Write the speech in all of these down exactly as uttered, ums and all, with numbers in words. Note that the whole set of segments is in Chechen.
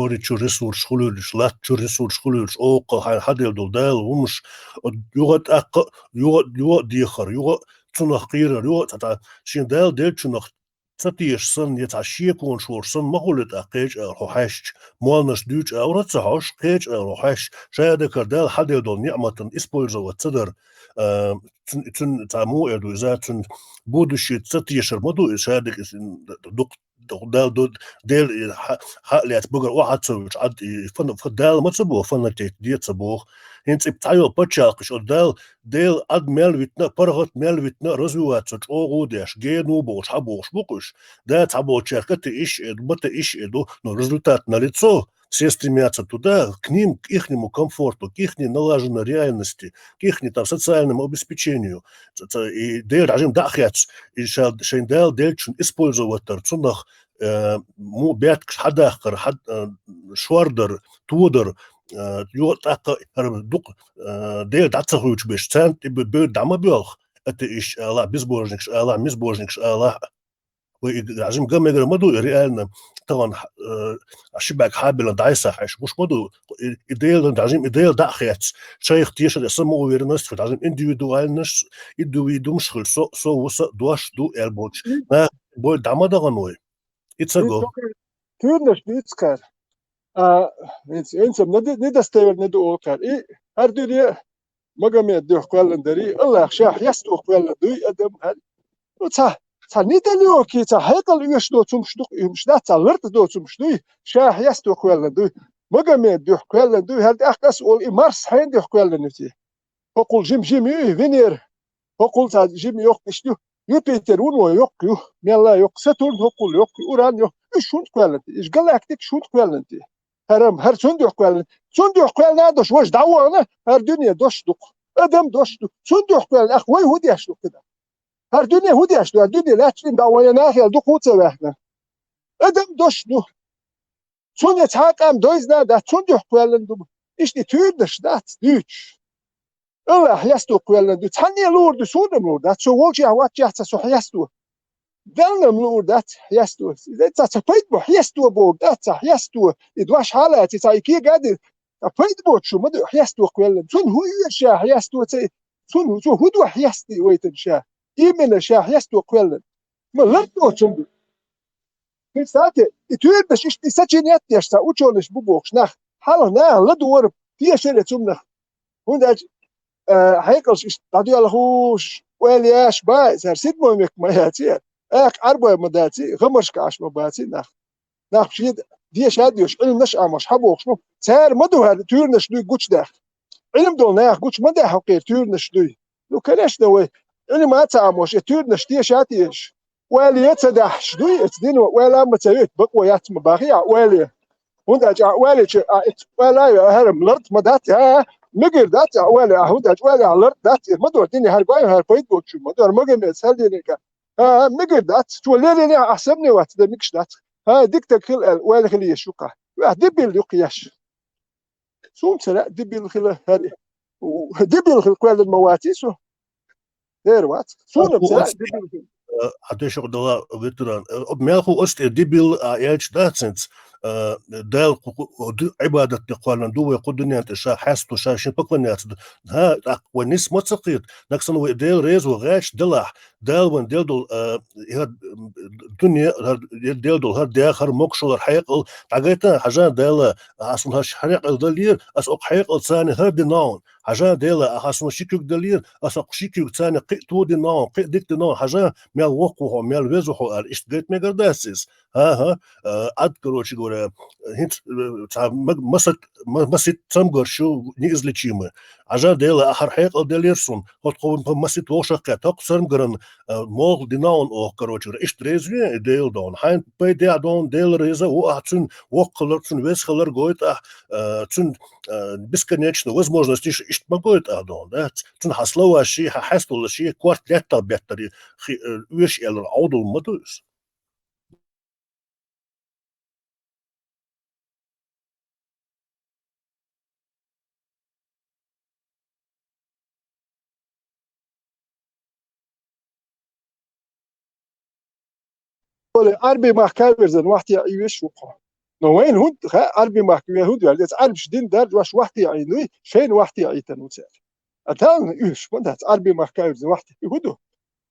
Море чу ресурс хуьлуьйтуш, латта чу ресурс хуьлуьйтуш, оха хьайн хьаделла долу Дала хӀумаш, юха а тӀаккха, юха, юха а дехар, юха а цунах кхерар, юха а цхьа, цхьа, шен Дала деллачунах ца тешаш санна, я цхьа шеконаш волуш санна ма хуьлу тӀаккха кхечу агӀор хьо хьаьжча, молланаш дуьйцу агӀор а ца хьожуш, кхечу агӀор хьо хьаьжча, шадерг хӀара Дала хьаделла долу ниӀматан использовать ца дар, а, цун, цун цхьа муха эр ду иза, цун будущее ца тешар ма ду иза, шадерг иза дукха Дала ду, Дела и хьа-, хьа а лаьцна багара охьа ца вуьтуш, Ӏад и фана-, фа-, Дала ма ца боху, фанатетта де ца боху. ХӀинца и цхьайолу пачхьалкхаш, о Дала, Дела Ӏад мел витина а, паргӀат мел витина а, развиваться чӀогӀа а деш, гену бохуш, хьан бохуш бу-кх уьш. Да, цхьаболчаьрга а тииш а ду, ма тииш а ду, но результат налицо, все стремятся туда, к ним, к ихнему комфорту, к ихней налаженной реальности, к ихней там социальному обеспечению. Ца-, ца-, и Дела хьажим дӀа а хецна, и ша-, шайн Дала деллачун использовать дар, цунах, э, му бетташ хьадахкар, хьад-, э, шордар, тодар, э, йо-, тӀаккха хӀара дукха, э, Дела дӀа ца хуьйцуш берш, царна тӀе бе-, бевр дӀа ма боьлху, атеисташ алахь, безбожникаш алахь, мизбожникаш алахь. Вай и хьажим ган мегар ма ду, и реально тахана, э, ши бӀаьрг хьабелла дӀасахьеш, гуш ма ду, и, и Дела хьажим, и Дела дӀа а хецна, шайх тешар а самоуверенность, хьажим индивидуальность, индивидуумаш хуьлу, со, со ву, сан дош ду, аьлла болчу. Нах бой дӀа ма дахана вай. И ца го. Туьйранаш дуьйцу кхара. А, хӀинца, хӀинца ма ди-, недостоверно ду олу кхара. И хӀара дуьне Магомед дуьхьа кхоьллина дарий, Аллах ша хьесто кхоьллина дуй адам хӀара. Ну, цхьа, цхьа недалёкий, цхьа хьекъал оьшуш доцу хӀумаш ду-кх и хӀумаш, дац, цхьа лартӀа доцу хӀумаш дуй, ша хьесто кхоьллина дуй. Магомед дуьхьа кхоьллина дуй, хӀара тӀаккха ас олу, и Марс хьенан дуьхьа кхоьллина ю те? ХӀокхул жима-жима ю и Венера. ХӀокхул цхьа жима йоккха иштта ю. Юпитер вуно йоккха ю. Мелла йоккха. Сатурн хӀокхул йоккха ю. Уран йоккха. Уьш хӀунда кхоьллина те? Уьш галактикаш хӀунда кхоьллина те? ХӀара-м, хӀара цуьнан дуьхьа кхоьллина. Цуьнан дуьхьа кхоьллина а дош, важа дӀавахана, хӀара дуьне дош ду-кх. Адам дош ду. Цуьнан дуьхьа кхоьллина. Ах, вай хӀун деш ду кхидӀа? ХӀара дуьне хӀун деш ду? ХӀара дуьне лаьтташ дӀавахана, я нахел ду-кх хӀун ца ваьхна? Адам дош ду. Цунна цхьа а къам дойзна а дац, цунна дуьхьа кхоьллина ду. Иштта и туьйранаш дац дуьйцуш. Аллах хьесто кхоьллина ду. Цхьанне луур ду, суна-м луур дац. Со волчехь, ваччехь ца со хьесто. Далла-м луур дац хьесто. Иза ца, ца пайда бо хьесто бохург дац, ца хьесто. И дош хьалаца, ца и кега а дина. Ца пайда боцуш ма ду хьесто кхоьллина. Цунна хӀун оьшу ша хьесто ца? Цунна цо хӀун ду хьесте вайтина ша? Именно ша хьесто кхоьллина. Ма лар доцу ду. Представьте, и туьйранаш иштта и сочинять деш цхьа учёныйш бу бохуш нах, хьалха наха ладугӀура тешаре цунах. ХӀунда аьлча, э, хьекъалш иштта дӀадоьлхуш, ойла еш бац, цара седьмой век ма яций, акха Ӏарбой ма даций, гӀамаршка Ӏаш ма баций нах. Нах шен деша а доьшуш, Ӏилманаш а Ӏамош хьан бохуш бу? Цара ма ду хӀара туьйранаш дуй гучудаьхна. Ӏилма долу наха гучу ма даьхьа хӀокхера туьйранаш дуй. Ну, конечно, вай Ӏилма а ца Ӏамош, я туьйранаш теша а теша. Ойла а ца дахьаш дуй, эца дина ойла а ма ца йойту, бакъо яц ма бахий ахь ойла. ХӀунда аьлча ахь ойла чу, а, эца ойла а йо, ахьара лартӀа ма дац, а, мегар дац ахь ойла, а, хӀунда аьлча ойла ахь лартӀа дац, ма дора дина хӀара гой, хӀара пайда боцуш ма дора, Магомед, хӀара динарг, а, мегар дац, чо лелийна ахь сомневаться дан мегаш дац. ХӀа, дика стаг хила аьлла, ойла хила езаш ю-кх ахь. Ахь дебил ю-кх еш. Суна ца лаьа дебил хила хӀара. Дебил хила кхоьллина ма ваций со. Дера вац. Суна ца лаьа дебил хила. Хьан тешах дала ветеран. Э, мел хӀу оцу тӀе дебил а аьлча дац хӀинца, э, Дала кху, кху, ду-, Ӏибадат де кхоьллина ду вай кху дуьнен тӀе ша хьесто, ша шен поклоняться ду. ХӀа, тӀаккха вай нис ма ца кхета. Нагахь санна вай Дела реза ван гӀерташ делахь, Дала вайн делла долу, э, хӀара, м, дуьне, хӀара, делла долу хӀара дегӀ, хӀара могушалла, хьекъал, дӀагайта, хьажа Дала, ахьа суна хӀара хьекъал даллера, ас окху хьекъалца хӀара дина хьуна. Хьажа Дела, ахьа суна ши куьг даллера, ас окху ши куьгца кхин а ту дина хьуна, кхин а дика дина хьуна. Хьажа, мел воккха ву хьо, мел веза хьо аьлла, иштта гайта мегар дац иза. ХӀан-хӀа, э, Ӏад, короче говоря, хӀинца, э, цхьа ма-, масат-, ма-, масийтта цамгарш ю неизлечимые. Хьажа Дела, ахьа хӀара хьекъал деллера суна, хӀокху масийтта вовшахкхетта, хӀокху цамгаран, э, могӀа дина хьуна оха, короче говоря, иштта реза вен и Дела дона. Хьайна пайдехь дона, Дела реза а ву ахь цуьнан воккха хилар, цуьнан веза хилар гойту ахь, э, цуьнан, э, бесконечно возможностеш иштта ма гойту ахь дона, да? Цуьнан хьан словаш, хьан хьесталгӀаш, корта лаьттах беттара хи-, э, оьшу аьлларг Ӏовдал ма ду иза. Ола Ӏарби махка а вирзина, вахте а йоьш ву-кх хьо. Но вайна хӀунда хаьа, Ӏарбийн махка вен хӀунда ваьлла? Эца Ӏарбаша дин даржа ваш вахте Ӏийна вуй, шайна вахте Ӏийтина ву цара. А тална уьш, ма дац, Ӏарбийн махка вирзина вахте. И хӀун ду?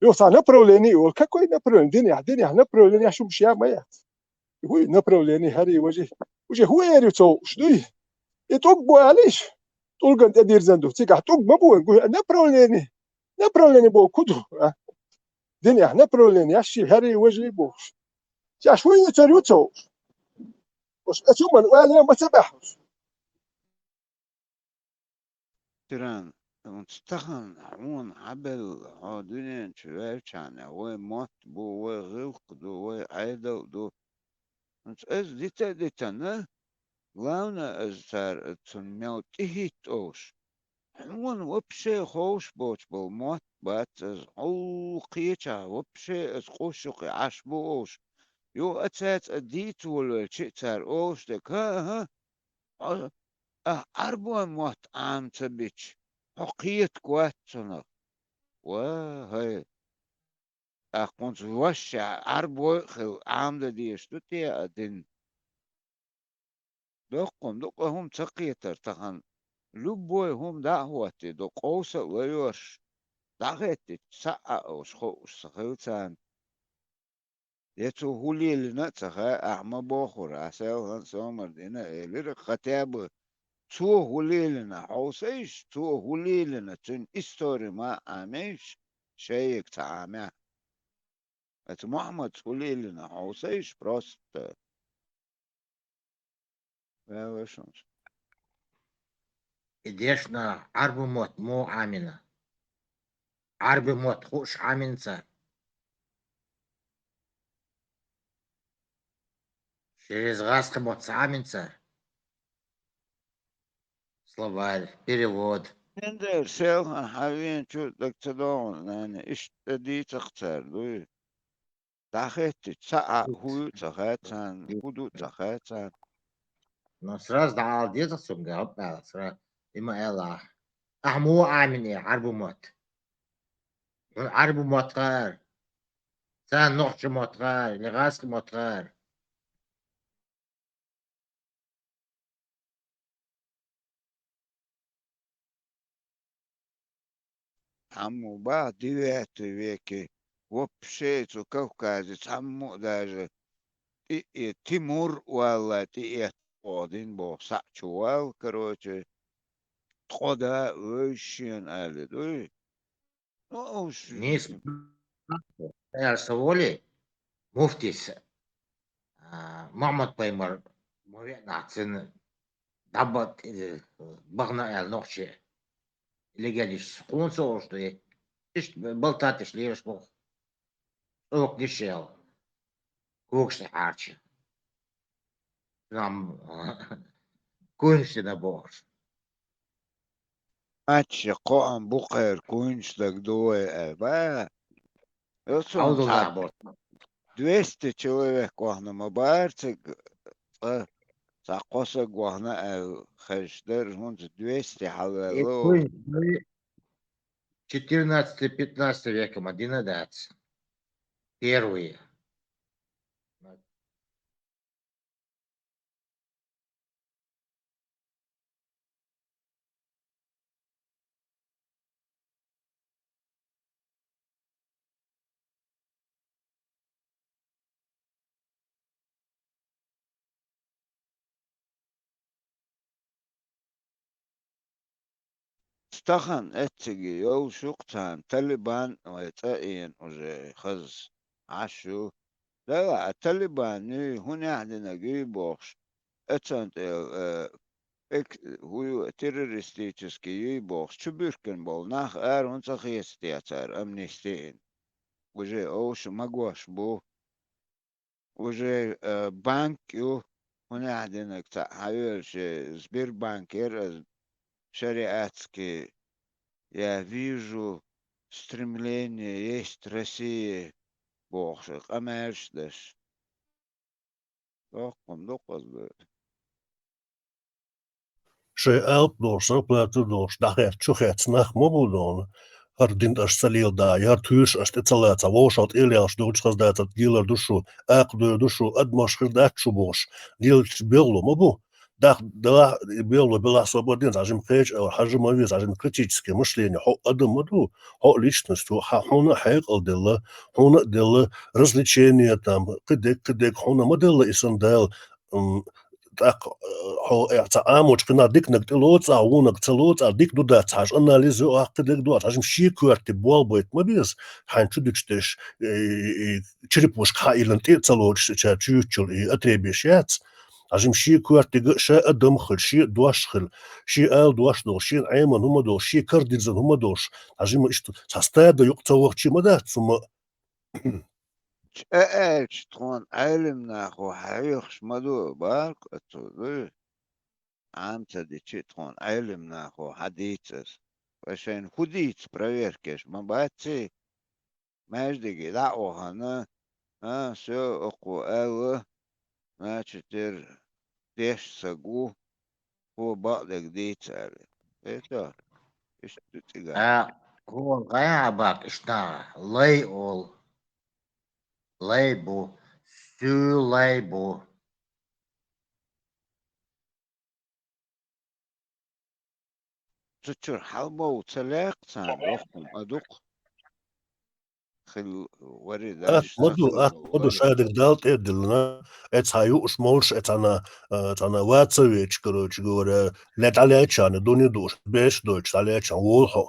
Юха цхьа направление а йолу. Какой направление? Динехь, динехь направление шумаш я ма яц. И хӀуй направление, хӀара важи. Уже хӀун эр ю ца хууш дуй? И тӀулг бу аьлла иша? ТӀулган тӀе дирзина ду. Цигахь тӀулг ма бу вайн гуй, а направление. Направление боху хӀун ду, а? Динехь направление, ши хӀара важи бохуш. Шаьш хӀун йицар ю ца хууш? Уьш эцу ман вале ма ца баьхьаш. Тиран, хӀунца тахана хьуна хьабелла хьо дуьнен чу ваьлчхьана, вай мотт бу, вай гӀиллакх ду, вай Ӏедал ду. ХӀунца аса дита а дитина, главное, аса цара цунна мел тӀехӀитта олуш. Хьуна вообще ховш боцуш болу мотт бац аса, хьо кхечахь вообще аса къуш юккъе Ӏаш бу олуш. Юха а цаьрца а дийца волавелча а цара олуш дерг: «ХӀан, хӀан, хьо, ахь Ӏарбойн мотт Ӏама ца бича, хьо кхетарг вац цунах». Ва, хӀай! ТӀаккха хӀунца ваша Ӏарбой а хилла Ӏамадан дезаш ду те а дин? Доккхун ду-кх хӀума ца кхетар тахана. Любой хӀума дӀа а хӀоттий ду, къовса а лайош, дӀахӀоьттича, цхьаъ а олуш хууш ца хилла царна. Я цо хӀун лелийна а ца хаьа, ахь ма бохура, ахь селхана сомар дина а элира, хотя бы цо хӀун лелийна хьовсийша, цо хӀун лелийна, цуьнан истори ма а Ӏамийша, шайга ца Ӏамехь. Эца Мухьаммадца хӀун лелийна хьовсийша просто. Ваьлла шуна. И дешна Ӏарбу мотт муха Ӏамина? Ӏарбу мотт хууш Ӏамина цара? Шерез гӀазкхи мотт ца Ӏамина цара? Словарь, перевод. Хендер селхан хьан вен чу даг ца догӀун, нана, иштта дийцах цара, дуй? ДӀахӀоьттича, цхьа а хӀу ю ца хаьа царна, хӀу ду ца хаьа царна. Но сразу дӀаала деза цуьнга, хӀоп аьлла, сразу. И ма аьлла ахь. Ахь муха Ӏамина Ӏарбу мотт? Хьуна Ӏарбу мотт хаьара? Царна нохча мотт хаьара, или гӀазкхи мотт хаьара? Амма бах девятый веке вообще цу Кавказе цхьаммо а даже тӀе-, э, Тимур валла тӀеэттахь дина боху схьа чу валла, короче, ткъо да вевзаш шена аьлла дуй. Ну, уж Нийса аьлла ца волий, муфтийс, а, Мухьаммад-пайхамар ма веанахь цунна дӀабатӀа, э, бахана аьлла нохчий. Легенаш хӀунда ца олуш ду и? Иштта балтаташ лелаш боху. ЦӀоканаш яьлла. Когаш тӀе хьарча. Нам куьйнаш дина бохуш. Ачча кхоам бу кхеран куьйнаш дага ду вай аьлла. Ба, Хьавдулла цхьа боху. Двести человек вахана ма бара цига, цкъа цхьа кхо саг вахана аьлла хезаш дара, хӀунца двести хьалаваьлла. Четырнадцатый, пятнадцатый века ма дина дац. Первые. Стахан эцциге йолуш ю-кх царна Талибан вай цӀа а йина уже хаза Ӏаш ю. Дала а Талибан юй, хӀун яхь динарг юй бохуш, эцан тӀе, э, эк-, хӀу ю, террористический юй бохуш, чубуьркина болу нах ара хӀунда ца хеца те цара амнисти йина? Уже овш магош бу. Уже, э, банк ю, хӀун яхь динарг цхьаъ хьан йоьлуш, э, Сбербанк яра, э, шариатский, я вижу, стремление есть России, бохуш, къамелаш деш. Доккхун ду-кх аса бер. Шайн алп долуш, зарплата долуш, дӀахаьрца чу хецна нах ма бу дона. хӀара дин аша ца леладахь, хӀара туьйсуш аша тӀе ца лацахь, вовшах тӀелелаш дугӀучу хаза дацар гелар ду шу, акха дойр ду шу, адамаш хир дац шу бохуш, лелачу белхало ма бу. Дах делахь, и белхало белахь собар дина, хьажим кхеча, хьажим ма веза, хьажим критическое мышление, хьо адам ма ду, хьо личность ву, хьа-, хьуна а хьекъал делла, хьуна а делла развлечение, там, кхидерг, кхидерг, хьуна ма делла и сан Дала, м, тӀаккха, э, хьо, э, цхьа Ӏамочу кхинах диканаг тӀе лоцу ахь, вонаг ца лоцу ахь, дика ду дац хьажа, анализ йо ахь, кхидерг ду ахь, хьажим шен коьрте болх байта ма беза, хьайн чу дикаш деш, э, э, черепушка хьаиллина тӀе а ца лоцуш, ша чуьйттачул и отребеш яц. Хьажим шен коьртега ша адам хила, шен дош хила, шен ала дош долуш, шен Ӏеман хӀума долуш, шен карадирзина хӀума долуш. Хьажим иштта цхьа стада юкъа ца вахчи ма дац, хӀума. ЧӀа аьлча тхуна Ӏелим нахо хьоьхуш ма ду, бакъ а цо дуй. Ӏам ца дичи тхуна Ӏелим нахо хьан дийца аса? Вай шайна хӀун дийца проверкеш ма бацций? Маьждиге дӀа а вахана, а, всё, окхо аьлла, значит, тера деш саг ву, хӀо бакъдерг дийца аьлла. Эта, иштта ду цигара. А, хӀо гӀайгӀа бакъ иштта лай олу. Лай бу. Суьйлай бу. Цу чуьра хьалмов ца лаьа царна, дохкум а дукха. Хила вари Ат даш, ма ду, сахар ат ма ду, вари. Шадерг Далла тӀе а диллина, э, цхьа юуш молуш, э, цхьана, э, цхьана ваца веча, короче говоря, ле дӀалечарна, дуьне дууш, беш дойтуш, дӀалечарна, волу хьо.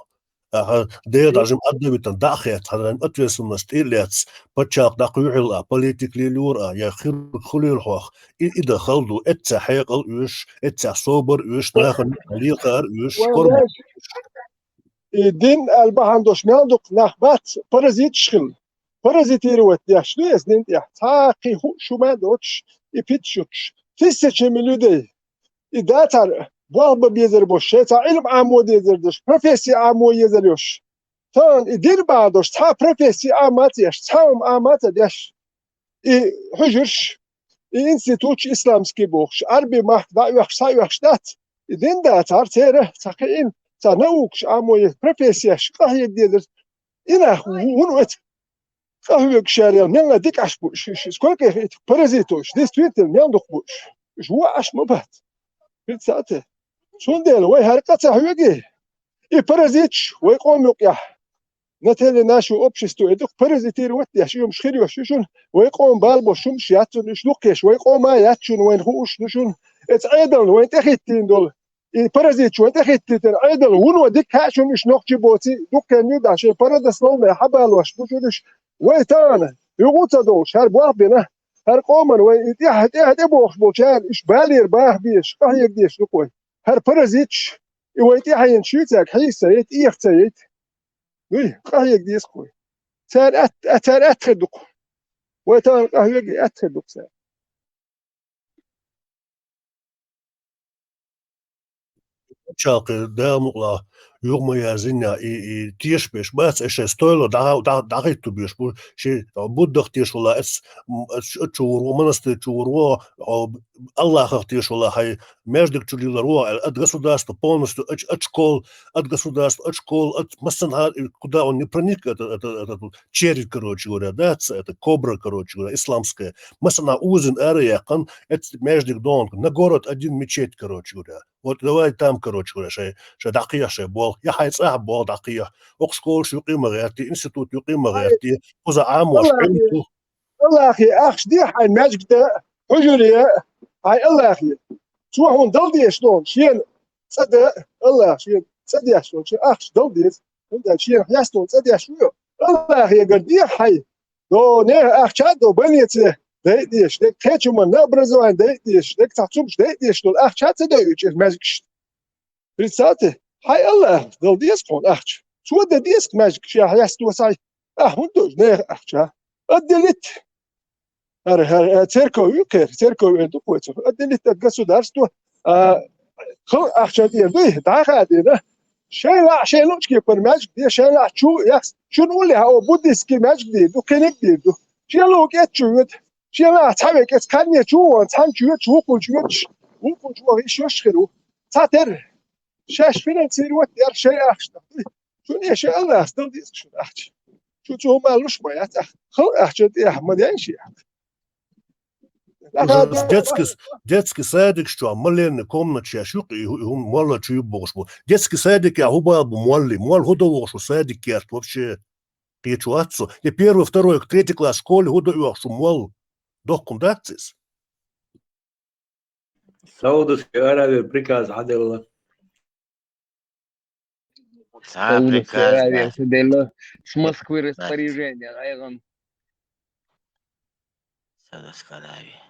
Аха, Дела Шу- дӀажим отдавитан дӀа а хетта, хьан ответственность тӀе а лаьцна, пачхьалкх дӀакхуьйхьила а, политик лелора а, я хир хуьлийла хьох, и, и дан хала ду, эццехь хьекъал оьшуш, эццехь собар оьшуш, нахана лехар оьшуш, Вай корму ваьш, и дин аьлла бахьана долуш мел дукха нах бац, паразиташ хилла. Паразитировать деш ду эс дин тӀехь. Цхьа а кхин хууш хӀума а доцуш, и питаш юттуш. Тысячами людей. И дацара болх бан безар болуш, шайн цхьа Ӏилма Ӏамо дезар долуш, профессия Ӏамо езар йолуш. Тахана и дин бахьана долуш, цхьа а профессия Ӏама а ца еш, цхьа а хӀума Ӏама а ца деш. И хьуьжарш, и институташ исламский бохуш, Ӏарби махка дӀа а оьхуш, схьа а оьхуш дац. И дин дацара церан цхьа кхиъна, цхьа наукаш Ӏамо еза, профессияш къахьега дезар. И нах ву-, вуно эца къахьоьгуш яра, мелла дика Ӏаш бу уьш, уьш, сколько их этих паразитов, уьш, действительно, мел дукха бу уьш. Уьш вон Ӏаш ма бац. Представьте. Цундела вай хӀара къа ца хьоьгий? И паразиташ вай къоман юкъехь. На теле нашего общества и дукха паразитировать деш, и хӀумаш хир йолуш ю шуна, вай къоман бала болуш хӀумаш яц шуна, уьш дукха еш, вай къоман яц шуна, вайна хууш ду шуна. Эца Ӏедална вайна тӀехӀиттийна долу. И паразиташ вайн тӀехӀиттийтина Ӏедал вуно дика хаьа шуна, уьш нохчий боций, дуккхенна юьртахь шайн парадословная хьабалош бу шуна уьш. Вай тахана, юха а ца довлуш, хӀара болх бина, хӀара къоман вай и тӀехь, тӀехь тӀебохуш болчара, уьш балера баха безаш, къахьега дезаш ду-кх вай. ХӀара паразиташ, и вай тӀехьенаш ю цаьрга, хьийса ца яйта, эха ца яйта. Дуй, къахьега деза-кх вай. Цара атта, цара атта хир ду-кх. Вай тахана къахьоьгий, атта хир ду-кх цара. Пачхьалкхе Дала мукъалахь юха ма яздинехь, и, и тешаш беш бац, и шайн стойло дӀа-, дӀа-, дӀахӀитто беш бу, шен Буддах тешаш вала, эц, м, эц, эц чу вур ву, монастырь чу вур ву, о, Аллахах тешаш вала, хьайн маьждиг чу лелар ву, аьлла, ат государство полностью, ат, ат школ, ат государство, ат школ, ат массанхьа, и куда он не проник, это, это, этот вот червь, короче говоря, да, ц-, это кобра, короче говоря, исламская. Массанхьа узин ара яьккхина, эцу маьждиг догӀанга, на город один мечеть, короче говоря. Вот давай там, короче говоря, шай, шай дӀакхехьа, шай болх. Я хьайн цӀахь болх дӀакхехьа. Окху школаш юкъе ма гӀерти, институт юкъе ма гӀерти. Кхуза Ӏамош Аллахе, Ӏилма ду. Аллахе, ахча де хьайн маьждиге, хьуьжаре, хьайн Аллахе. Цо хьуна дала дезаш долу, шена цӀа дан, Аллах, шена цӀа деш долу, шена ахча дала деза. ХӀунда аьлча шена хьестон цӀа деш ву. Аллахегара де хьайн. До нехан ахча а до, больнице дайа дезаш, дерг кхечу хӀуманна образование дайа дезаш, дерг цхьа цумаш дайа дезаш долу ахча а ца дойуьйтуш иза маьждигашна. Представьте, хьайн Аллах дала деза хьуна ахча. Цо дан деза маьждигаш, я хьесто схьай. Ахьа хӀунда дойуш нехан ахча? Отделить. ХӀара, хӀара, э, церковь ю кхера, церковь эр ду кхойцур. Отделить от государства, а, хала ахча тӀера дуй, дӀа а хадийна. Шайн лаахь шайн луучу кепара маьждиг де, шайн лаахь чу а яхса. Шуна уллехь а буддистский маьждиг дийр ду, кхиниг дийр ду. Шен лув кӀетта чу йоьду. Шен лаахь цхьа векӀ эца кхаьнне чу а вон, цхьана чу йоьдуш, вукхунчу йоьдуш, вукхунчу ваха йиш йолуш хир ву. Цхьатерра. Шаьш финансировать дер шайн ахчанах. Шуна эша Аллахьас дала деза шуна ахча. Шу цу хӀума луш ма яц ахча. Халкъ ахча тӀехь ма ден ши. Уже с детский, с- детский садик чу молельный комнат сейчас юк и ху- ху- молла чу богуш бу. Детский садик я хубал бу молли. Мол худо вогуш садик керт вообще. Кечу ацу. И первый, второй, третий класс школе худо вогуш мол. Дохкун дацис. Саудовская Аравия приказ хьаделла. Ца Саудовская приказ, Аравия да. Хьаделла. С Москвы Да. Распоряжение, айгъан. Саудовская Аравия.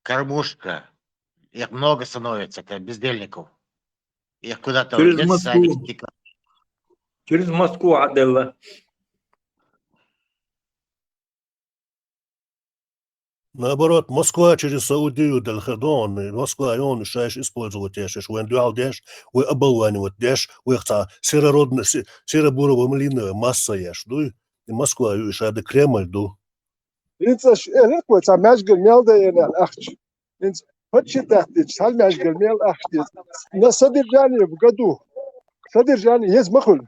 Кормушка. Их много становится, это бездельников. Их куда-то Через в Москву. Садик стекают. Через Москву хьаделла. Наоборот, Москва через Саудию дал хадон, Москва ён шаеш использовать деш, вен дуал деш, ве оболванивать деш, ве хца серородно, се- серобурово-малиновая масса еш, дуй? И Москва ю шада Кремль ду. Инца ш- э, лек вай ца мажгал мел да енал ахч. Инца почти тахтич, ца мажгал мел ахч. На содержание в году. Содержание есть махул.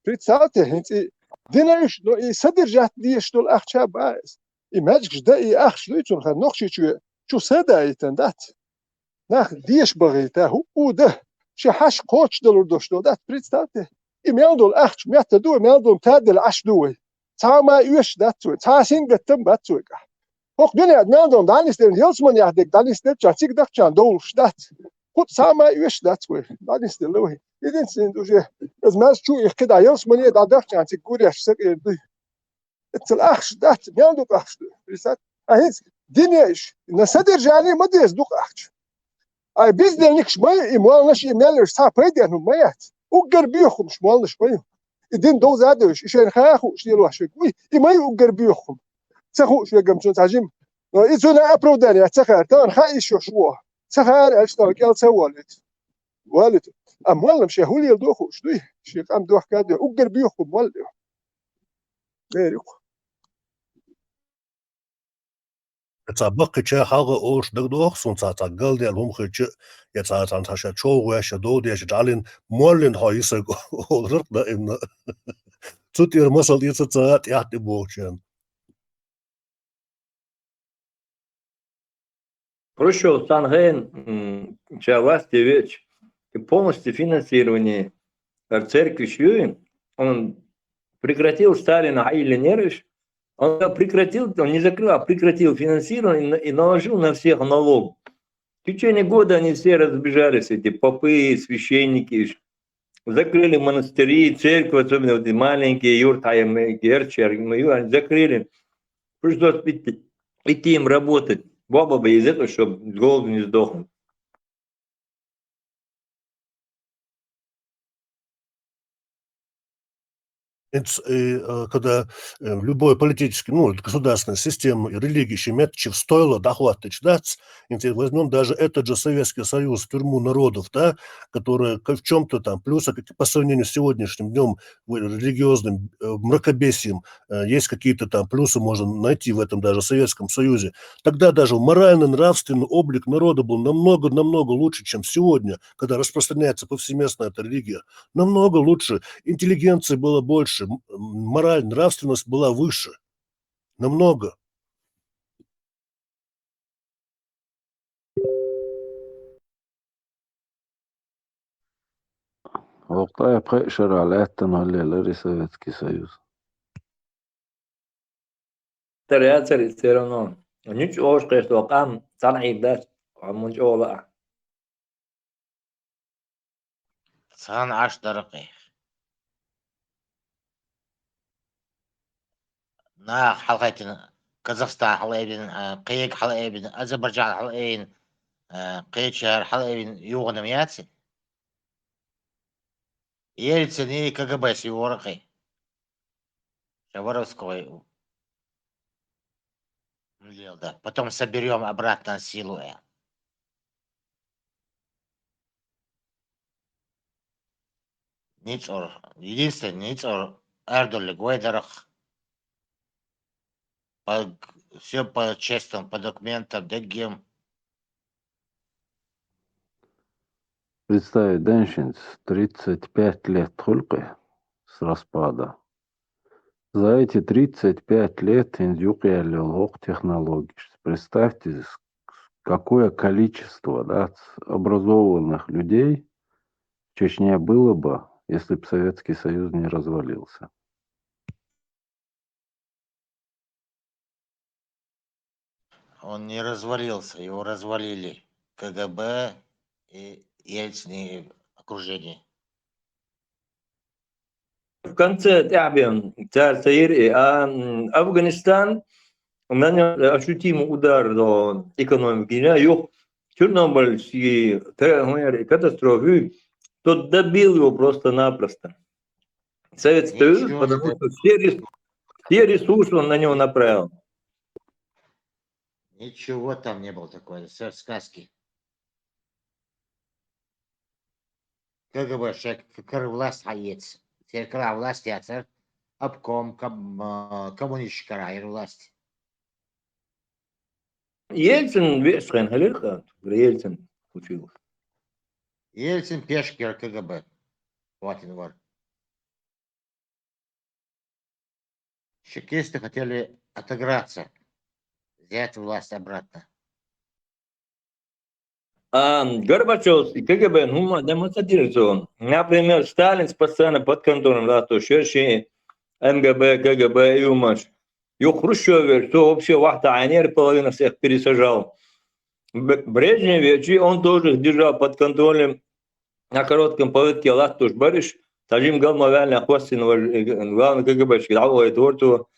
Представьте, инца и динайш, но и содержать деш дол ахча баес. И мажгш да и ахч дуй цун хан нохчи чу, чу седа итан дац. Нах деш багъита, хӀу уда. Ши хьаш кочдалур дош дол дац, представьте. И мел дол ахч мятта ду, мел дол тадел аш ду вай. Ца ма уьш дац вай, ца син гаттам бац вай ка. Хох дуня мел дол данис ден, елсман яхдек данис ден, ча циг дахчан долуш дац. Хут ца ма уьш дац вай, данис ден лой. Единственное, уже, аз маз чу их кида, елсман я да дахчан циг гуряш сак эр дуй. Эцел ахш дац, мел дук ахш ду. Представь? А хиц, динеш, на содержание ма дез дук ахч. Ай, бездельникш ма и молнаш, и мелш ца пайден ма яц. Уггар биохумш молнаш ма. И дин дол задеш, и шен хаху, шнил вашек. Уй, и ма уггар биохум. Ца ху швегам чун цажим. Но и цуна оправдание, ца хар, тан ха и шо шо. Ца хар, альш тан кел ца валит. Валит. А молнам ше хулил дохуш, дуй, ши кам дохка де, уггар биохум валит. Берик. Ца баккхича хьалгӀа олуш дагадогӀу суна ца, ца галдел хӀума хилча, я ца, ца, ца ша чов гӀоьша, дов деша, жӀалин, моллин хьо йисаг олург даимна. Цу тӀера масал эца ца тӀехь тӀе бохучен. Хрущев сан хен, м, ча власти веч, и полностью финансирование ар церкви шуй, он прекратил Сталина хьайиллинераш, он прекратил, он не закрыл, а прекратил финансирование и на- и наложил на всех налог. В течение года они все разбежались, эти попы, священники, ш- закрыли монастыри, церкви, особенно вот эти маленькие, юрт, а, м, Герчер, м, ю- они закрыли. Пришлось идти, идти им работать. Баба бы из этого, чтобы с голоду не сдохнуть. It's, э, э, когда, э, любой политический, ну, государственная система и религия ещё метчи в стойло дохватывать, да, ц- если возьмём даже этот же Советский Союз, тюрьму народов, да, которая ка- в чём-то там плюсы, как по сравнению с сегодняшним днём, в- религиозным, э, мракобесием, э, есть какие-то там плюсы, можно найти в этом даже Советском Союзе. Тогда даже морально-нравственный облик народа был намного-намного лучше, чем сегодня, когда распространяется повсеместно эта религия. Намного лучше. Интеллигенции было больше, м- м- мораль, нравственность была выше. Намного. Вокъа пхи шара лаьттан валлелар и Советский Союз. Тара яцар и всё равно. Нич ош кхеш до къам цхьана Ӏийр дац, а мун чӀола а. Цхьана Ӏаш дара кхе. Нах хьалхайтина, Казахстан хьалаайбина, а, кхега хьалаайбина, Азербайджан хьалаайбина, а, кхечар хьалаайбина югӀанам яци? Ельцин и КГБ-с югӀара кхе. Хабаровского у- лел да. Потом соберём обратно силу, э. НицӀор, единственный ницӀор ардоллиг вай дарах. По, всё по честным, по документам, деггем. Представь, денщинц тридцать пять лет хулкъи. с распада. За эти тридцать пять лет инзюкъялил ох технологиш. Представьте, с- какое количество, да, с- образованных людей в Чечне было бы, если бы Советский Союз не развалился. Он не развалился, его развалили КГБ и Ельцин и окружение. В конце тӀехьабен цар ца йир и, а, м, Афганистан нанёс ощутимый удар до экономики. Юха Чернобыльский те-, катастрофы, тот добил его просто-напросто. Советский Союз, Ничего потому себе. Что все, рес- все ресурсы он на него направил. Ничего там не было такое, всё сказки. КГБ шек кыр власть хаец. Серкра власть яцар, обком, ком, э, коммунистическая власть. Ельцин весь хрен халерха, Ельцин учил. Ельцин пешкер КГБ. Вот он, вот. Чекисты хотели отыграться, взять власть обратно. А Горбачёв и КГБ, ну, ма- да, мы садимся. Например, Сталин постоянно под контролем, да, то шерши, МГБ, КГБ и умаш. Ю Хрущёв, что вообще вахта айнер половина всех пересажал. Б- Брежнев, ведь он тоже их держал под контролем на коротком поводке латтуш бариш, тажим галма вяльна хвастин важ-, э, главный КГБшник, да, ой, творцу.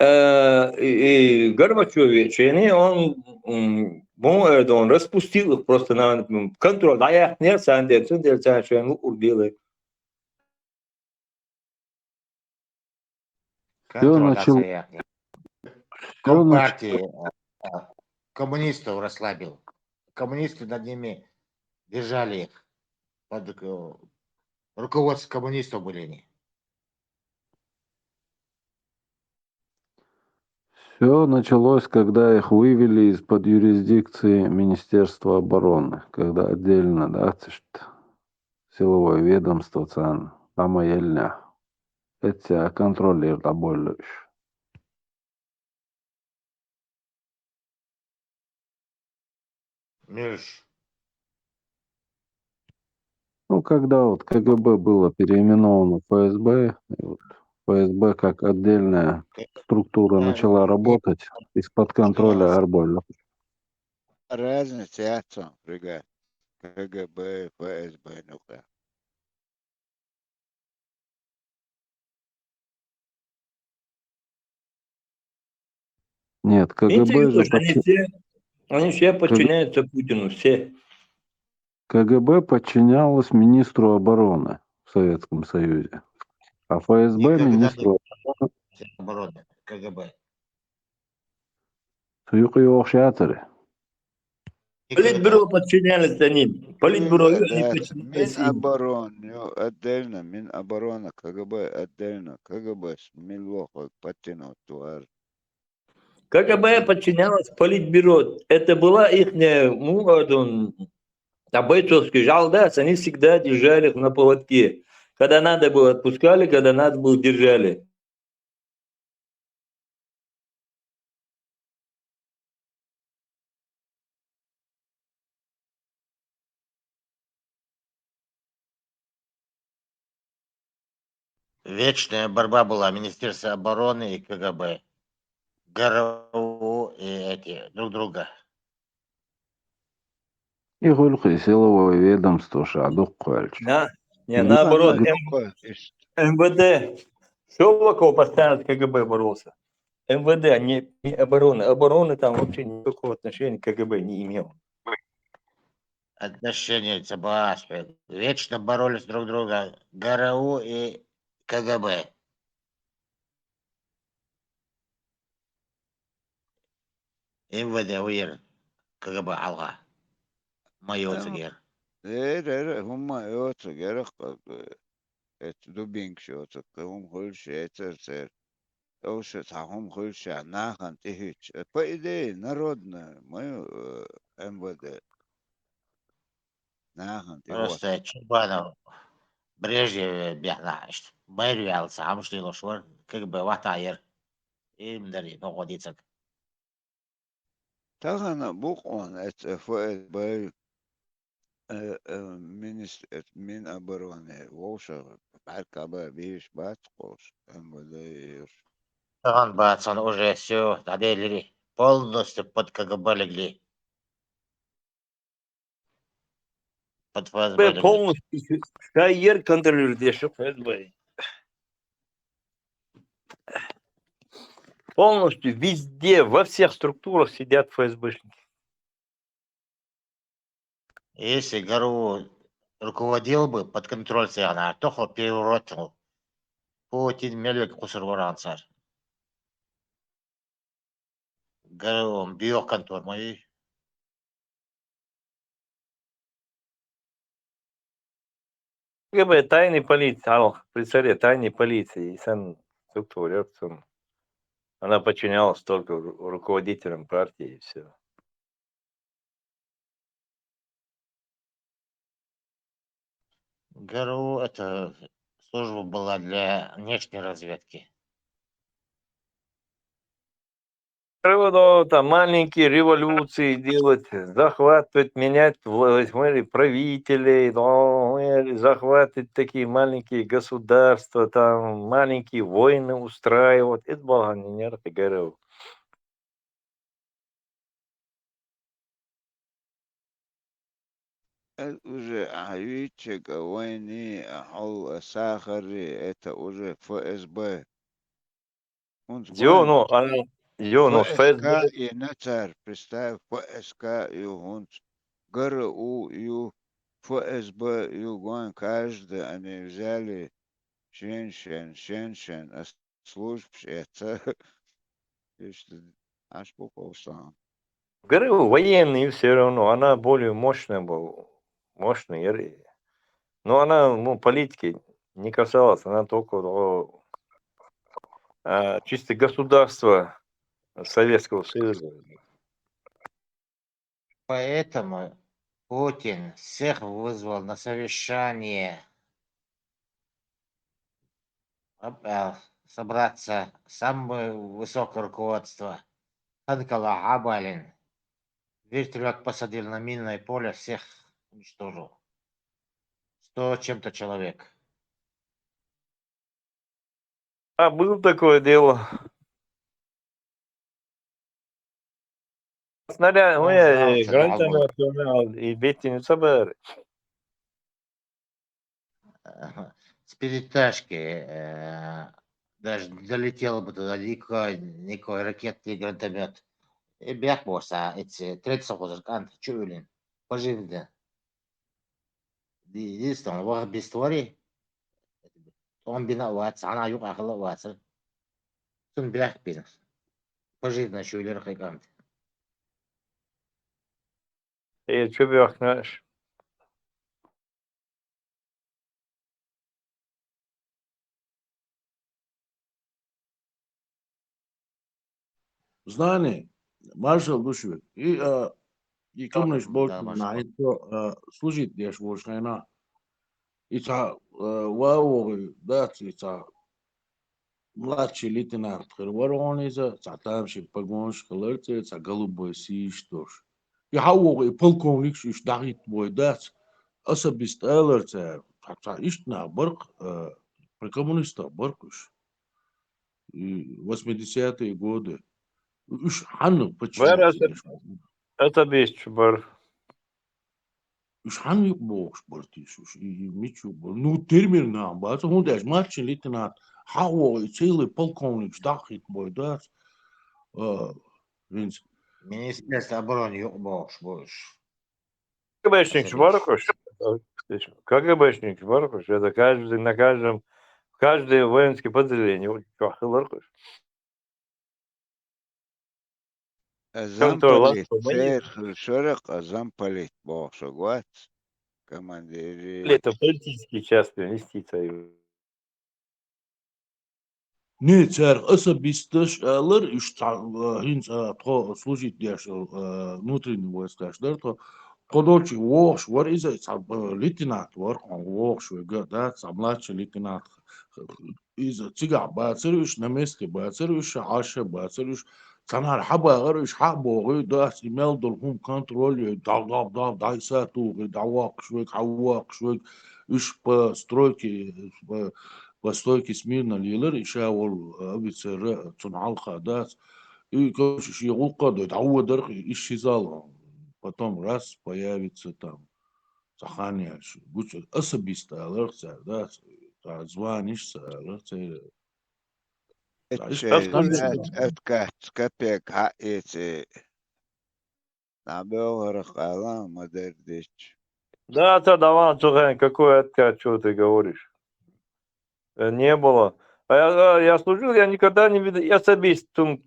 Э, и, и Горбачёв, чейни, он, м, бу, э, он распустил их просто на, м, контроль, да, я не сам дел, сын дел, сам, что он урдилы. Контроль начал- отца яхни. Всё Компартии, э, э, коммунистов расслабил. Коммунисты над ними держали их. Под э, руководством коммунистов были они. Все началось, когда их вывели из-под юрисдикции Министерства обороны, когда отдельно, да, цишт, силовое ведомство цан, там аельня. Это контроль да больше. Миш, Ну, когда вот КГБ было переименовано в ФСБ, и вот ФСБ как отдельная структура Да. начала работать из-под контроля Интересно. Арболя. Разница яцон, ребят. КГБ, ФСБ, ну-ка. Нет, КГБ Видите, же что они подчи- все, они все подчиняются Путину, все. КГБ подчинялось министру обороны в Советском Союзе, а ФСБ Никогда не министру обороны, КГБ. Суюкъи охшатыры. Политбюро подчинялось они. Политбюро Э, они да, подчинялись им. Минобороны, ну, отдельно, Минобороны, КГБ отдельно, КГБ с Милохой подтянут туар. КГБ подчинялось Политбюро. Это была их, ну, вот он, а бойцовский жал, да, они всегда держали их на поводке. Когда надо было, отпускали, когда надо было, держали. Вечная борьба была Министерства обороны и КГБ. ГРУ и эти друг друга. И только силовое ведомство шадук квальч. Да, не, Ну, наоборот, да. М- МВД. Щелоков постоянно с КГБ боролся. МВД, а не, не обороны. Обороны там вообще никакого отношения к КГБ не имел. Отношения цабаш. Вечно боролись друг друга. ГРУ и КГБ. МВД уйр КГБ алга. Майоцагер. Эр, эр, хумма, эоцу, герах, как бы, эт дубинг шоцу, хум хуль шецер, сер. Оуша, та хум хуль ша, нахан тихич. Э, по идее, народная, мою, э, МВД. Нахан тихич. Просто Чубанов. Брежнев бехнахьашта. Майра ваьлла ца хьамаш лелош вара, КГБ вахтахь яра. Ил ма дарий, хӀокхо дийцаг. Тахана букъон эца ФСБ, э, э, министр, эца Минобороны вовшах бӀарг кхаба бийш бац кхош, МВД йош. Тахана бацана уже всё, дӀаделири. Полностью под КГБ легли. Под ФСБ Бе, легли. Полностью шайер контролирует ещё ФСБ. Полностью везде, во всех структурах сидят ФСБшники. Если ГРУ руководил бы, под контроль цигана, то хо переворот. Путин мел век кхусар варанцар. ГРУ биох контор ма ю. КГБ, тайной полиции, алох, при царе тайной полиции, и сам структура, она подчинялась только ру-, руководителям партии, и всё. ГРУ — это служба была для внешней разведки. Проводов, там маленькие революции делать, захватывать, менять власть, смотри, правителей, там, смотри, захватывать такие маленькие государства, там маленькие войны устраивать. Это была не ГРУ. Э, уже а вичик, а войны, а хьол, а сахари, это уже ФСБ. Ё, ну, она, ё, ну, ФСК ФСБ. И нацар, представь, ФСК ю хунц, ГРУ ю, ФСБ ю, гон каждый, они взяли шен-шен, шен-шен, а служб эца. Ишта, аш бу кхосан. ГРУ военный всё равно, она более мощная была, мощная. Но она, ну, политики не касалась, она только, о, а, чисто государства Советского Союза. Поэтому Путин всех вызвал на совещание, об-, а, собраться самое высокое руководство. Ханкала Абалин. Вертолёт посадил на минное поле, всех уничтожил. Сто чем-то человек. А, было такое дело. Снаряд, ну, я, э, гранатомёт, и бетин, и сабар. Ага. С пятиэтажки, э, даже долетел бы туда никакой, никакой ракеты, гранатомёт. И бяхбоса, эти, третий совхоз, кант, чё, блин, пожизненно. Ди-, единственное, вах без твари. Он бина вац, она юг ахла вац. Сон бяхк бина. Пожизненно шуйлер хай кант. Э, чё бяхк наш? Знание, маршал душевик. И, а, и кумнаш болт на это, а, служить деш вош хайна. И ца, а, ва вогы, да, и ца младший лейтенант хир вар он иза, ца тамши погонш хилар ца, ца голубой сиш тош. И хьа вогы, и полковник шиш дахит бой дац. Особист алар ца, ца, ца ишт на барк, а, при коммунистах барк уж. И восьмидесятые годы. Уж хьанна почему? Вара это, это бесчу бар. Уж хьанна юкъ бохуш бар тиша уж, и, и мичу бар. Ну, термир нах бац, хӀунда аьлча младший лейтенант, хьа вогы, и целый полковник, даххит бой дац. А, винц. Министерство обороны юкъ бохуш бу уж. КГБшник баркуш. КГБшник баркуш. Это каждый, на каждом, каждое воинское подразделение чохиларкуш. Замполит, церхир шоракъа замполит бохуш вац. Командири. Это политические части, инвестиции. Не, царах особисташ алар, уж ца, а, хӀинца, а, тхо служить деш, а, внутренний войскаш дар тхо, Кхо долчу вогӀуш вара иза, цхьа, э, лейтенант вара, кхо вогӀуш вега, да, цхьа младший лейтенант. Иза цигахь бацара уьш, на месте бацара уьш, Ӏаша бацара уьш. Цхьанхьара хьабагӀара уьш, хьа а богӀуй, дац, и мел долу хӀума контроль йой, дав, дав, дав, дайса тухий, дӀавоккхуш вега, хьавоккхуш вега. Уьш по стройке, по, по стойке смирно лелара, и ша волу офицер, цунна хьалха дац. И, короче, шен гӀуллакх а дой, дӀаводар, и ши зал, потом раз появится там. Цхьа хан яьлча, гуча особисто аларх цара, да, цхьа званиш ца аларх цара. Цхьа иш Эццей кастам беш ац-, бу. Откат капек хьаэций. Наб бевгӀарх ала ма дердича. Да, да, давай, слушай, какой откат, чё ты говоришь? Э, не было. А я, а я служил, я никогда не видел, я особист, там,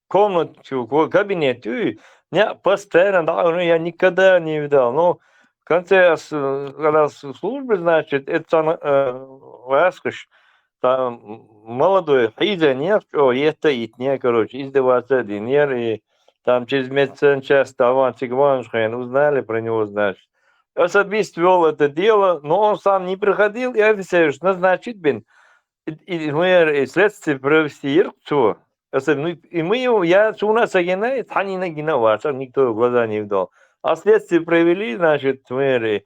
комнату, ко-, кабинет, и, не, постоянно, да, ну, я никогда не видал. Ну, в конце, я с-, когда с-, службы, значит, это самое, э, васкаш, там, молодой, хьийза не, что, это ит не, короче, издеваться один, и там через медсанчасть, там, Иван Цыгванович, узнали про него, значит. Особист вёл это дело, но он сам не приходил, и офицер назначит бен, и, и, мы, и следствие провести йира цо. Особенно, ну, и мы его, я, цо у нас агена, и тханина гина варца, никто его в глаза не видал. А следствие провели, значит, мы,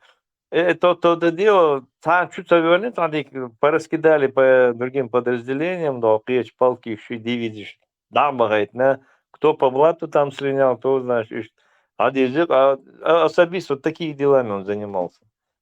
э, то, то, то дело, там чуть совершенно, там их пораскидали по другим подразделениям, да, кхечу полки, ши дивизиш, да, бахайтна, кто по блату там слинял, кто, знаешь, иш-, а, а, а особист вот такими делами он занимался.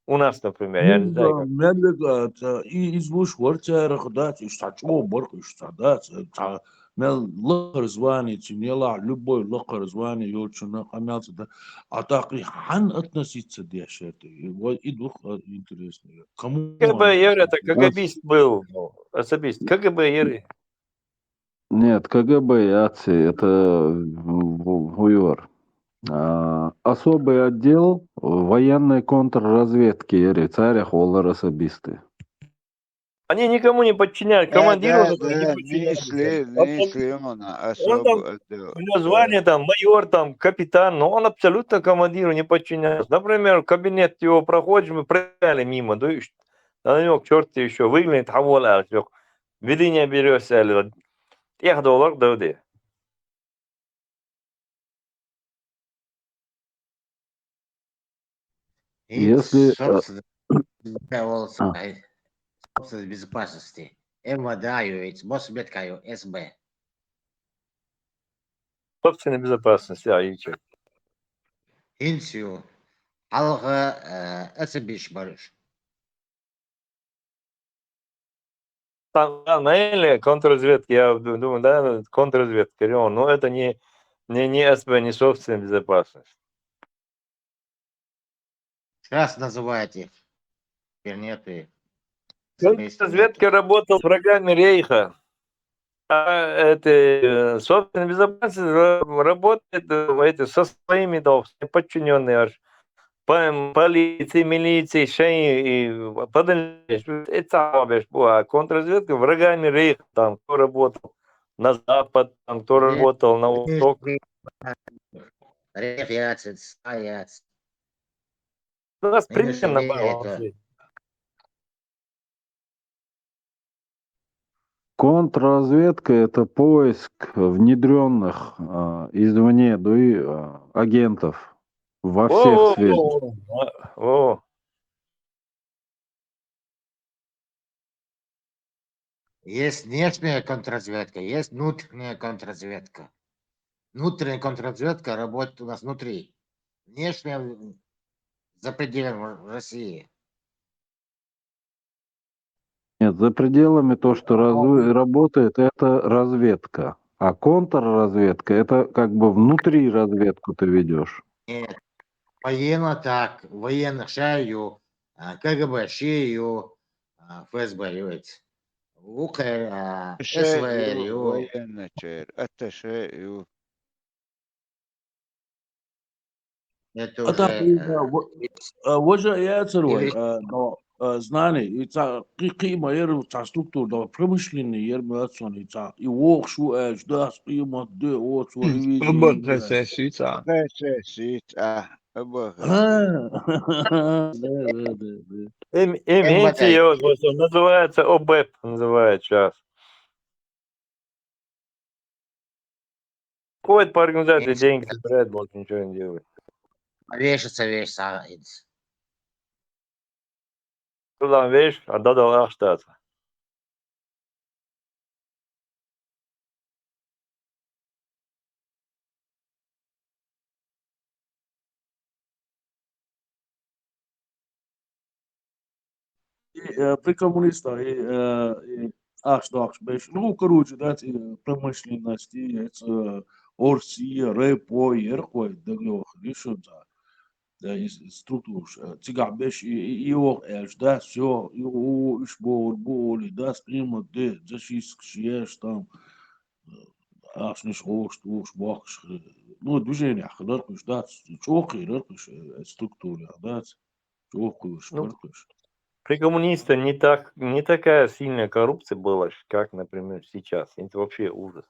У нас, например, я не Ну, знаю, да, как. Мел вега, ца, и иза луш вара царах дац, уьш цхьа чӀогӀа барх, уьш цхьа дац, ца, мел лакхара звание цуьнан елахь, любой лакхара звание йолчунна къамел ца да. А тӀаккха и хьанна относиться деш яра те? И, вот и дух, а, интересно. Кому он КГБ яра, это относится? КГБист был, ну, особист. КГБ яра. Нет, КГБ яц, это, м, в-, хӀун яра. А, особый отдел военной контрразведки яра, царах волара особисты. Они никому не подчинялись. Да, командиру, да, да, не подчинялись. Несли, абсолютно. Несли он, а, он там, особый отдел. У него звание там майор, там капитан, но он абсолютно командиру не подчинялся. Например, в кабинет его проходишь, мы проезжали мимо, да, и ш-, на него к чёрту ещё выглянет, а вон, а, всё. Видение берёшь, аьлла, тӀехдоларх давде. Если, э, собственность, а, собственность безопасности. МВД ю, Моссовет ю, СБ. Собственной безопасности, а, и чё? Инсю. Хьалха, э, особист бараш. Там, да, наверное, контрразведка, я ду-, думаю, да, контрразведка, Рион, но это не, не, не СБ, не собственная безопасность. Сейчас называйте их. Теперь нету их. Контрразведка работала в программе Рейха. А это, э, собственная безопасность ра-, работает, э, эти, со своими, да, подчинёнными, аж по-, полиции, милиции, шайн и подальше. Это самое, а контрразведка врагами Рейха, там, кто работал на запад, там, кто работал на восток. Рейх яц, са яц. У нас примерно баланс есть. Контрразведка — это поиск внедрённых, а, извне, да и, а, агентов во всех сферах. Во, во, во, во. Есть внешняя контрразведка, есть внутренняя контрразведка. Внутренняя контрразведка работает у нас внутри. Внешняя, м, за пределами Р-, России. Нет, за пределами то, что разв-, работает, это разведка. А контрразведка — это как бы внутри разведку ты ведёшь. Нет. Военно так, военных шайн ю, а, КГБ шен ю, а, ФСБ ю эц. УКР, а, СВР ю. Военный чер, это шен ю. Это уже, э, а, важа яцар вай, а, но, а, знание, и ца-, кхи-, кхима яр ца структура, да, промышленный яр ма яц сон, и ца, и вогӀуш ву аьлча, да, ас къемат де, оцу ревизия. ПБХСС и ца. ПБХСС и ца. М, МБТ. М, МБТ. Называется ОБЭП, называется сейчас. Ходит по организации, деньги собирает, больше ничего не делает. Вешаться, вешаться, а, иди. Куда веш, а да, да, ах, штат. И, э, при коммунистах, и, э, и ахча дохкаш берш. Ну, короче, да, и промышленность, и это, э, Орси, рэпо, ерхой, дагалоха, решил, да. Да, и с-, структураш, э, цигахь берш, и, и, и ох, аьлча, да, всё, и, о, уж бохур бу олий, да, стримат де, зачисткаш еш там, э, ахчанаш гӀош, тухуш, бохкаш, э, ну, движениях хилар кхуьш, да, чӀогӀа хилар кхуьш, э, структурах, да. Ну, при коммунистах не так, не такая сильная коррупция была, как, например, сейчас. Это вообще ужас.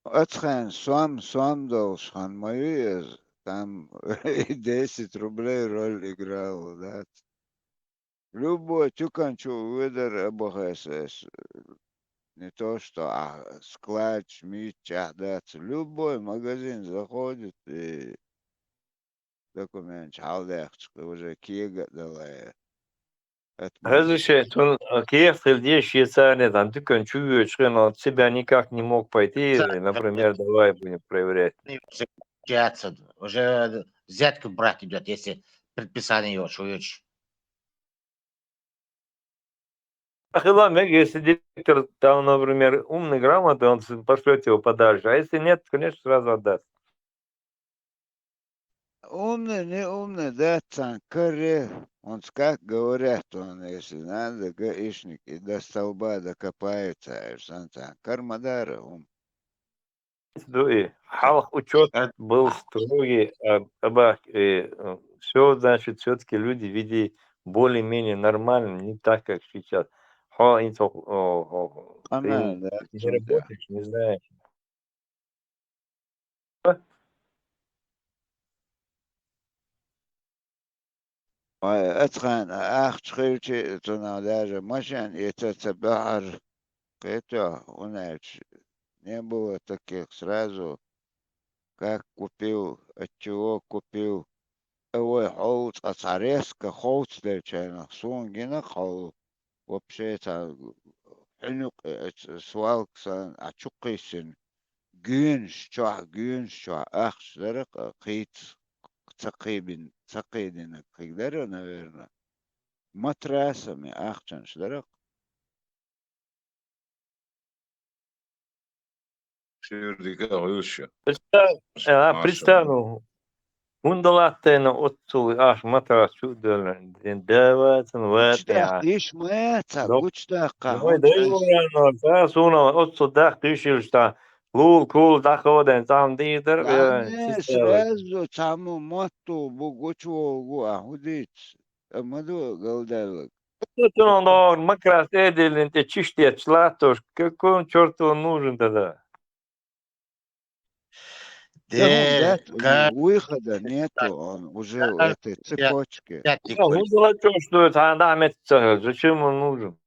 Оцу хенахь сом, сом долуш хан ма ю иза, там и десять рублей роль играла, дац. Любой тюкан чу ведар а бахес эс, не то что, а, складчу, миччахь дац. Любой магазин заходит и документаш хьалдаьккхича, уже кега а дале. Разрешение, цунна, а, кехат хила деза шен царна, там, дукан чу йоьдучу хенахь, он тебя никак не мог пойти, например, давай будем проверять. Уже взятку брать идёт, если предписание йоцуш йоьдуш. А хила мега, если директор, там, например, умный, грамотный, он с-, пошлёт его подальше. А если нет, конечно, сразу отдаст. Умный, не умный, да, цхьана каре, он как говорят, он, если надо, гаишник и до столба докопается, а сан цхьана кара ма дара хӀума. Ду и хьалха учёт был строгий, а, а бах-, э, э, всё, значит, всё-таки люди вели более-менее нормально, не так, как сейчас. Хьо, ин цо, о, о, ты не работаешь, не знаешь. Ой, оцу хенахь ахча хилча, цунах даже машен эца ца баьхьара, кхетий, хӀунда аьлча не было таких сразу, как купил, от чего купил. А вай хьол цкъа цхьа резко ховцаделлачу хенахь, суна гина хьол, вообще цхьа хьуьнуькъ, э, свалка санна, а чу кхиссина, гуьйнаш чохь, гуьйнаш чохь ахча дара, кхийца ца кхийбина, ца кхийдинарг кхин дара, наверное. Матрасами ахчанаш дара. Шуьйра дика хуьлуш ю. Представь, а, представь, ну, хӀунда латтийна оццул аш матрас чу а доьллина, ден давацан ватӀа. Гучудаккха йиш ма яц, гучудаккха. Вай хӀунда дай аьлча вара, ца суна оццул даккха йиш йолуш, цхьа лула-кула дӀакховдийна, цхьа хӀума дийр дара, главное, сразу цхьаммо мотт бу, гучуволу а хӀун дийца? Ма ду галдаьлларг. Цунах догӀу макрас тӀе а диллина, тӀе чиш детташ латтош, какой он чёрту нужен тогда? Де, выхода нету, он уже в этой цепочке. ХӀунда лачкъош ду, цхьана дӀа меттиг ца хилча, зачем он нужен?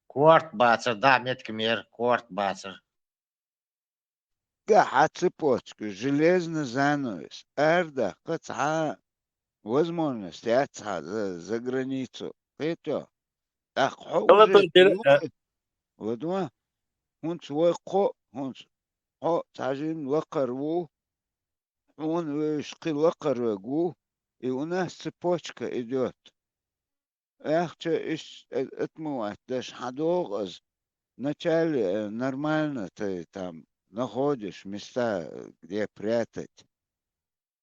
Корта бацар, дӀа меттиг мера, корта бацар. Га хьа цепочка, железный занавес, арадаккха цхьа возможность яц хьан за, за границу, кхетий? ТӀаккха хьо уже юкъе, ладогӀа, хӀунца вай кхоъ, хӀунца хьо цхьа жимма лакхара ву, хьуна вевзаш кхин лакхара верг ву, и у нас цепочка идёт. Ахча иштта, э, отмывать деш хьан догӀу аса? Вначале, э, нормально ты там находишь места, э, где прятать.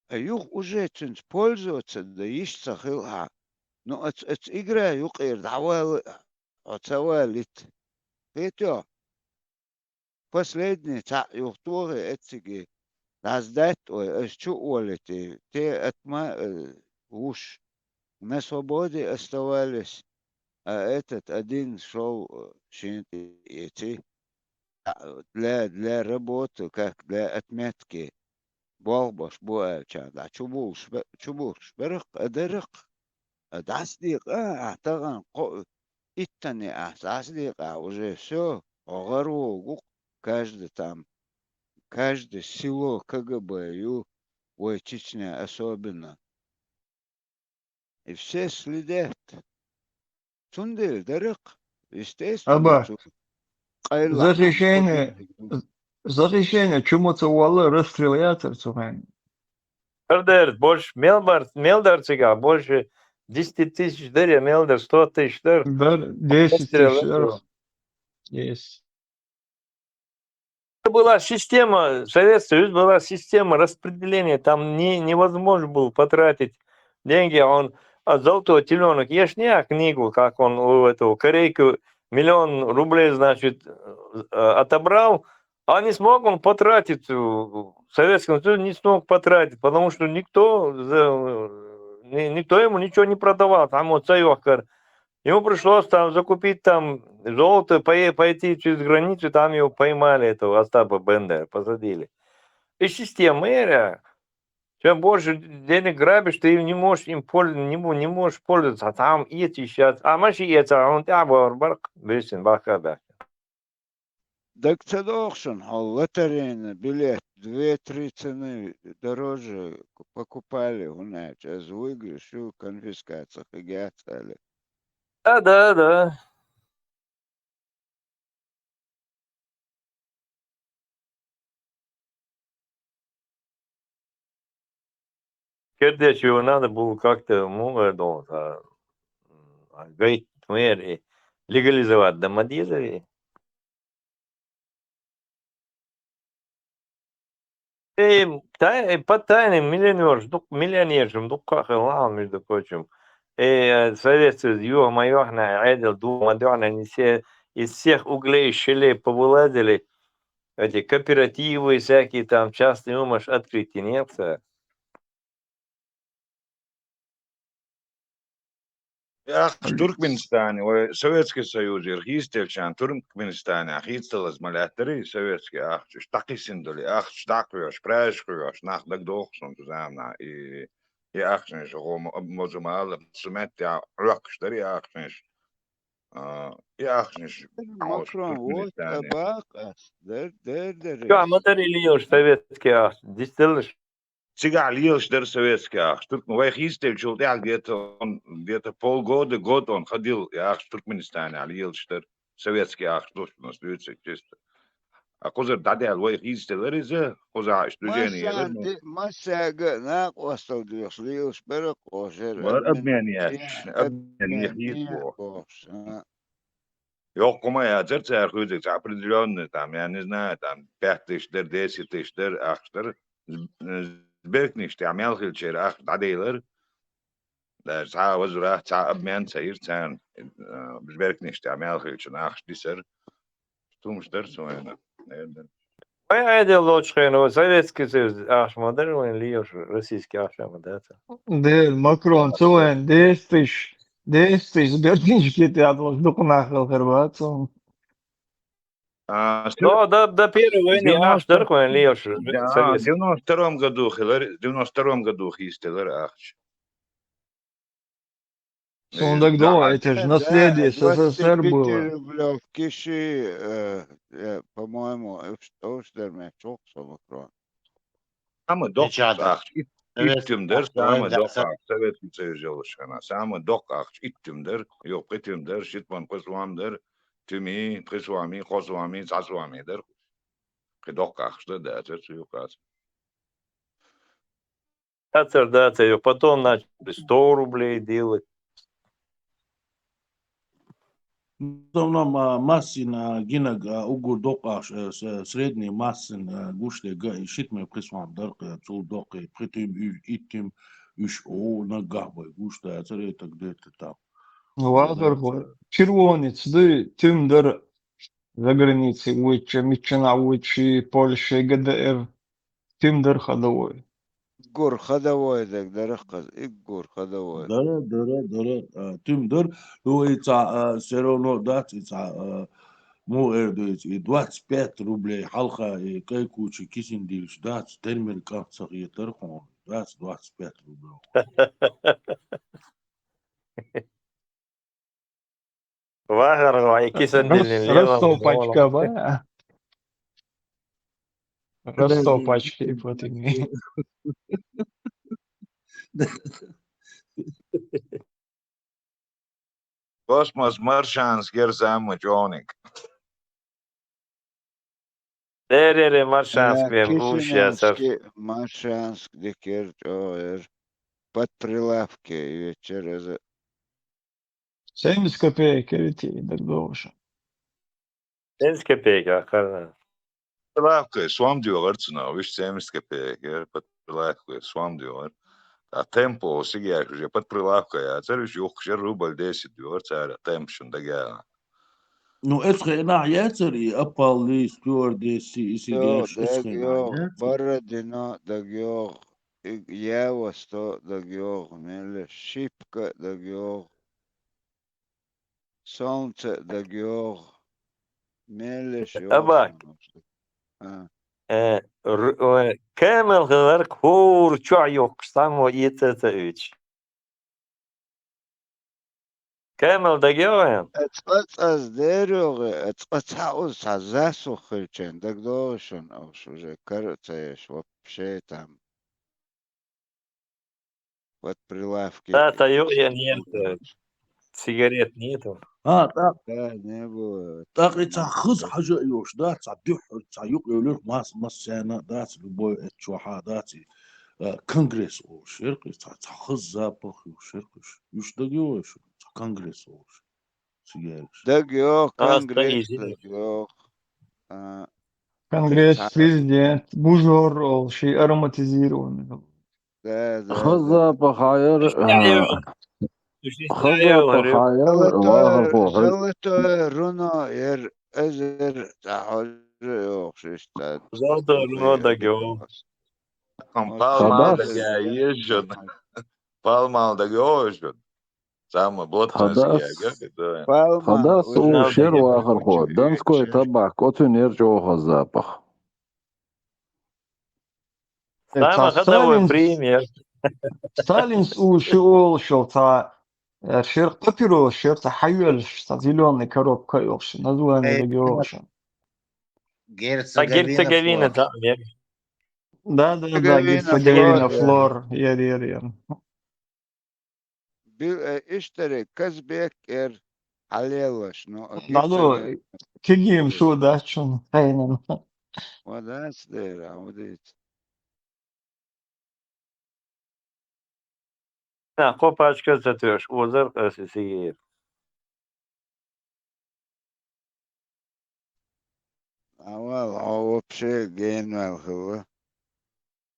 А юха уже цуьнца пользоваться дан йиш ца хилахь. Ну, аца, аца игра юкъера дӀавала а, хьо ца валийта. Кхетий? Последний цхьаъ юхатохий эциге, дӀасадаьтта вай, аса чу а волийта, те атма, э, вуш, на свободе оставались, а этот один шёл, э, шена тӀе эций. а, для, для работы, как для отметки, болх беш бу аьлча, дӀа чубулуш бе-, чубулуш берах, а, дарах. А, дӀасадекъа, а, тахана кхо-, иттанна а, дӀасадекъа, уже всё, хьо гӀар вогӀу, каждый там, каждый село КГБ ю, вай Чечня особенно. И все следят. Цундела дарах, естественно, Аба, цу къайла захищение, хӀама захищение чу ма ца валла, расстрел яцар цу хенахь. Дер, дер, больше, мел бар, мел дар цигахь, больше десять тысяч дер, я мел дар, сто тысяч дер. Дар, десять тысяч дер. Есть. Это была система, Советский Союз, была система распределения, там не, невозможно было потратить деньги, а он от «Золотой телёнок», ешь не, а книгу, как он у этого корейка миллион рублей, значит, э, отобрал, а не смог он потратить, э, Советский Союз не смог потратить, потому что никто, за, э, ни-, никто ему ничего не продавал, там вот Саёхкар. Ему пришлось там закупить там золото, пое-, пойти через границу, там его поймали, этого Остапа Бендера, посадили. И система, я говорю, чем больше денег грабишь, ты не можешь им польз-, не мо-, не можешь пользоваться. А там эти сейчас, а маши эти, а он, а, бар, бар, бесин, баха, да. Дага ца догӀу шуна, хьо лотерейный билет две-три цены дороже покупали, хӀунда аьлча аз выигрыш ю, конфискация хигацали. Да, да, да. Кердечь его надо было как-то, ну, это, а, а, говорит, мэр, э, легализовать, да, ма деза ве. Э, тай-, э, по тайным миллионерш, дук-, миллионершам дуккха а хилла, между прочим. Э, Совет Союз юха ма йохна, Ӏедал духа ма дохна, они все из всех углей, щелей повылазили. Эти кооперативы всякие там, частные, умаш открыть и нет, э. Яхаш Туркменистане, вай Советский Союзера хийцаделчарна Туркменистане хийцадалаза ма лаьттарий советский ахчаш, дӀакхийсина долу ахчаш дӀакхоьхьуш, прайзаш кхоьхьуш, нах дагадогӀу суна цу заманахь, и, и ахчанаш гӀо ма-, моза ма алла, цу меттехь Ӏохкуш дара и ахчанаш. А, и ахчанаш Макрон, вот Туркменистане. Абакъас, дер, дер, дер. Чохь ма дарий лелаш советский ахча, дицделлаш. Цигахь лелаш дара советский ахча. Турк-, вай хийцаделлачул тӀаьхьа где-то он, где-то полгода, год он ходил, и ахча Туркменистане лелаш дара. Советский ахча, дуьйцург чисто. А кхузара дӀадаьлла вай хийцаделира иза, кхузахь иштта движение яра, ну. Массанхьа де-, массаьрга а накъосталла доьхуш лелаш бара кху шера. Бара обмен, обмен яц, обмен яц, яхийта боху. Бохуш, а. Йоккха хӀума яцара цара хуьйцург, цхьа определённый там, я не знаю, там, пять тысяч дара, десять тысяч дара, ахча дара. З-, з-, беркнаш тӀехь мел хилчера ахча дӀаделира. Даже цхьа а возврат, цхьа а обмен ца йира царна. Э, беркнаш тӀехь мел хилча ахча дисира. ХӀумаш дара цу хенахь. Вайн Ӏедал лоцучу хенахь советский союз ахча ма дара вайн лелаш, российский ахча ма дац. Дера, Макрон, цу хенахь десять тысяч, десять тысяч беркнаш кхетта долуш дукха нах хилла хир бац. А, да, да, да, первый войны ахча дара вайн лелаш, да, советский. В девяносто втором году хилира, в девяносто втором году хийцаделира ахча. Суна дагадогӀу, это же наследие СССР было. Двадцать пятирублёвки ши, э, э, по-моему, уьш, уьш дара меттиг чохь со Макрон. Самый доккха ахча, ит-, иттим дара, самый доккха ахча, Советский Союз йолуш хенахь. Самый доккха ахча иттим дара, юха пхи туьма дара, шитман пхи сом дара, туьмий, пхи сомий, кхо сомий, цхьа сомий дара. Кхин доккха ахча дан дацара цу юкъа. Дацара, дацара, потом начали сто рублей делать. В основном, а, массина гинаг, а, уггар доккха ахча, э, с-, средний массин, э, гуш дерг, и шитман пхи сом дара, э, цул доккхий, пхи туьма, уьш, итт туьма, уьш, о, наггахь бай гуш дацара, и так далее, так. Вазархо, червонец дуй, туьма дара. За границей вуьйча, миччанахь вуьйча, Польша, ГДР, туьма дара ходовой. Уггар ходовой дерг дара хаза, уггар ходовой. Дара, дара, дара, а, туьма дара. Ну, и цхьа, а, всё равно дац, и цхьа, а, Муха эр ду иза, и двадцать пять рублей хьалха, и кӀайкхачу кисана дилча, дац, тера мел кӀант ца хетара хьуна, дац двадцать пять рублей. Вахар вай кисан дилин лела. Ростов пачка ба? Ростов пачка и потом. Космос маршанс гер замма чӀоник. Дерери маршанс бен уш ясар. Маршанск дикер чӀогӀер. Под прилавке вечер аза. Семьдесят копеек, видите, так дорого. Семьдесят копеек, а, карна. Прилавка, сом дёгӀар цунах, виш семьдесят копеек, яр под прилавка, сом дёгӀар. А темп о сигаеш уже под прилавка яцар, виш юхкшер рубль десять дёгӀар цара, темп шун дагяла. Ну, эцхе нах яцар, и апалли, стюардесси, и сигаеш, эцхе нах яцар. Барра дино дагёгӀ, и явасто дагёгӀ, меле шипка дагёгӀ. Солнце дагёгӀ. Меллеш йоӀ. Табак. А. Э, р-, ой, кемел хилар кхур чохь йоккхуш цхьаммо эца ца уьйцуш. Кемел дагёгӀ вайн? Э, цкъа цӀаз дер йогӀе, э, цкъа цхьа уз, цхьа засух хилчен, дагдогӀу шуна, уж уже кара а ца еш, вообще там. Под прилавки. Та, та юкъ я нет, э, сигарет нету. А, так. Да, не было. Так и цхьа хаза хьажа а йолуш, да, цхьа дуьххьал, цхьа юкъ йолуш, мас-, массарна, да, цхьа любой эт чохьа, да, цхьа, э, конгресс олуш, шеркъ, цхьа, цхьа хаза запах йолуш, шеркъ, уьш дагайо вай шу, цхьа конгресс олуш. Сигаьркаш. Дагайо, конгресс дагайо. А, конгресс, цхьа президент, бужор ол, ши ароматизированный. Да, да, да. Хаза запах хьаяр, а, хаза запах хьаяр, золотой, вахар хо, золотой руно яр, эзар цхьа хьожа йохуш иштта. Золотой руно дагайо. Палмал дагайо езжан. Палмал дагайо езжан. Цхьамма блокнот яга, да. Тхадас у шер вахархо, Донской табак, оцунера чӀогӀа запах. Самый ходовой пример. Сталинс у шу олуш йолу цхьа, э, шер папирос, шер цхьа хьайоьллуш, цхьа зелёный коробка йолуш, название дагайо шуна. Герцеговина, герцеговина, да, мер. Да, да, да, герцеговина флор, яр, яр, яр. Бил, э, иштаре Казбек эр хьалеллаш, ну, а дӀало, герцег-, кигим шу дац шуна, хьенан. Ва дац дера, а ва дийца. Да, кхо пачка ца тоьшу, озар аса сиер. Авал, хьо вообще генваьлла хилла.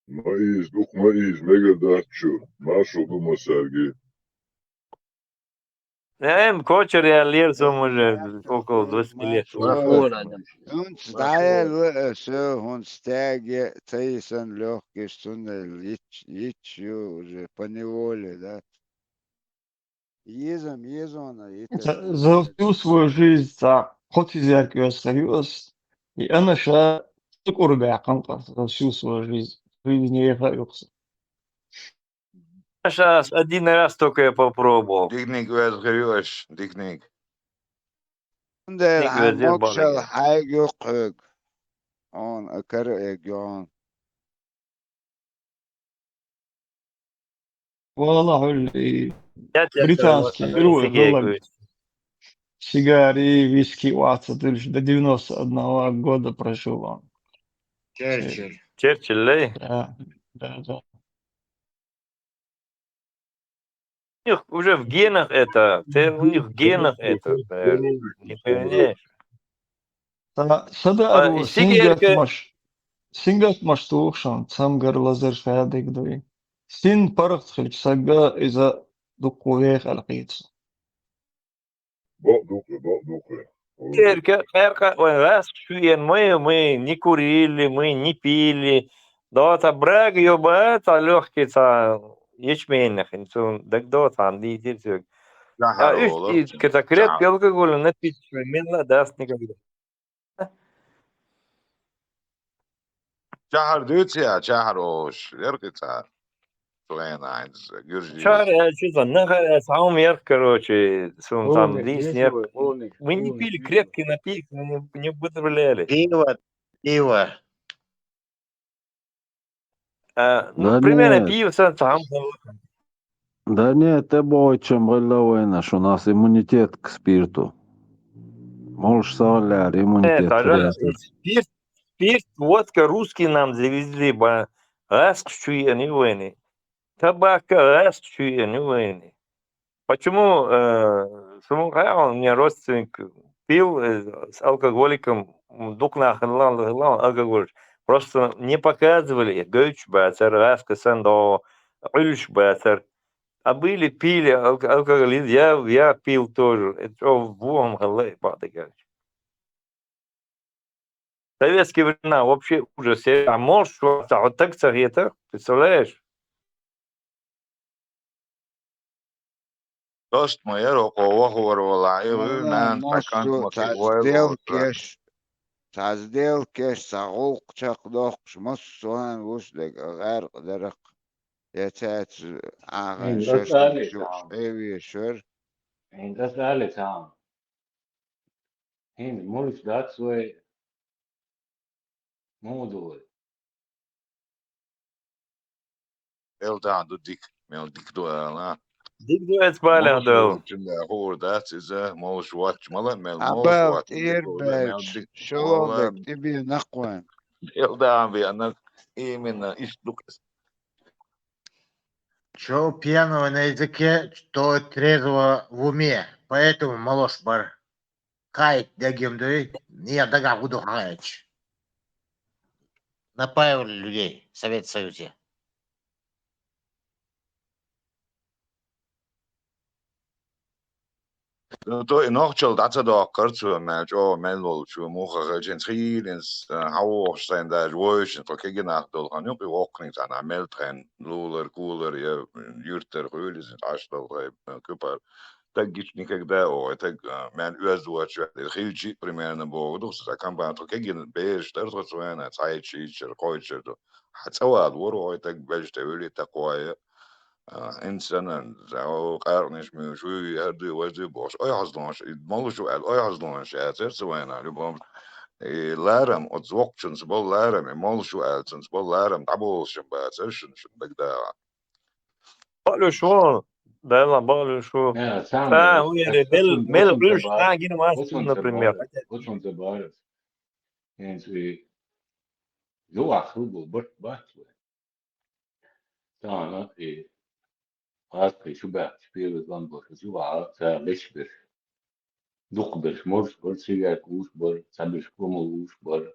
Ма ийза, дукха ма ийза, мегар дац шу, маршо ду массаьрга. Эм, кочар яьллера со уже около двадцати лет. ХӀунца дӀаяьлла аса, хӀунца стяги ца йисан лёгкиш, цундела йитч-, йитч ю уже поневоле, да? Езам, езона, ета. За всю свою жизнь цхьа кхо тизерг оьсур ю ас. И анаша цӀукъур баьккхина къа, за всю свою жизнь. Жизнь еха юкъса. Аша ас один раз только я попробовал. Дикниг оьзгӀа ю аш, дикниг. Цундела хьан могушалла хьайга юккъехь. Он, а кара эгга он. Валла хьуьлла и британский, первый хӀаллак. Сигари, виски ваца дуьллуш, до девяносто одного года прожил он. Черчилль. Черчилль, да? Да, да, да. У них уже в генах это, ты, у них в генах это, э, не понимаешь? Сан, сан да ару, сингаттамаш, сингаттамаш туху шуна, цамгар, лазар, шадерг дуй. Син паргӀат хилча сага иза дуккха веха аьлла кхета. Бакъ ду-кх, бакъ ду-кх. Церка, къаьркъа, вайн гӀаьскаш шуьйна, мы, мы не курили, мы не пили. Дота брага йоба, цхьа лёгкий, цхьа ячменнах, цунна дагадо, цхьаьна дийцира соьга. А уьш и, цхьа крепкий алкоголь напиток, мелла а дац никогда. Чахьар дуьйцу я, чахьар олуш, яркъи цара. Цу хенахь хӀинца гуьржий. Чахьар аьлча, иза нахар аьлча, хьан хӀума ярх, короче, суна там Олни, дийсна ярх. Олни, Мы не Олни, пили Олни. Крепкий напиток, мы не, не употребляли. Пиво, пиво. А, ну, Да примерно нет. Пиво сан цхьа хӀума хилла. Да нет, тӀебогӀуччам гӀелла вайна, шу нас иммунитет к спирту. Молуш сагӀа лаьара иммунитет Э, тажа, треза. Спирт, спирт, водка, русские нам завезли, ба, гӀаскхаш чу еана ю вайна. Табака, гӀаскхаш чу еана ю вайна. Почему, э, суму хьаьгӀа, у меня родственник пил, э, с алкоголиком, м, дукха нах хилла, хилла алкоголь. Просто не показывали, гойтуш бацара, гӀаска сан догӀу, Ӏуьллуш бацара. А были, пили, алк-, алкоголизм, я, я пил тоже. Это чё, вон хилла, бакъдерг аьлча. Советские времена вообще ужас. Я, а можешь, вот так ца хета, представляешь? Дост ма яра, хӀокхо вахар валахь, и вуьйр нана цхьа кӀант массо ма цхьа кхин войла сделкеш, цхьа сделкеш, цхьа гӀуллакх чекхдоккхуш, массо а хӀума вуьш дерг а гӀаьркъа дарах. Я цаьрца Ӏаха Ин шашлык аса шу, алий цхьа хӀума? Эвешар. Ин аса алий цхьа хӀума? ХӀинца муьлш дац вай, муха ду вай? Эл тахана ду дика, мел дика ду ала. Дика ду эцу балех Молуш Дала. Ву, чуьнда хуур дац иза, молуш вац, мала мел молуш Абал вац, дика тӀера ду, мел баьлча, дика шолгӀа вала. Дерг тӀебе накъван. Эл тахана бе, ана, именно, иштта ду. Чё пьяного на языке, то трезвого в уме, поэтому молош бар. Кхаийта дегим дуй, не дагахь гу ду хьаьча. Напаивали людей в Совет Союзе. Ну, то и нохчалла дӀа ца доккхура цо, мел чӀогӀа мел волчо, муха хилча, хӀинца хийлинца, а, хьан вохуш сайна даже войшина, тхо кегий нах долу хан юкъа, и воккханиг цхьана мел тхайн лулар, кулар, я юьртара хуьлу иза, Ӏаш долу тхайн, а, куьпар. Таг гича никогда оха, таг, а, мел оьзда воцуш ваьлла. Хилчи а примерно боху дух, сан компания тхо кегина бераш дара тхо цу вена, цхьайтта шийчара, кхойчара ду. Хьан цӀа вала вора оха, таг бежа тӀе вуьли такхоя. А, инсанан, за, о, къаркъанаш муьйш, вуй, хӀара дуй, важа дуй бохуш, ойхьазлонаш, и молуш ву аьлла, ойхьазлонаш яцара цу вена, любом. И ларам, оцу воккхачунца болу ларам, и молуш ву аьлла, цунца болу ларам, дӀаболуш шун бацара, шун, шун дагадагӀа. Бакълуьйш ву, Дала бакълуьйш ву. Э, цхьаъ, Ца, хӀун яре, мел, мел Ӏуьллуш, цхьаъ гина вац, например. Оцунца бара. ХӀинца и юкъахь хилла болу барт бац вай. Тахана и гӀазкхий чу баьхкича, первый план болуш, юкъахь цара леш берш. Дукха берш молуш бара, цигарка уьш бара, цхьаберш кумал уьш бара.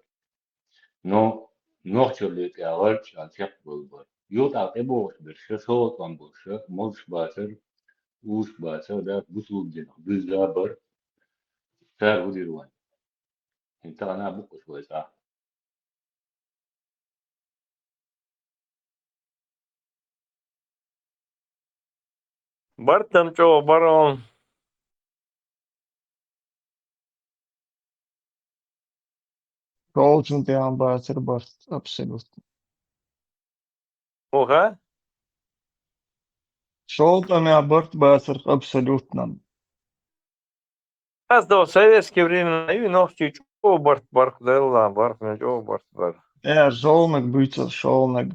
Но нохчалле тӀехь гӀарчӀа чекхбала бара. Юкъахь тӀебогӀуш берш, шолгӀа тӀом болуш, молуш бацара, уьш бацара, да, бусулба динах буьзза бара. Цара хӀун дира вайн? ХӀинца тахана букъуш вай цхьа. Барт-м чӀогӀа бара. ШолгӀачун тӀехь бацара барт, абсолютно. Оха? ШолгӀачун тӀехь барт бацара абсолютно. Ас до советские времена, и нохчий чӀогӀа барт бар, Дала, барт, мен чӀогӀа барт бар. Э, жолнаг буьйцур, шолгӀанаг,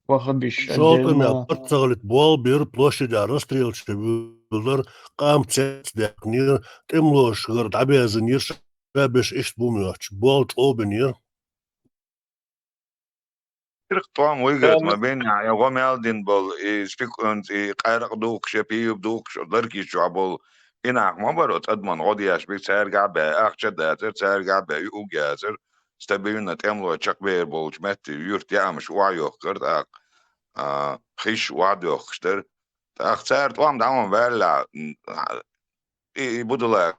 вахабиш, ШолгӀачун тӀехь отдельно. Барт ца хилийта болх бира, площадь расстрелаш вуьйлура, къам цецдаьккхинера, тӀемалоша гӀара дӀабаьзинера, ша берш иштта бу моьттуш, болх чӀогӀа бинера. Ирх тӀом вуьйгара ма бинехь, я гӀо мел дина болу, и спикунца, и къаьркъа духкуш, я пиво духкуш, ларкийчохь болу. И нах ма бара оцу адаман гӀо деш биг, цаьргахь а баьхкича дацара, цаьргахь а баьхкича, и уг яцара, стабильно тӀемалой чекхбер болчу метте юьртан яамаш охьайохкура тӀаккха, а, хиш охьадоьхкуш дара. ТӀаккха цара тӀом дӀа ма ваьллехь, м, и, и будала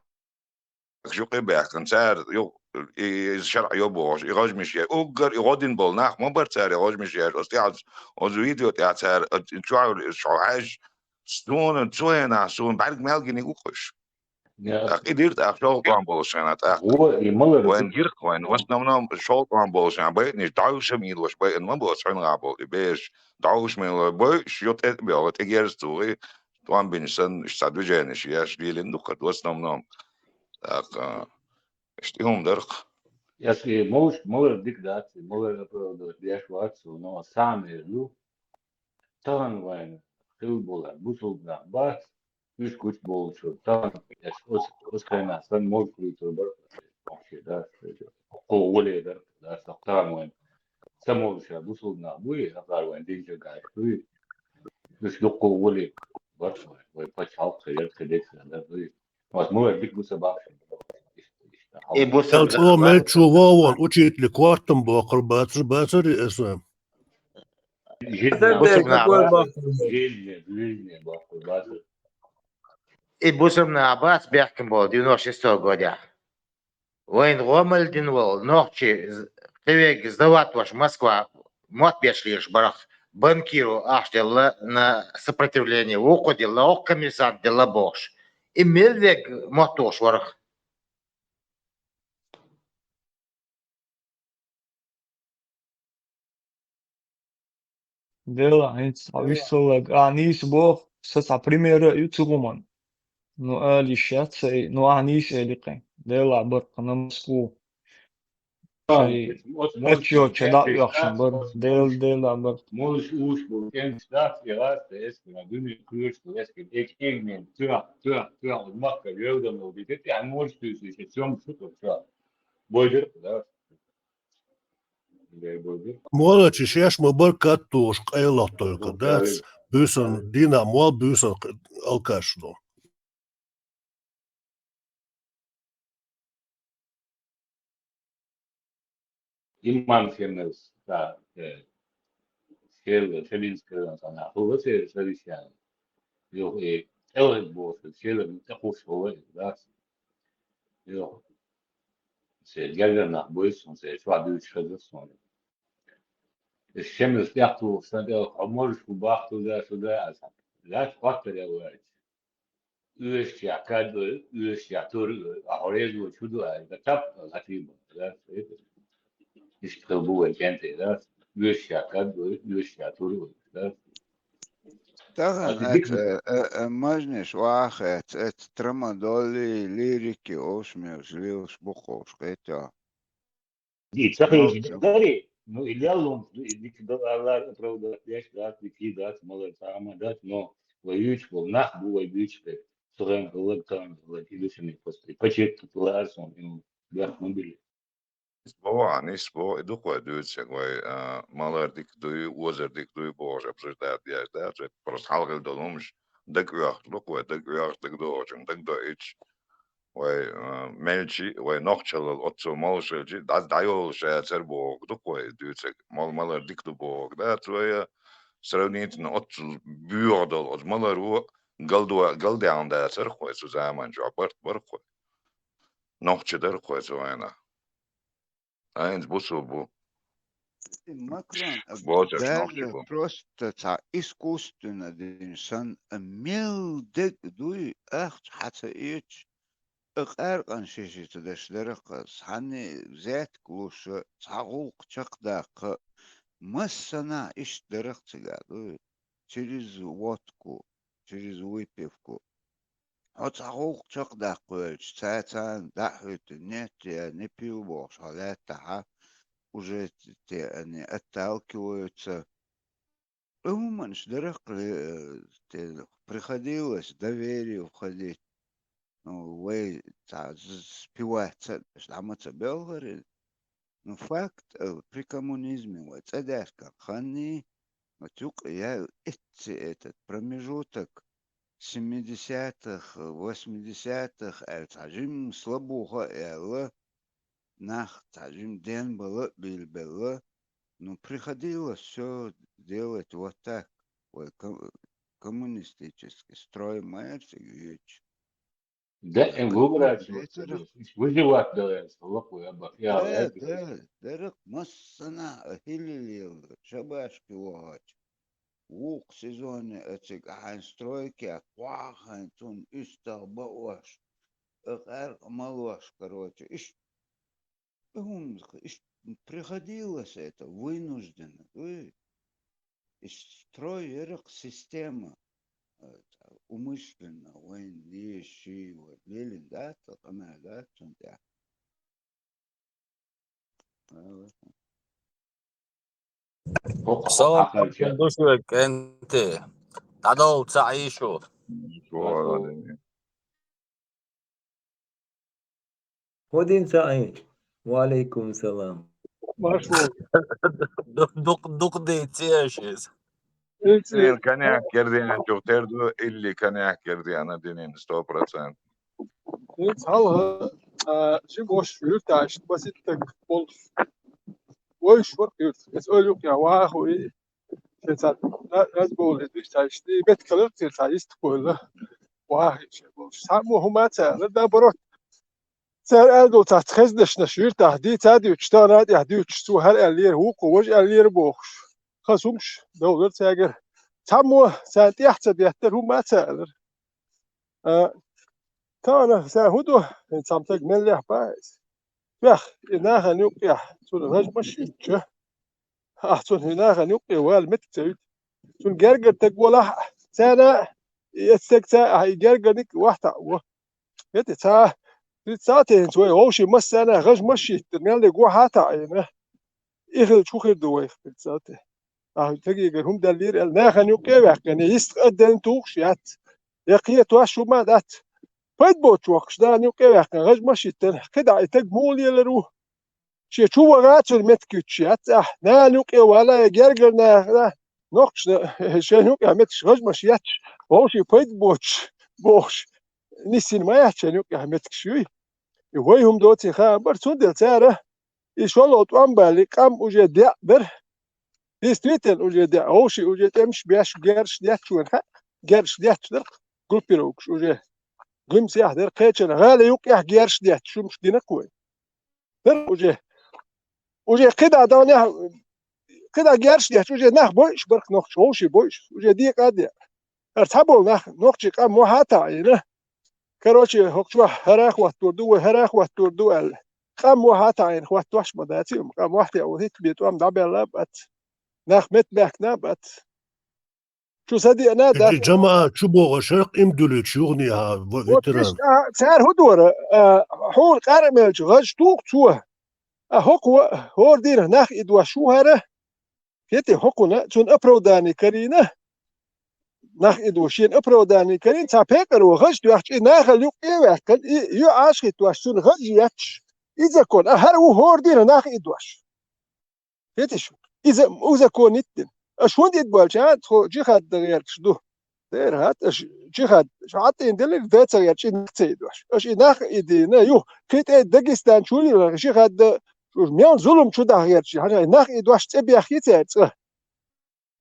юкъе баьхкина, цара ю-, и, иза шарӀ йо бохуш, и гӀажмиш яй. Уггар и гӀо дина болу нах ма бара цара и гӀажмиш яй. Оцу тӀехь, оцу видео тӀехь цара, оцу чохь, чохь хьаьжча, суна, цу хенахь суна бӀаьрг мел гиниг ву кхуьш. ТӀаккха и дира тӀаккха шолгӀа тӀом болуш хенахь тӀаккха. Вайн гира-кх вайн, в основном шолгӀа тӀом болуш хенахь байинарш, дӀовшам йилош байина ма бу оцу хьуьнагӀ болу и бераш. ДӀовшам йилош байуш, ю тӀе а баьхна, тӀе герз а тухий, тӀом бинчу санна, иштта цхьа движенеш еш, лелийна ду-кх в основном. ТӀаккха иштта и хӀума дара-кх. Если малаш, малар дика дац, малар оправдывать деш вац, но самое ду, тахана вайн хилла болу бусулба нах бац, уьш гучуболуш, тахана оцу, оцу хенахь санна молуш хуьлуьйтур бара, вообще, да, кхо гӀоле дара, да, тахана вайн ца молуш бусулба нах буй, хӀокхара вайн динчуьнгахь дуй, уьш дуккха гӀоле бара вайн, вай пачхьалкх хир яра, кхин дерг хир дара дуй. Ас муьлхха дика бу сан бахьаш. И бу сан Цо мел чу вогӀу вон учителе кортам боккхур бацар, бацар и аса. Жирне, Аса бу сан дерг нах баккхур бац. Баккхур бацар. И бу сан нах бац бехкам болу девяносто шестого годехь. Вайна гӀо мел дина волу нохчий з-, кхин верг сдавать веш Москва мотт беш лелаш барах, банкиро ахча делла на сопротивление, вукхо делла, окху коммерсант делла бохуш. И мел верг мотт тухуш варах. Дела, хӀинца цхьа виссаллаг, ахьа нийса боху, сан цхьа пример а ю цу хӀуманна. Ну, ала йиш яц сан, ну, ахьа нийса эли кхин. Дела, баркъ на Москву. Ай, оцу отчет ча дӀа а оьхшина бара. Дела, Дела, баркъ. Молуш уьш бу кӀенташ дац, и гӀаз, эскина, дуьне кхоьруш бу, эскина, эккинг мен, туьх, туьх, туьх, махка, вевдан ву, дитет, я, молуш туьйсуш, сём шу, туьх, туьх. Бойдер, да? Молодцы, шаьш ма бара каттош, къайлах только дац, буьйсан дийнахь мол, буьйсан алкаш ду. Имам Шемес, да, э, Шел-, Шелинский район, сан нах, хӀума ца совещание. Юха и тӀелхиг бохуш, Шелин тӀекхуш хӀума, да. Юха. Се гергара нах буьйсу, се чохь дуьйцуш хеза суна. Шемас тӀехтухуш сан тӀе, хьо можаш ву бахту да, шу да, аса. Лаьцна хӀоттар ян ваьлча. Оьшучех кад вай, оьшучех тур вай, а хьо реза ву шу ду аьлла, тап, латийна, да? Иштта хила бу вай кӀентий, да? Оьшучех кад вай, оьшучех тур вай, да? Тахана Аса дика эца, э, э, э, мажнеш вахац, эца трамадоли, лирики, овшмеш, лилаш бу кховш, кхетё. И ца хилча дари, ну, и леллунг, ну, и дика ду, Аллах оправдать деш дац, дика дац, малар цхьа а ма дац, но вай юьйцуш болу нах бу вай буьйцуш берг. Цу хенахь хилларг, тахана хилларг, и ду шуна и пост-, и почерк лаар суна, и бехк ма били. Ис боху, ис боху, и ду-кх вай дуьйцург, вай, а, малар дика дуй, озар дика дуй бохуш, обсуждать деш дац, вай просто хьалха хилла долу хӀумаш дага оьхуш ду-кх вай, дага оьхуш, дага догӀучун, дага доуьйтуш. Вай, а, мелчи, вай нохчаллал оццул молуш хилчи, дӀа-, дӀайолуш яцара бохург ду-кх вай дуьйцург, мал-, малар дика ду бохург дац вай, а, сравнительно оццул боьха долу оцу маларо галдо-, галдаьхна дацара-кх вай цу заман чохь, барт бара-кх вай. Нохчи дара-кх вай цу вайнах. Айнца бусул бу. Макрон, боцурш нохчи бу. Просто цхьа искусственно дина санна, мел дег дуй, ахча хьа ца эцаш, а къаьркъан ши-ши ца деш дара-кх, цхьанне взятка луш, цхьа гӀуллакх чекхдаккха, массанхьа иштта дара-кх цигахь дуй, через водку, через выпивку. Хьо цхьа гӀуллакх чекхдаккха воьлча, цаьрца дӀа а хьуьйту, нет, я не пью бохуш, хьо лаьттахьа, уже те они отталкиваются. И хӀуманаш дара-кх, э, те, приходилось в доверие входить. Ну, вай цхьа з-, з-, спивать ца деш, дӀа ма ца боьлхура. Ну, факт, э, при коммунизме вай цӀа даьхкина ханний, вот юкъа яьлла эцци этот промежуток семидесятых, восьмидесятых аьлла цхьа жимма слабуха а яьлла, нах цхьа жимма денбала а билбелла, ну, приходилось всё делать вот так. Вай ко-, коммунистический строй ма яра цига юьйцуш. Даим выбрать, выживать делаешь, лапу я бах, я, да, я, да, дерриг массанхьа а хӀиллалела, шабашки вахача. Вукху сезоне ациг хьайн стройке, кхохьа хьайн цунна уьстагӀ баош. э, къаьркъа ма лош, короче, иштта, э, хӀуманах, иштта приходилось это вынужденно, ой, иштта строй яр-кх система, э, умышленно вайна лийша ший вай лелийна дац, къамаьл дац цунна тӀехь. Салам алейкум, душевик, кӀентий. ДӀадовла, ца Ӏийша. ХӀун дина ца Ӏийша? Ва алейкум салам. Марш ву. Дукха, дукха дийца ца Ӏийша иза. Ил канех кердиан чух тер ду, илли канех кердиан динин сто процент. Ил цхьалха, а, ши бош юрташ, баситтаг болуш. Вайш вар юрт. Эс олюк я ваху и. Шеца, на, раз болу, эс виш цайш, и бет калер цир цай ист койла. Вахи ше болуш. Сам мо хӀума ца, наоборот. Цара аьлла долу цац хезнашна шуьйртахь дийца а дуьйцуш, тахана а тӀехь дуьйцуш, цо хӀара аьллера, вукхо важа аьллера бохуш. Хасумаш довлар цаьгара. Цхьаммо царна тӀехь ца деттара, хӀума а ца алара. А, тахана сан хӀун до, хӀин цхьамсаг меллех баха иза. Вех, и нахана юккъехь, цунна гӀажмаш йитча. Ахь цунна хӀин нахана юккъе вала меттиг ца юьту. Цунна гергара таг волахь а, царна а, и эццаг ца а, ахь и гергарниг вахьтахь а во. ХӀетте ца, ца а техинца вай вовшийн массарна а гӀажмаш йиттина, мел де гохьа а таӀийна. И хилча хӀун хир ду вайх, ца а те? Ахь тагийгара хӀума даьллийра аьлла, нахана юккъе а ваьккхина, йистха а дайна тухуш яц. Я кхетош хӀума а дац. Пайда боцуш воккхуш, нахана юккъе а ваьккхина, гӀажмаш йиттина, кхидӀа и таг муха лелар ву? Шен чу ваха а цунна меттиг юьтуш яц ахь. Нахана юккъе вала, я гергара нахана, нохчашна шайн юккъехь меттигаш гӀажмаш етташ, вовшийн пайда боцуш, бохуш, нисйина ма яц шайн юккъехь меттигаш юй. И вай хӀума доций хаам бара, цундела цара и шолгӀа тӀом балли, къам уже деа дара. Действительно, уже деа, вовшийн уже тӀемаш беш, герзаш детташ вайн хаьа, герзаш детташ дара, группировкаш уже. Гуьмсехь дара, кхечанхьа гӀала юккъехь герзаш детташ, хӀумаш дина-кх вай. Дара уже. Уже кхидӀа дагӀанехь, кхидӀа герзаш детташ, уже нах бойуш бара-кх нохчий, вовшийн бойуш, уже декъа а деа. ХӀара цхьаболу нах нохчийн къам мохь а таӀийна. Короче, хӀокху чохь хӀара а хӀоттор ду, вай хӀара а хӀоттор ду аьлла. Къам мохь а таӀийна хӀоттош а ма дац и, къам мохь а таӀо, хӀинца бен тӀом дӀабаьлла а бац. Нах меттабаьхкина а бац. Чу са деана а дац. Жамаат чу богӀу шаркъ им дуьлуьйтуш юханехьа ветеран. Цара хӀун дора? А, хьуна къаркъа мелча гӀаж туху цо. А хӀокхо хӀора дийнахь нах идош ву хӀара. ХӀетте хӀокхуна цунна оправдание карийна. Нах идо шена оправдание карийна, цхьа пекъаро гӀаж тоьхча, и нахал юккъе а ваьккхина, и йоӀаш хӀиттош, цунна гӀаж етташ. И закон, а хӀара ву хӀора дийнахь нах идош. ХӀетте шу, иза узаконить дина. Аша хӀунда идбоьлча, тхо джихад дан гӀерташ ду. Дера хӀаьта, аша джихад, аша хьатӀина делира, дан ца гӀерташ, и нах ца идош. Аша и нах а идийна, юха, кхин тӀе Дагестан чу лила, джихад дан, уж мел зулам чу дахьа гӀерташ, хьан и нах идош цӀе бехкий цара цкъа.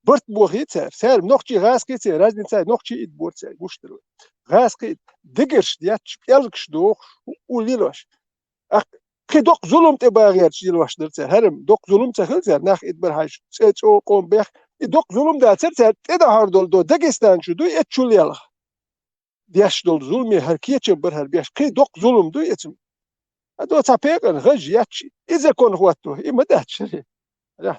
Барт бохий цара, цара нохчий гӀазкхий цара, разница нохчий идбора цара, гуш дара вай. ГӀазкхий, дигирш детташ, пӀелгаш дохуш, у лилош. Ах, кхин доккха зулам тӀе багӀерча йилош дара цара. ХӀара-м доккха зулам ца хила цара, нах идбар хьаьжча, цӀе чӀогӀа къом бех. И доккха зулам дацара цара, тӀедахьар долу до Дагестан чу дуй, эцчул ялха. Деш долу зуламе хӀара кечам бара хӀара беш. Кхин доккха зулам дуй эцу. А до цхьа пекъан гӀаж етташ, и закон хӀотто, и ма дац шаре.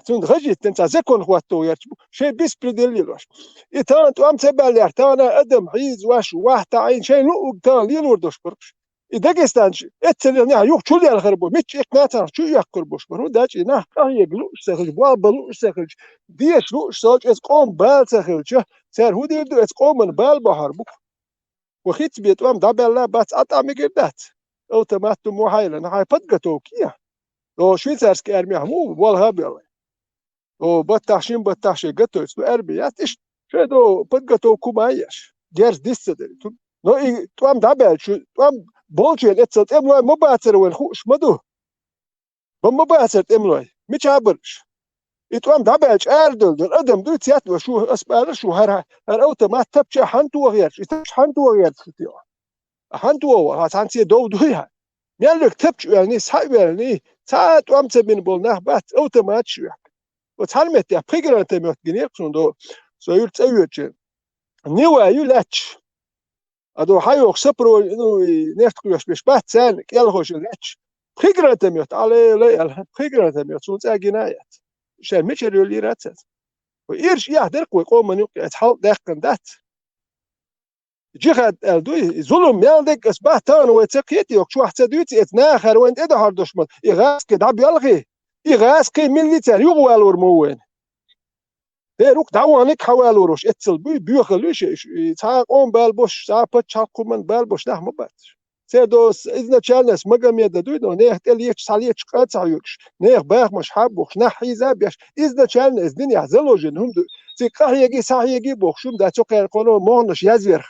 Цунна гӀаж йиттина цхьа закон хӀотто гӀерташ бу, шайн беспредел лелош. И тахана тӀом ца баьллехь, тахана адам хьийзош, вахь таӀийна, шайн луъург тахана лелор долуш баркъаш. И Дагестанчу эццаллехь юха чу лелхар бу, мичча иккхина царах чу оьккхур бу шуна. ХӀунда аьлча и нах къахьега лууш ца хилча, болх бан лууш ца хилча, деша лууш ца хилча, эцу къоман бала ца хилча, цара хӀун дийр ду, эцу къоман бала бахьар бу. Ва хӀинца бен тӀом дӀабаьлла бац, а тӀам мегар дац. Автомат ду мо хьайла, хьайн подготовка е. О, швейцарский армия хӀун болх а баьлла. О, баттахь шин баттахь шайн готовиться ду армия яц, иштта шайн до подготовка ма еш. Герз дис ца дерг. Но и тӀом дӀабаьлча, тӀом болчун эццал тӀемлой ма бацара вайн хууш ма ду. Бан ма бацара тӀемлой. Мича а бараш. И тӀом дӀабаьлча арадала дара. Адам дуй цетта ва шу, ас бара шу, хӀара, хӀара автомат тапча хьан тохерча, и тапча хьан тохерча хӀуьту. Хьан тохо, хьан цхьаьнцце дов дуй хьан? Меллиг тапча оьллий, схьа а оьллий, цхьа а тӀом ца бина болу нах бац, автоматаш вехк. Оцу цхьана меттехь пхи гранатомет гинера цунна до, со юьрта цӀа йоьдучу. Нива ю лаьтташ. А до хьайоху сапро, ну, и нефть кхоьш беш бац царна, кӀелхо шин лаьтташ. Пхи гранатомёт, алай, лай, алай, пхи гранатомёт, цунна цӀа гина а яц. Шаьр мичара йоллийра ца? Вай ирш яхь дерг вай къоман юкъе, эца хьал даьккхина дац. Джихад аьлла дуй, и зулам мел дерг ас бахьа тахана вай ца кхетий, чохь ца дуьйцу, эца нахара вайн тӀедахьар дош ма, и гӀаскхи дӀабелхий, и гӀаскхи милли цара югӀа валур ма ву вайна. Дера, ук дӀаваханиг хьавалур уш эццал буй, боьхалуьйш, и цхьа а къом бала босуш, цхьа а паччахьалкхуман бала босуш нах ма бац. Церан до с-, изначально ас Магомеда дуй, но нехан тӀе леташ, схьалеташ къа ца хьоьгуш, нехан бахамаш хьаббохуш, нах хьийза а беш, изначально эс динехь заложено хӀума ду. Цига къахьеги, схьахьеги бохуш хӀума дац, цо кхаьрга кхоно могӀанаш язъярх.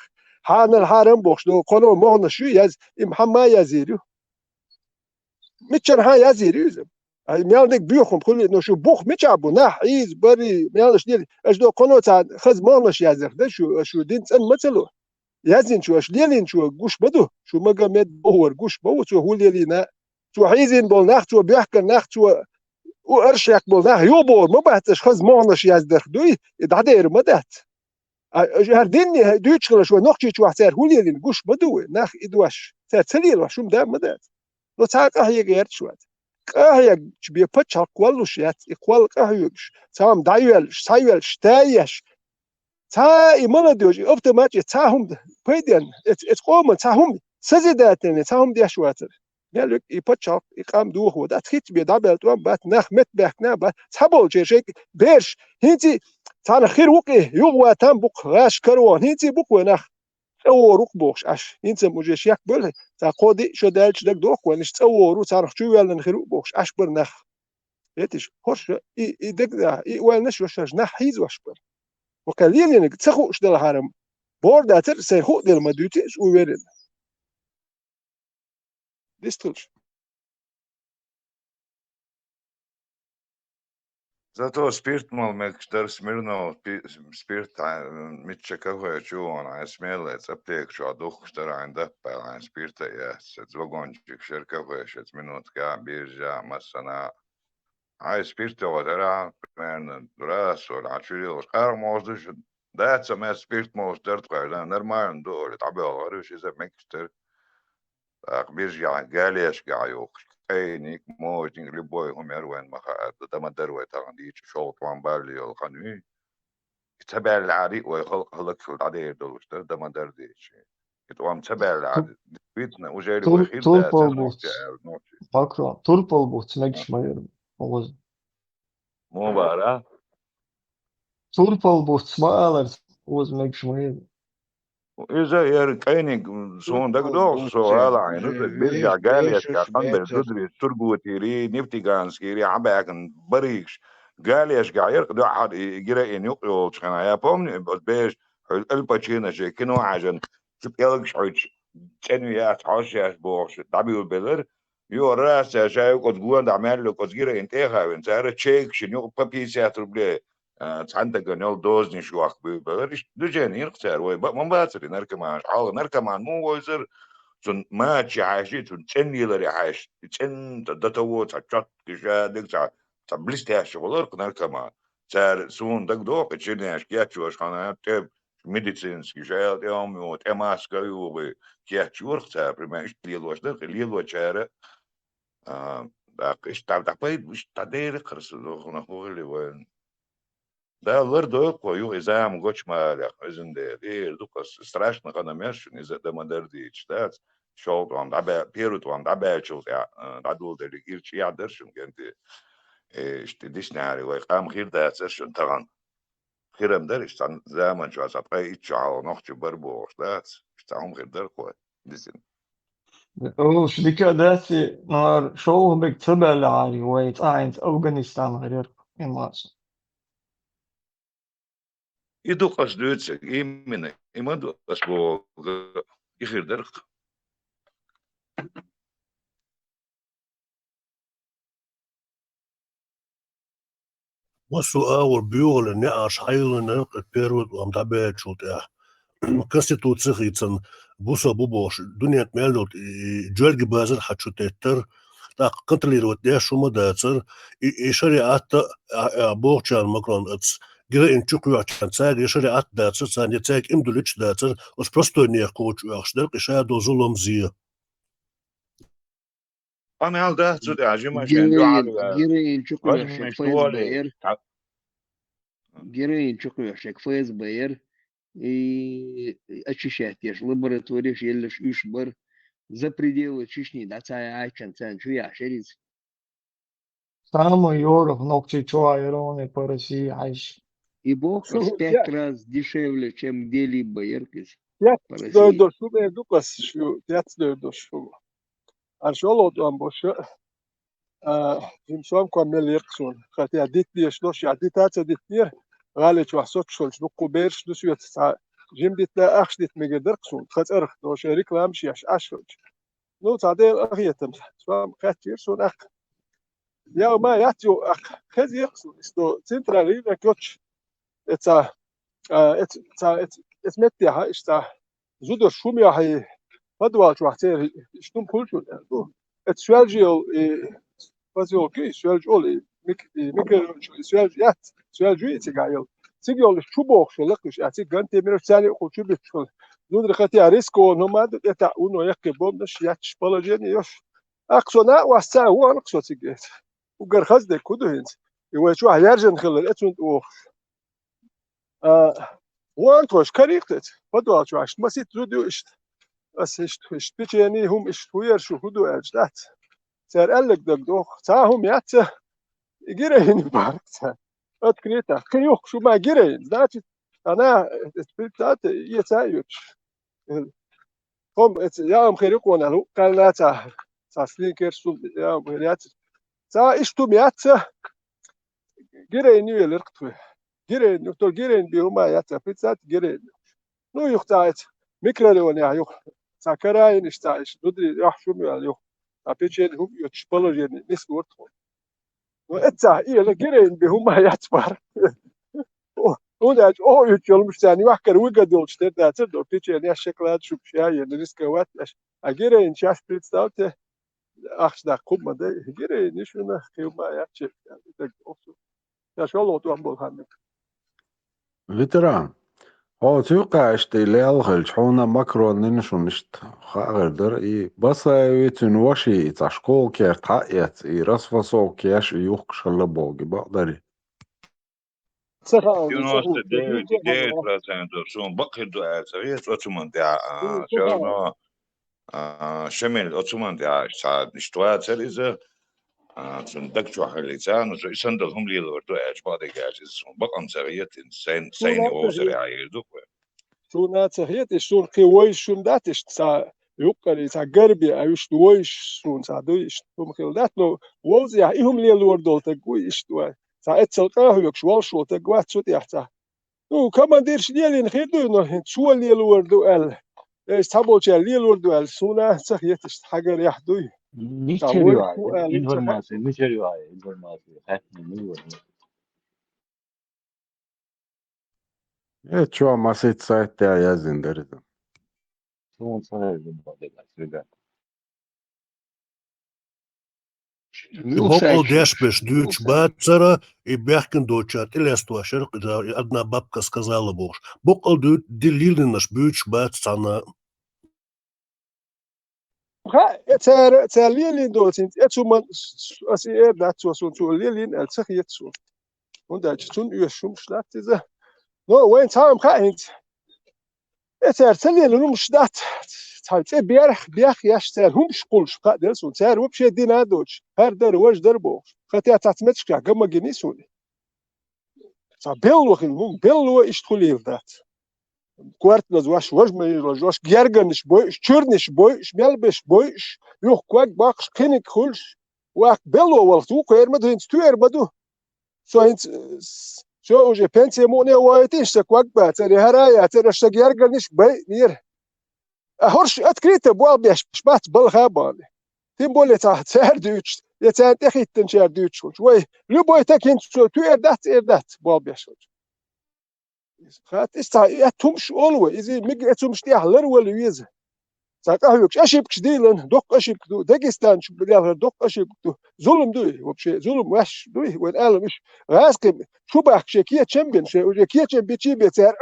Хьанал хьарам бохуш, до кхоно могӀанаш ю яз, и Мхьамма язйийр ю. Миччанхьа язйийр ю иза? Ай, мел дерг боьху хӀума хуьлий, но шу бух мичахь бу? Нах хьийза, барий, мелаш дийр. Аша до кхоно цхьа хаза могӀанаш язъярх дан шу, аша шу дин цӀан ма ца ло. Яздинчо, аша лелийначо гуш ма ду, шу Магомед бохор гуш ма ву, цо хӀун лелийна. Цо хьийзийна болу нах, цо боьхкина нах, цо у арш хьекх болу нах юхабохур ма бац, аша хаза могӀанаш яздарх дуй, и дӀадер ма дац. А, аша хӀара динне дуьйцуш хиларш вай Нохчийчохь цара хӀун лелийна гуш ма ду вай, нах и дош. Цара ца лелош хӀума да ма дац. Но цхьа а къахьега гӀерташ вац. Къахьегча бен пачхьалкх кхоллуш яц, и кхолла къахьоьгуш, цхьа хӀума дӀайоьллуш, схьайоьллуш, тайеш, цхьа а и ма ладоьжу, и автомат чу цхьа хӀума д-, пайденна, эц-, эц къоман цхьа хӀума созидательный, цхьа хӀума деш вацара. Мел век и пачхьалкх, и къам дохо дац, хӀинца бен дӀабаьлла тӀом бац, нах меттабаьхкина бац, цхьаболчеран шайга берш, хӀинца цхьаьнах хир ву-кх и, юхаван там бу-кх, гӀаш каравон, хӀинца бу-кх вай нах. ЦӀа вогӀур ву-кх бохуш Ӏаш. ХӀинца-м уже шек бевлла, цхьа кхо-диъ шо даьлча дагадогӀу-кх вайна, иштта цӀа вогӀур ву, царах чувоьллина хир ву бохуш Ӏаш бара нах. Этиш, хӀорш и, и дагадогӀу, и ойланаш йош нах хьийзош бара. Вака лелийнарг ца хууш делахьара-м, бор дацара, сайн хуу дела ма дуьйцу иза уверенно. Дистхилча. Зато спирт мала мегаш дара, Смирнов пи-, спирт, а, мичча кафе чу вон, хьайн смелец аптека чохь духкуш дара, хьайн даппаьлла, хьайн спирта яц. Шец вагончик шер кафе, шец минуткахь биржа, массана. Хьайн спирт йогӀу дара, примерно, раз, вара, хьан чуьра йогӀуш, къаргӀа молуш ду шу, дац сан мел спирт молуш дара тхойна, нормально ду, олий, дӀабоьлхура уьш, иза мегаш дара. ТӀаккха биржехь галешкахь юхкуш, кӀайник, можник, любой хӀума яра вайн ма хаьара, дан ма дара вай тахана дийча, шолгӀа тӀом балле йолу хан ю. Ца баьллехьара вай халкъ хӀаллакьхила дӀадер долуш дара, дан ма дара дийча. И тӀом ца баьллехьара, действительно, уже вай хир дацара нохчи аьлла, нохчи. Макрон, турпал буц мегаш ма яра, оха. Муха бара? Турпал буц ма аларца, оха мегаш ма яра. Иза яра кӀайниг, суна дагадогӀу, со ала Ӏайна, иза биржехь галешкахь къанберг зударий, Сургутийрий, Нефтеганскийрий, хьан баьхкина баригаш, галешкахь яра-кх дуьххьара и героин юкъа йолчу хенахь, я помню, оцу бераш, хьуьлла Аль Пачино шен кино хьаьжна, цу пӀелгаш хьуьйтуш, цӀена яц, хьожуш яц бохуш, дӀабуьйлабелира. Юха раса шайн юкъа оцу гонахь мел йолу оцу героин тӀе а хавина, цара чекаш йина юкъа по пятьдесят рублей, а, цхьана дагана йолу дозанаш йохка буьйлабелира. Иштта движение йира-кх цара, вай бакъ ма бацара и наркоманаш. Хьалха наркоман муха вевзара? Цунна мача хьаьжча, цунна цӀена леларе хьаьжча, и цӀена до того цхьа чоттуш а дерг, цхьа, цхьа блестящий хилар-кх наркоман. Цара, суна дагадогӀу, и чернешка кечвеш хьан тӀе медицинский шайла тӀе хӀума юху, тӀе маска а юху, кечйора-кх цара, примерно, иштта лелош дара-кх, и лелочара, а, тӀаккха иштта дӀа-, дӀапайда, иштта дӀадерриг хӀара со дохана хӀу хили вайн. Дала лардойла-кх вай юха и зама гочмалех, Везан Дела, эр ду-кх ас, страшно ханам яра шуна иза, дан ма дара дийча, дац, шолгӀа тӀом дӀабаь-, первый тӀом дӀабаьллачул тӀаьхьа, а, дӀадуладеллиг ирча эхь дара шуна, кӀентий, э, иштта диснехьара вай къам хир дацара шуна тахана. Хирам дара, иштта цхьана заманчохь цхьа ткъе итт шо хьалха нохчи бара бохуш дац, иштта цхьа хӀума хир дара-кх вай, дисина. Уьш дика а дац и, мара шолгӀа берг ца баьллехьара, вай цӀа хӀинца Афганистан хир яра-кх, и ма аса. И ду-кх ас дуьйцург, именно, и ма ду ас бохург, и хир дара-кх. Массо а агӀор боьхаллин неӀарш хьайиллина первый тӀом дӀабаьллачул тӀаьхьа. Конституци хийцина, бусалба бу бохуш, дуьненна мел долу и, и жоьрган базар хьан чу теттара, тӀаккха контролировать деш хӀума дацара, и, и шариӀатта а, а, бохучарна Макрон аца героин чу кхоьхьучарна, цаьрга я шариӀат дацар, царна я цаьрга иман дуллуш дацар, оцу простой нехан кхочу оьхуш дара, и ша долу зулам зе. Къамел дац, цу тӀехь жимаш Героин, дуьхьал ваьлла. Героин чу кхоьхьуш Вадимаш шайга ФСБ волий. яра. Героин чу кхоьхьуш шайга ФСБ яра. И очищать еш лаборатореш еллаш уьш бара. За пределы Чечни дӀа ца яьлча царна чу яхьаш яра иза. Самый йорах нохчий чохь яра вон по России хьаьжча. И бокс Шу пять я- раз дешевле, чем где-либо яра иза по России. Пец дойдо шу бер ду кас шу, пец дойдо шу. Аш оло тӀом бо шу. А, жим сом ком мел яра суна. Хотя дит деш дош, я дита ца дитнера. ГӀали чохь соцуш долчу дуккха бераш ду соьца цхьа. Жим дитна ахча дитта мегар дара суна. Тха цӀарах, дош рекламаш еш, аш хилча. Ну, цхьа Делан къинхетам, сом кхаьчира суна аккха. Я ма яц ю аккха. Хезира суна, сто центральный рынок йоцуш. Эца, а, эц-, ца, эц-, эц меттехьа, иштта, зударш хӀума яхьий, подвал чохь церан, иштта хӀума хуьлуш ю, аьлла ду. Эц соьлжа йолу, и, посёлка, и соьлжа олу, и мик-, и микрорайон чу, и соьлжа яц, соьлжа ю и цигахь йолу. Цига йолу чу бохуш йолу лакхуьш, а цига гантемир царна юкъахула чу буьттуш хила. Зударий хатя рискованный хӀума ду, тӀетаӀ вуно яккхий бомбанаш, яьтташ положение йош. Аккха со накъост ца вон со цига эца. Уггар хаза дерг хӀун ду хӀинца? И вай чохь яьржина хилар, эцунна тӀе вохуш. А, вон тхойш карийх тӀе, подвал чохь, иштта масийтта зуда ю иштта. Ас иштта, иштта печени хӀума иштта хӀун яра шу, хӀун ду аьлча дац. Цара аьлларг дагадоху, цхьа хӀума яц ца, и героин бара ца. Открыто. Кхин юхку шу ма героин, значит, ана, это представьте, и ца йоьдуш. Хьо эца яам хир ю кхуна, хӀу кхаьлла ца, ца сникерс, яам хир яц. Ца иштта хӀума яц ца, героин ю элира тхуй. Героин ю, то героин би хӀума яц ца, пиццат героин ю. Ну, юха ца эца, микрорайонехь юха, ца караин иштта ца иштта, зударий, яхь шума ваьлла юха. Ца печени хӀума йоцуш положение, нис вуртахула. Ну, эццахь, и, ла героин бе хӀума яц бара. О, хӀунда аьлча, оха уьттуш йолу муьш царна юьхкара вуьгад йолчу тера дацара, до печени, я шоколад, шуьгаш, я, я рисковать еш. А героин шаьш представьте, ахча даккха хӀума ма дай. Героин ишуна, кхин хӀума яц, чекх, я, и даг охсу. Я шолгӀа тӀом болу ханна. Ветеран, хьо цуьнга кхаьчча и лелла хилча, хьуна Макрон нина шуна иштта хаа гӀер дара, и Басаеви цуьнан ваши и цхьа школа керта хьа а эцна, и расфасовка еш, и юхкуш хилла боху, и бакъ дарий? Ца хаьа, ца девяносто девять и девять процентов суна бакъ хир ду аьлла ца веза, оцу хӀуманна тӀехь, а, всё равно, а, Шамил, оцу хӀуманна тӀехь цхьа иштта вацара иза, а, цунна даг чохь хилла ца, ну, со и санна долу хӀума лелор ду аьлча, бакъдерг аьлча, иза суна бакъам ца хета, сайна, сайна озарехь хир ду-кх. Суна ца хета, и суна кхин вайша шуна дац, иштта цхьа юккъера, цхьа гарбе, а, вуьшта вайша суна цхьа дуй, иштта хӀума хилла дац, но вовзехь и хӀума лелор долу таг вуй, иштта вай. Цхьа эццал къахьоьгуш волуш волу таг вац цу тӀехь цхьа. Ну, командирш лелийна хир дуй, но хӀинца цо лелор ду аьлла. Эс цхьаболчара лелор ду аьлла, суна ца хеташ, хьагарехь дуй. Мичара ю хьан информация, мичара ю хьан информация, хаттина мила вара? Э, чо масийтта сайт тӀехь яздина дара иза. Суна ца хезна бакъдерг аьлча, ребята. Боккъал деш берш дуьйцуш бацара, и баьхкина доцучара тӀелаьцна вашара, и одна бабка сказала бохуш. Боккъал дуьйцу, ди лилинарш буьйцуш бац цхьана. Ха, э, цара, цара лелийна доцу хӀинца, э, цу ман, ас и эр дац цо суна, цо лелийна аьлла ца хета суна. ХӀунда аьлча цунна оьшуш хӀумаш дац иза. Но вайна цхьа а ма хаьа хӀинца. Э, цара ца лелийна хӀумаш дац. Цхьа цӀе берх, бех еш цара хӀумаш кхуллуш кхаъ дара суна. Цара вообще дина а доцуш, хӀара дара, важа дара бохуш. Хатя цац меттигашкахь ган ма гиний суна. Цхьа белло хила хӀума, белло иштта хуьлийла дац. Кортанаш ваша, важа ма йилла, ваша гергарнаш бойуш, чуьрнаш бойуш, мел беш бойуш, юха ког баккхаш, кхиниг хуьлуш, ваккха белло валхца ву кхер ма ду, хӀинца туьар ма ду. Со хӀинца, со уже пенсия мукъане а вохуьйтийша, сан ког бацара, я хӀара а яцара, аш сан гергарнаш байъинера. А хӀорш открыто болх беш бац балха а бахана. Тем более ца-, цара дуьйцуш, я царна тӀехӀиттинчара дуьйцуш хилча. Вай, любой таг хӀинца цо туьар дац, эр дац, болх беш хилча. Хатта иза цхьа эцу хӀумаш олу вай, иза мега эцу хӀумаш тӀехь ларвала веза. Цхьа къахьоьгуш ошибкаш дийла, доккха ошибка ду. Дагестан чу лелхар доккха ошибка ду. Зулам ду и, вообще, зулам ваьш ду и, вайн Ӏалам иш. ГӀазкхи чу бахка шен кечам бина, шен уже кечам бичи бе цара.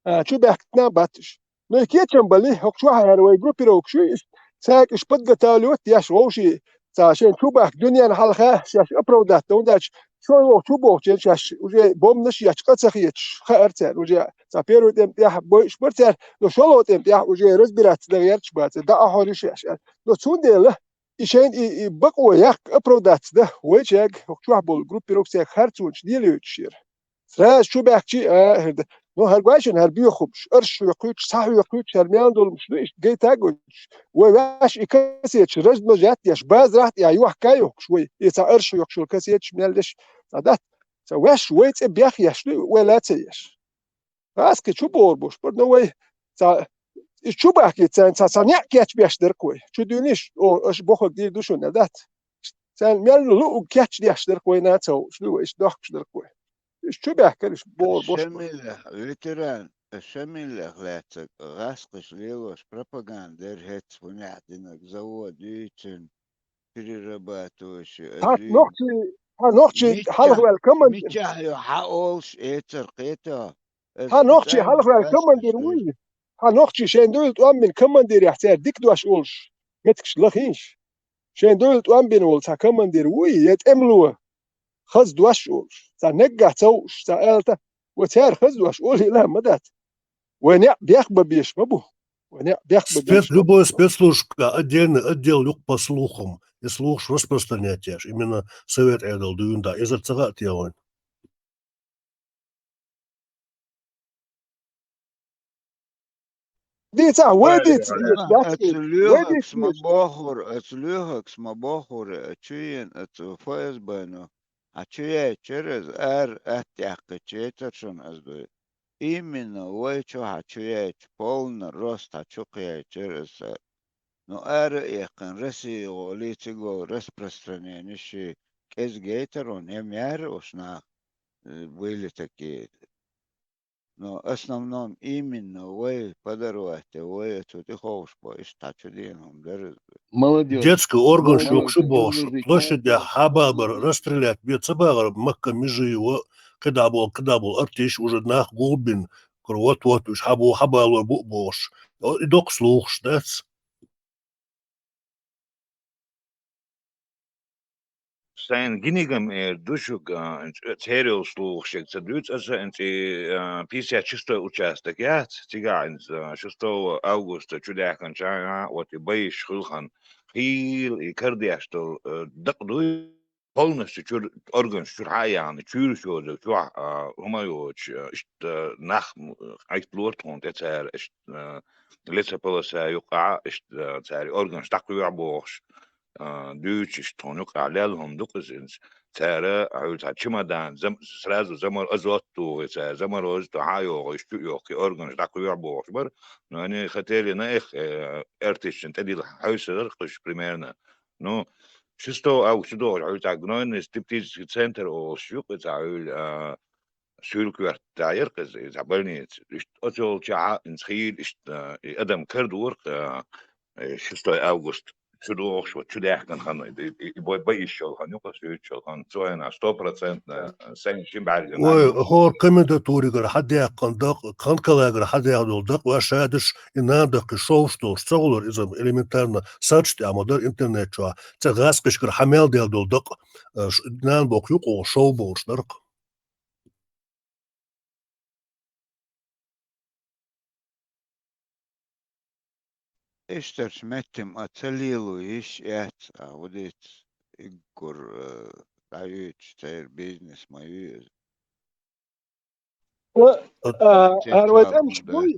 А, чу баьхкина батташ. Ну, и кечам бали, хӀокху чохь хӀара вай группировкаш ю, иштта цаьрга иштта подготавливать еш вовший, цхьа шайн чу бахка дуьненна хьалха, шаьш оправдать дан даьлча, шолгӀа чу бохучун шаьш уже бомбанаш ечу къа ца хеташ, хаьара цаьрга, уже цхьа первый тӀем тӀехь бойуш бара цаьрга, но шолгӀа тӀем тӀехь уже разбираться дан гӀерташ бацара, дӀа а хьожуш шаьш. Но цундела, и шайна и, и бакъо яккха оправдаться дан, вайчаьрга, хӀокху чохь болу группировкаш цаьрга харцонаш лелайойтуш яра. Сразу чу баьхкича, а, хӀара да. Ну, хӀара гой шуна, хӀара боьха хӀумаш, арш хьоькхуьйтуш, схьа хьоькхуьйтуш, ну, иштта гайта а гойтуш. Вай ваьш и кассеташ размножать еш, базарахь тӀехь йохка а йохкуш вай. И цхьа арш хьоькхуш йолу кассеташ мел деш, цхьа дац. Цхьа ваьш вай цӀе бехъеш, ну, вай ла ца еш. ГӀазкхи чу бохур болуш бара, ну, вай цхьа, и чу бахкийта царна цхьа, цхьа неӀ кечбеш дара-кх вай. Чу дуьйна иш, о, аша бохург дийр ду шуна, дац? Царна мел луъург кечдеш дара-кх вай, нацахь, уьш ду вай, иштта дохкуш дара-кх вай. Уьш чу баьхкира, уьш бохур болуш бара. Шамилех, ветеран, Шамилех лаьцнарг, гӀазкхаша лелош пропаганда дара хӀетта, хӀунех динарг, завод юй цуьнан, перерабатывающий, хьан нохчий, хьан нохчий хьалхаваьлла командир? Мичахь ю хьан олуш эцар кхета? Хьан нохчий хьалхаваьлла командир вуй? Хьан нохчий шайн дуьйла тӀом бина командирехь цара дика дош олуш, меттигаш лахийша. Шайн дуьйла тӀом бина волу цхьа командир вуй, я тӀемало, хаза дош а олуш, цхьа наггахь ца хууш, цхьа алата, вай цара хаза дош олийла а ма дац. Вай неӀ бехбан безаш ма бу. Вай неӀ бехбан безаш ма бу. Спец-, любой спецслужбка отдельный отдел ю-кх по слухам, и слухаш распространять еш, именно Совет Ӏедал дуьйна дӀа, иза ца хаьа те вайна? Дийцахь, вай дийца дезаш дац. Оцу лоьхакс ма бохура, оцу лоьхакс ма бохура, чу йина оцу ФСБ-но. Хьан чу яьлчара иза, ара атта яьккхича яйтара шуна иза дуй. Именно вай чу хьан чу яьлча, полный рост хьан чу кхаьчара иза. Ну, ара а яьккхина, Россия гӀоле цига распространение ши кӀезиг яйтара вайна, я мара уьш нах, э, были такие. Но основном именно вай подорвать, вай оцу тӀеховшабо, иштта хьан чу деана хӀума дара иза. Молодец. Детский орган шух шу бохуш, площадь хьабабар, расстрелять бе ца бахар, Макка Межиева, кхидӀа болу, кхидӀа болу артист уже нах гулбина, кхуьра вот-вот уьш хьабо-, хьабалор бу а бохуш. О, и доккха слухаш дац. Сайн гинигам эр ду шуьга, а, церан йолу слухаш шега ца дуьйцу аса, а, пятьдесят шестой участок яц, цигахь, а, шестого августа чу даьхкинчу а, вот и байш хуьлу хан, хийла и карадеш долу, а, дакъа дуй, полностью чуьра, органаш чуьра хьа а яхна, чуьйраш йоза чохь, а, хӀума йоцуш, а, иштта нах, м, Ӏитталора тхуна тӀе цара, иштта, а, лесополоса юкъахь, иштта, а, цара органаш дӀакхоьхьу бохуш, а, дуьйцуш, иштта тхуна юкъахь лелла хӀума ду-кх иза. Цара, хьуьлла цхьа чемодан, зам-, сразу замор-, азот тухий цара, заморозить хьа а йоху, иштта чу а йоху, кхин органаш дӀакхоьхьу бохуш бара. Но они хотели на их, э, эртичун тӀедилла хьовсур дара-кх уьш примерно. Ну, шестого августа чу догӀуш, хьуьлла цхьа гнойный септический центр олуш ю-кх и цхьа хьуьлла, а, суьйлакоьрта тӀехь яра-кх иза, и цхьа больница. Иштта оцу йолчохь а, хӀинца хийла иштта, и адам карадора-кх, а, и шестой август чу догӀуш, вот чу даьхкина хан, и, и, и бой-, байш йолу хан ю-кх, суьйцуш йолу хан, цу хенахь стопроцентно, а, сайн шин бӀаьргана. Ой, хӀора комендатуригара хьадаьккхина дакъа, Кханкалагара хьадаьккхина долу дакъа ваьш шадерш, и нана даккхи шовш долуш ца гӀулара иза элементарно, сарч тӀехь ма дара интернет чохь. Цхьа гӀазкхишкара хьан мел дел долу дакъа, э, ш-, нана боккху юкъа шов болуш дара-кх. Иштарчу меттим а ца лело йиш яц, а хӀу дийца, иггур, э, дӀаюьйцуш церан бизнес ма ю иза. Ва, а, хӀара вай тӀемаш буй?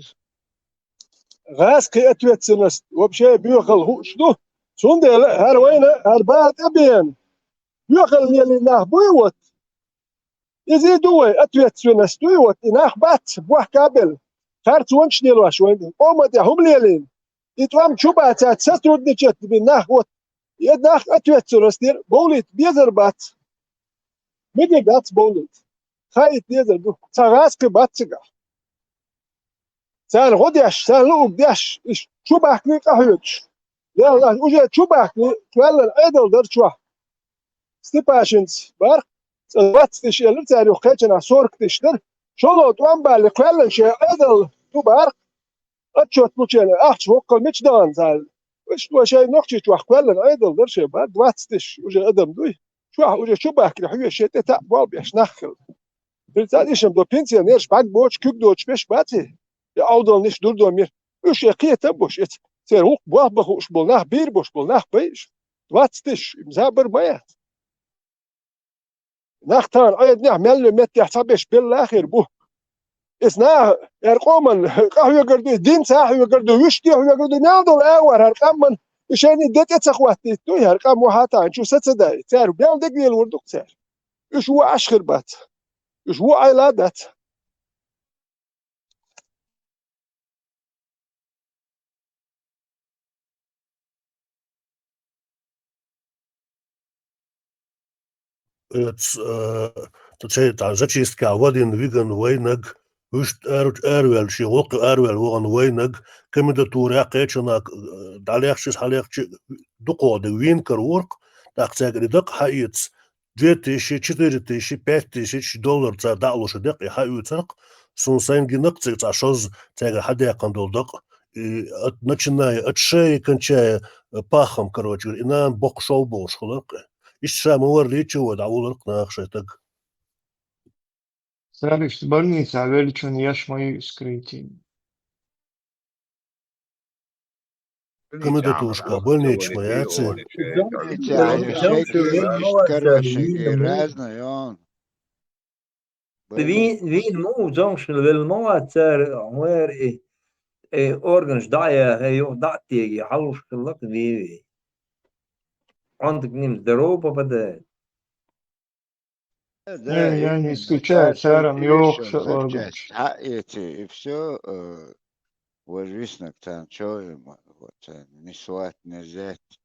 ГӀазкхи ответственность вообще боьхалла хууш ду. Цундела хӀара вайна, хӀара бала тӀебеана, боьхалла лелийна нах буй вот? Иза и ду вай, ответственность дуй вот, и нах бац, бохка а белла. Харцонаш лелош вайна, къоман тӀехь хӀума лелийна. И тӀом чу бацац, сотрудничать бина нах вот. И нах ответственность дира, бовлийта безар бац. Мегар дац бовлийта. Хаийта дезар ду. Цхьа гӀазкхи бац цигахь. Царна гӀо деш, царна луъург деш, иштта чу баьхкиний къахьоьгуш. Ялла, уже чу баьхкиний, кхоьллина Ӏедал дара чохь. Степашинца бара, цкъа двадцать тысяч элира цара юха кхечанахь, сорок тысяч дара. ШолгӀа тӀом бале кхоьллина шайн Ӏедал ду бара. Отчет лучу ахча воккхал мича дахана цара. Иштта шайн Нохчийчохь кхоьллина Ӏедал дара шайн бара, двадцать тысяч уже адам дуй. Чохь уже чу баьхкина хьоьжуш шайн тӀе таӀ болх беш нах хилла. Хир цхьа ишам до пенсионераш бӀаьрг боцуш, куьг доцуш беш бац и? И Ӏовдалниш дур до мир. Уьш шайн кхетам а беш, эца церан гӀуллакх болх бан хууш болу нах, бийр беш болу нах бай уьш. Двадцать тысяч, им забар ма яц. Нах тахана Ӏедалехь мел йолу меттехь цхьаберш белла а хир бу. Иза наха, хӀара къоман къахьоьгур ду, динца а хьоьгур ду, вуьшта а хьоьгур ду, мел долу агӀор хӀара къоман, и шайна де тӀе ца хӀоттийта дуй, хӀара къам ву хьан тахана чу са ца дай. Цара мел дегнелур ду-кх цара. Уьш вон Ӏаш хир бац. Уьш вон Ӏайла а дац. Эц, э, цу цхьа тӀе зачисткехь вадийна вигна вайнаг, вуьшта ара-, араваьлла, шен гӀуллакхе араваьлла вахана вайнаг, комендатурехь кхечанхьа, э, дӀалехча, хьалехча, дукхох дерг вийна карор-кх, тӀаккха цаьрга и дакъа хьаэца, две тысячи, четыре тысячи, пять тысяч доллар цара дӀа а луш декъе хьаоьцура-кх, суна сайн гина-кх цига цхьа шозза цаьрга хьадаьккхина долу дакъа, и от, начиная от шеи, кончая, э, пахом, короче говоря, и нана боккха шов болуш хилар-кх. Иштта ша ма варлийча вай дӀавулларг-кх наха шайн таг. Цара иштта больницехь веллачунна еш ма ю и скрытие. Комендатурашкахь, больницаш ма яц. Эти, они всякие есть, короче, разные, он. Вин, вин ма ву зовш велла ма вац цара, хьуна и, и органаш дӀа а яхе, юха дӀа а теге, хьалуш хилла-кх вен-вен. Онтак ним здорово попадает. Да, я не исключаю, царам йохуш а органаш. Хьаэций, и всё, э, вожвиснаг царна чо, вот, э, не свать, не зять.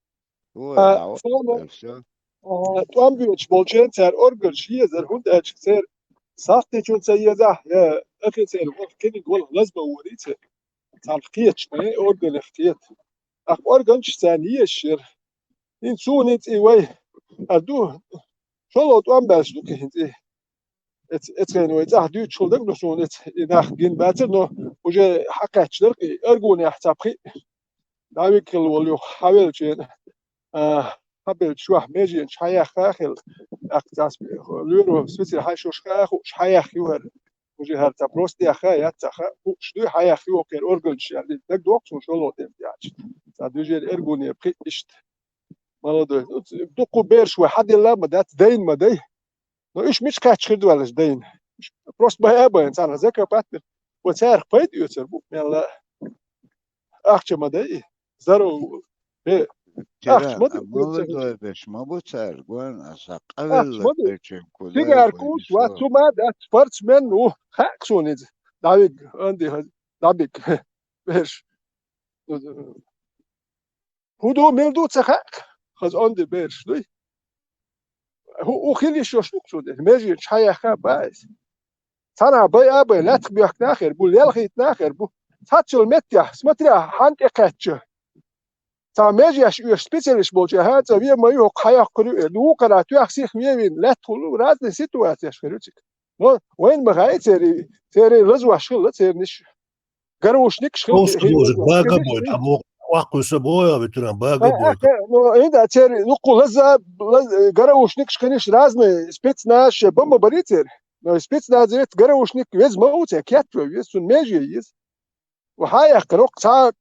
Вот, а, а, вот, и всё. А, тӀом боьдуш болчеран цара органаш езара, хӀунда аьлча церан сахьтечун ца езахь, я, ахи церан вала кегиг вала лазба вори церан. Царна кхеташ ма органах кхета. Ахь органаш царна езаш яра. ХӀинца суна хӀинца и вай, а ду, шолгӀа тӀом баьлча ду-кх хӀинца и. Эц-, эцхайна вай цӀахь дуьйцуш хилла дагадо суна, эц-, и нах гина бацара, но уже хьакхаьчча дара-кх и, Аргунехь цхьа пхиъ дӀавига хилла волу юха хьавеллачеран, а, хьабеллачу чохь меженаш хьаяьхна а хилла, тӀаккха цхьа лоьро спецера хьаьшуш хаа хууш хьаяьхна ю хӀара. Уже хӀара цхьа просто яьхна яц, цхьа хаа хууш дуй, хьаяьхна ю кхеран органаш аьлла, дагадогӀу суна шолгӀа тӀом баьлча. Цхьа движение Аргуне пхиъ иштта. Молодой. Ну, ц-, дуккха бераш вай хьаделла а ма дац, дайна ма дай. Но уьш мича кхаьчча хир ду аьлла дайна? Уьш просто бай а байна, царна закопать дира. Вай царах пайда оьцур бу, мелла а. Ахча ма дай и. Здорово. Бе, ахча ма ду, молодой берш ма бу цара, гон, аса къавелла берчун кулай. Сигар куц, ва цу ма дац, спортсмен ву. Хаьа-кх суна иза. ДӀавиг, Анди, дӀабиг. Берш. ХӀун ду, мила ду ца хаьа-кх, хаза онда бераш дуй. ХӀу-, хӀу хила йиш йолуш ду-кх цу тӀе, меженаш хьаяьхна а бац иза. Цхьанхьа бай а бай, лаьттах боьхкина а хир бу, лелхийтина а хир бу. Цхьаццул меттехь, смотря, хьанна тӀе кхаьчча. Цхьа межеш оьшу специалист болчу хьан цӀа вен ма ю, хӀокху хьаяккхур ю, э, вукхара тоьхна сиха вен вина, лаьтта хуьлу, разные ситуацияш хир ю цига. Но вайна ма хаьа церан, церан лазош хилла, церан иша. Гарушникаш хилла. Просто хилла, бага бой, там, охьа кхуьйса бой, а ветеран бага бой. Ну, и да, церан, ну, кху лаза, лаз-, гарушникаш хилла, разные спецназ, ше бомба бари церан. Но спецназ вет гарушник веза ма ву церан, кет вай веза, цунна меже еза. Ва хьан яхкара, цхьа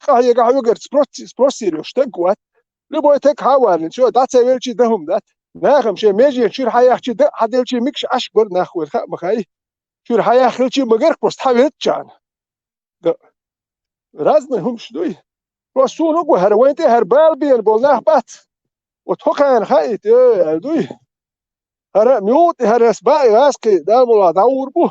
къахьега хьоьгара спрос-, спросируешь, стаг вац. Любой таг хьан валлина, всё, дӀа ца велчий дан хӀума дац. Нахам шен межен чуьра хьан яхчий дан, хьан делчий микаш Ӏаш бар нах вайна хаьа ма хаьа. Чуьра хьан яххилчий ма гара, просто хьан велччана. Да. Разный хӀумаш дуй. Просто суна угу хӀара вайн тӀе хӀара бала бена болу нах бац. Вот хӀокхарна хаийта, э, аьлла дуй. ХӀара мюкъа тӀе хӀара ас баъ гӀазкхи, Дала мула дӀагӀур бу.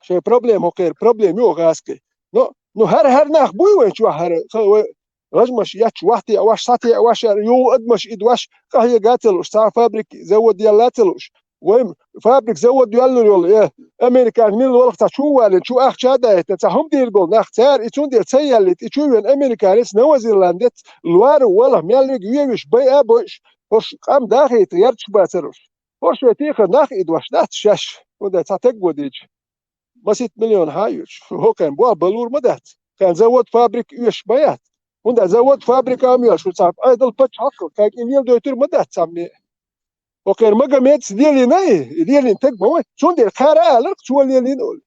Шайн проблема хӀокхеран проблема ю гӀазкхи. Но, ну, хӀара, хӀара нах буй вайн чохь хӀара, ха, вай, гӀажмаш етташ, вахтеа ваш, схьатеа ваш, хӀара юха адамаш идваш, къахьега ца луш, цхьа фабрика, завод елла ца луш. Вай фабрик, завод йоаллур йолу, э, американец мила валахь цхьа чу валийна, чу ахча а даийтина, цхьа хӀума дийр болу нах, цара и цундела ца яьллийта, и чу веана американец, новозеландец, лоруш валахь мел вига веваш, байа а бойуш, хӀорш къам дахийта гӀерташ бацара уьш. ХӀорш вай тӀехьа нах и дош дац шаьш, хӀунда цхьа таг вадийча. Масийтта миллион хьан йоьдуш? ХӀокхеран болх балур ма дац. Кхин завод, фабрика оьшуш ма яц. ХӀунда завод, фабрика ам йоьш, шу цхьа Ӏедал паччахьалкх, кхайкхина леладойтур ма дац цхьамма. ХӀокхеран Магомедаца лелийна и, и лелийна таг ма вай. Цундела кхара а аларх, цо лелийна олу.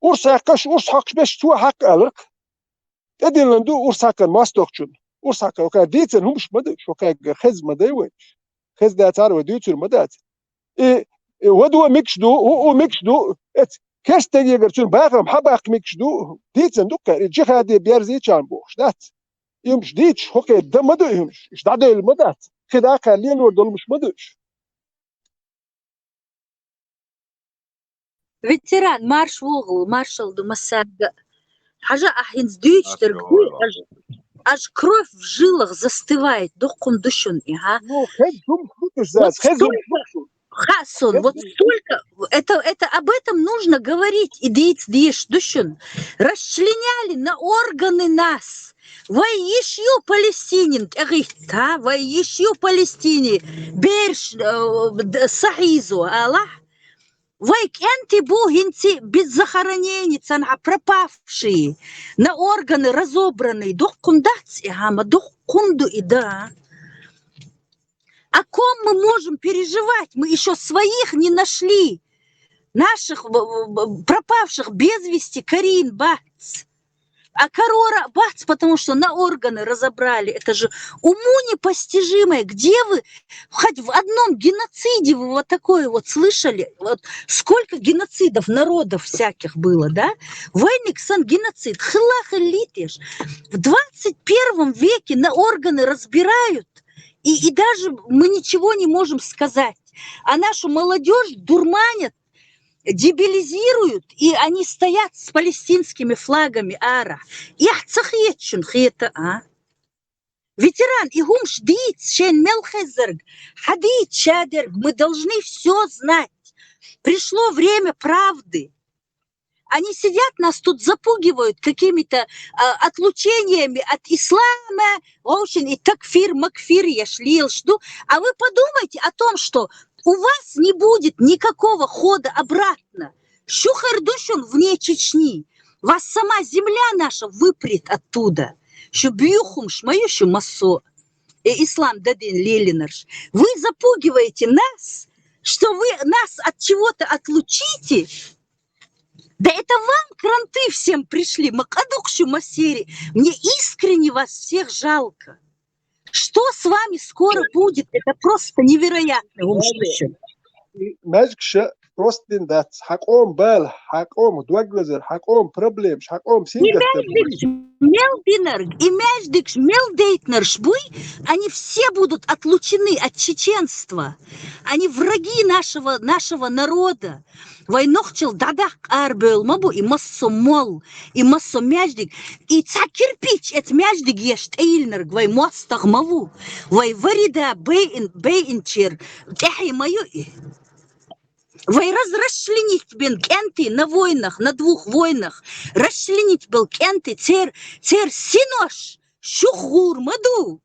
Урс хьаькхаш, урс хьокхуш берш цо хьаькхна аларх. ТӀедиллина ду урс хьаькхна мостагӀчунна. Урс хьаькхна, хӀокхара дийцина хӀумаш ма ду, хӀокхара хеза ма дай вай. Хеза дацара вай дуьйцур ма дац. И, и вадо мегаш ду, у, у мегаш ду, эц, кестта егар цуьнан бахам хьабаккха мегаш ду, дийцина ду кхара, и джихаде берзийчарна бохуш дац. И хӀумаш дийцаш, хӀокхе дан ма ду и хӀумаш, уьш дӀадевлла ма дац. Кхин дӀа кхара лелор долу хӀумаш ма ду уьш. Ветеран, марш вогӀу, маршалла ду массаьрга. Хьажа, ахь хӀинца дуьйцуш дерг хуй, аж, аж кровь в жилах застывает, доккхун ду шуна и, хьа? Ну, хеза хӀумаш ду уьш, вот зас, хеза хӀумаш ду столько, уьш. Хаьа суна, вот столько, это, это, об этом нужно говорить, и дийца дезаш ду шуна. Расчленяли на органы нас. Вай йиш ю Палестинин тӀегӀитта, вай йиш ю Палестине бераш, э, д-, сахьийзо, алахь? Вай кӀентий бу хӀинца без захоронений, цхьанхьа пропавшие, на органы разобранные, доккхун дац и, хьа, ма доккхун ду и, да. О ком мы можем переживать? Мы ещё своих не нашли. Наших, в-, в-, пропавших без вести корийн бац. А корора бац, потому что на органы разобрали. Это же уму непостижимое. Где вы, хоть в одном геноциде вы вот такое вот слышали? Вот сколько геноцидов народов всяких было, да? Вайниг сан геноцид. Хилла хиллийтеш. В двадцать первом веке на органы разбирают, и, и даже мы ничего не можем сказать. А нашу молодёжь дурманят, дебилизируют, и они стоят с палестинскими флагами ара. Эхь ца хетачун хета, а? Ветеран, и хӀумаш дийца, шен мел хезарг, хьадийца шадерг, мы должны всё знать. Пришло время правды. Они сидят, нас тут запугивают какими-то, а, отлучениями от ислама, в общем, и такфир, макфир, я шлил, жду. А вы подумайте о том, что у вас не будет никакого хода обратно. Шу хир ду шуна вне Чечни. Вас сама земля наша выпрет оттуда. Шу буьйхуш ма ю шу массо. Э, ислам дадин лелинарш. Вы запугиваете нас, что вы нас от чего-то отлучите. Да это вам кранты всем пришли. Ма къадукъ шу массери. Мне искренне вас всех жалко. Что с вами скоро будет? Это просто невероятно. Маьждигаш просто дин дац. Хьан къоман бала, хьан къоман дог лазар, хьан къоман проблемаш, хьан къоман... И сингаттам маьждигаш мел динарг, и маьждигаш мел дейтинарш буй, они все будут отлучены от чеченства. Они враги нашего, нашего народа. Вай нохчалла дӀадаккха арабевлла ма бу и массо молла, и массо маьждиг, и цхьа кирпич эца маьждиг еш тӀеиллинарг вай мостагӀа ма ву. Вай варида байин, байинчеран тӀаьхье ма ю и. Вай раз расчленить бина кӀентий на войнах, на двух войнах, расчленить бина кӀентий, цер, цер синош шух гӀур ма ду.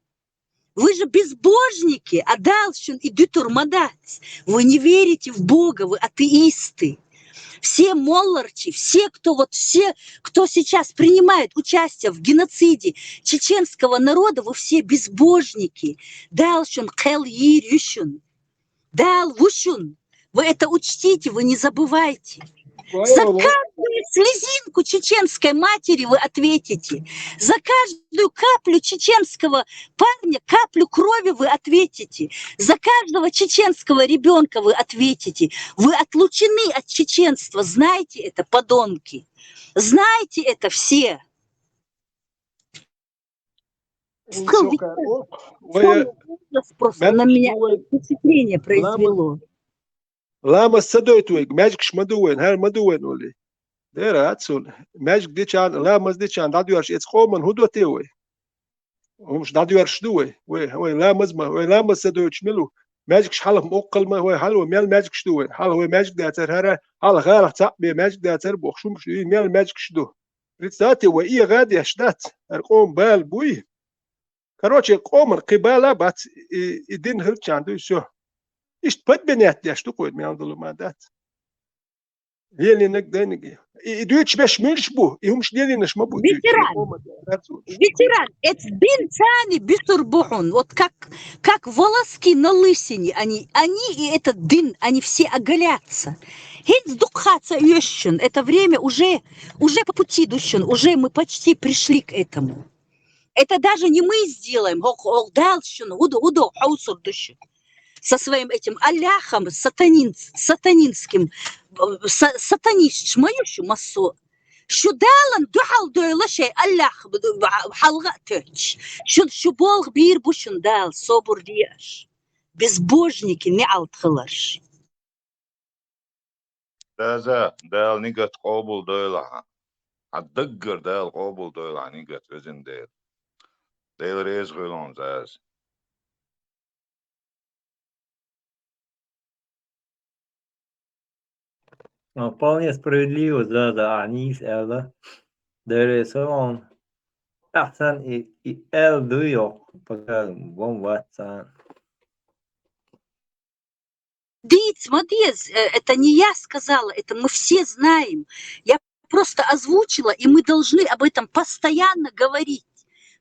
Вы же безбожники, а Дала шуна и дуьтур ма дац. Вы не верите в Бога, вы атеисты. Все молларчи, все, кто вот, все, кто сейчас принимает участие в геноциде чеченского народа, вы все безбожники. Дала шуна кхел йийр ю шуна. Дала ву шуна. Вы это учтите, вы не забывайте. За каждую слезинку чеченской матери вы ответите. За каждую каплю чеченского парня, каплю крови вы ответите. За каждого чеченского ребёнка вы ответите. Вы отлучены от чеченства. Знайте это, подонки. Знайте это все. Скажи, вай, просто на меня впечатление произвело. Ламаз ца дойту вайга, маьждигаш ма ду вайн, хӀара ма ду вайн олий. Дера, ацун, маьждиг дичан, ламаз дичан дӀадоьрзуш, эца къоман хӀун до те вай? ХӀумаш дӀадоьрзуш ду вай? Вай, вай ламаз ма, вай ламаз ца дойтуш мила ву? Маьждигаш хьалха ма оккхал ма вай, хьалха вай мел маьждигаш ду вай, хьалха вай маьждиг дацар хӀара, хьалха гӀалах цхьаъ бе маьждиг дацар бохуш хӀумаш ду, и мел маьждигаш ду. Представьте, вай и гӀа деш дац, хӀара къоман бала буй. Короче, къоман кхин бала бац, и, и дин хилчарна дуй, всё. Иштта подменять деш ду кхой, мел долу ма дац. Лелийнарг дайнарг. И, и дуьйцуш берш муьлш бу, и хӀумаш лелийнарш ма бу дуьйцуш. Ветеран. Ветеран, это дин царна бисур бу хьуна. Вот как, как волоски на лысине. Они, они и этот дин, они все оголятся. ХӀинца дукха ца оьшучун. Это время уже, уже по пути дучун. Уже мы почти пришли к этому. Это даже не мы сделаем, хӀокху, хӀокху Дала шуна хӀу ду, хӀу ду хьовсур ду шу. Со своим этим Аллахом сатанин-, сатанинским, э, са-, сатанисташ ма ю шу массо а. Шу Далан дуьхьал дойла шайн Аллах б-, б-, хьалха а тоьттуш. Шу, шу болх бийр бу шуна Дала, собар де аша. Безбожники, неӀалт хиларш. Заза, Дала нигат къобалдойла хьан. Хьан даггара Дала къобалдойла хьан нигат, везан Дела. Дела реза хуьлда хьуна, Заза. А, вполне справедливо, Заза, ахьа нийса аьлла. Дела реза хуьлда хьуна. Ахьа санна и, и аьлла ду йоккха, пока бом вац царна. Дийца ма деза, э, это не я сказала, это мы все знаем. Я просто озвучила, и мы должны об этом постоянно говорить.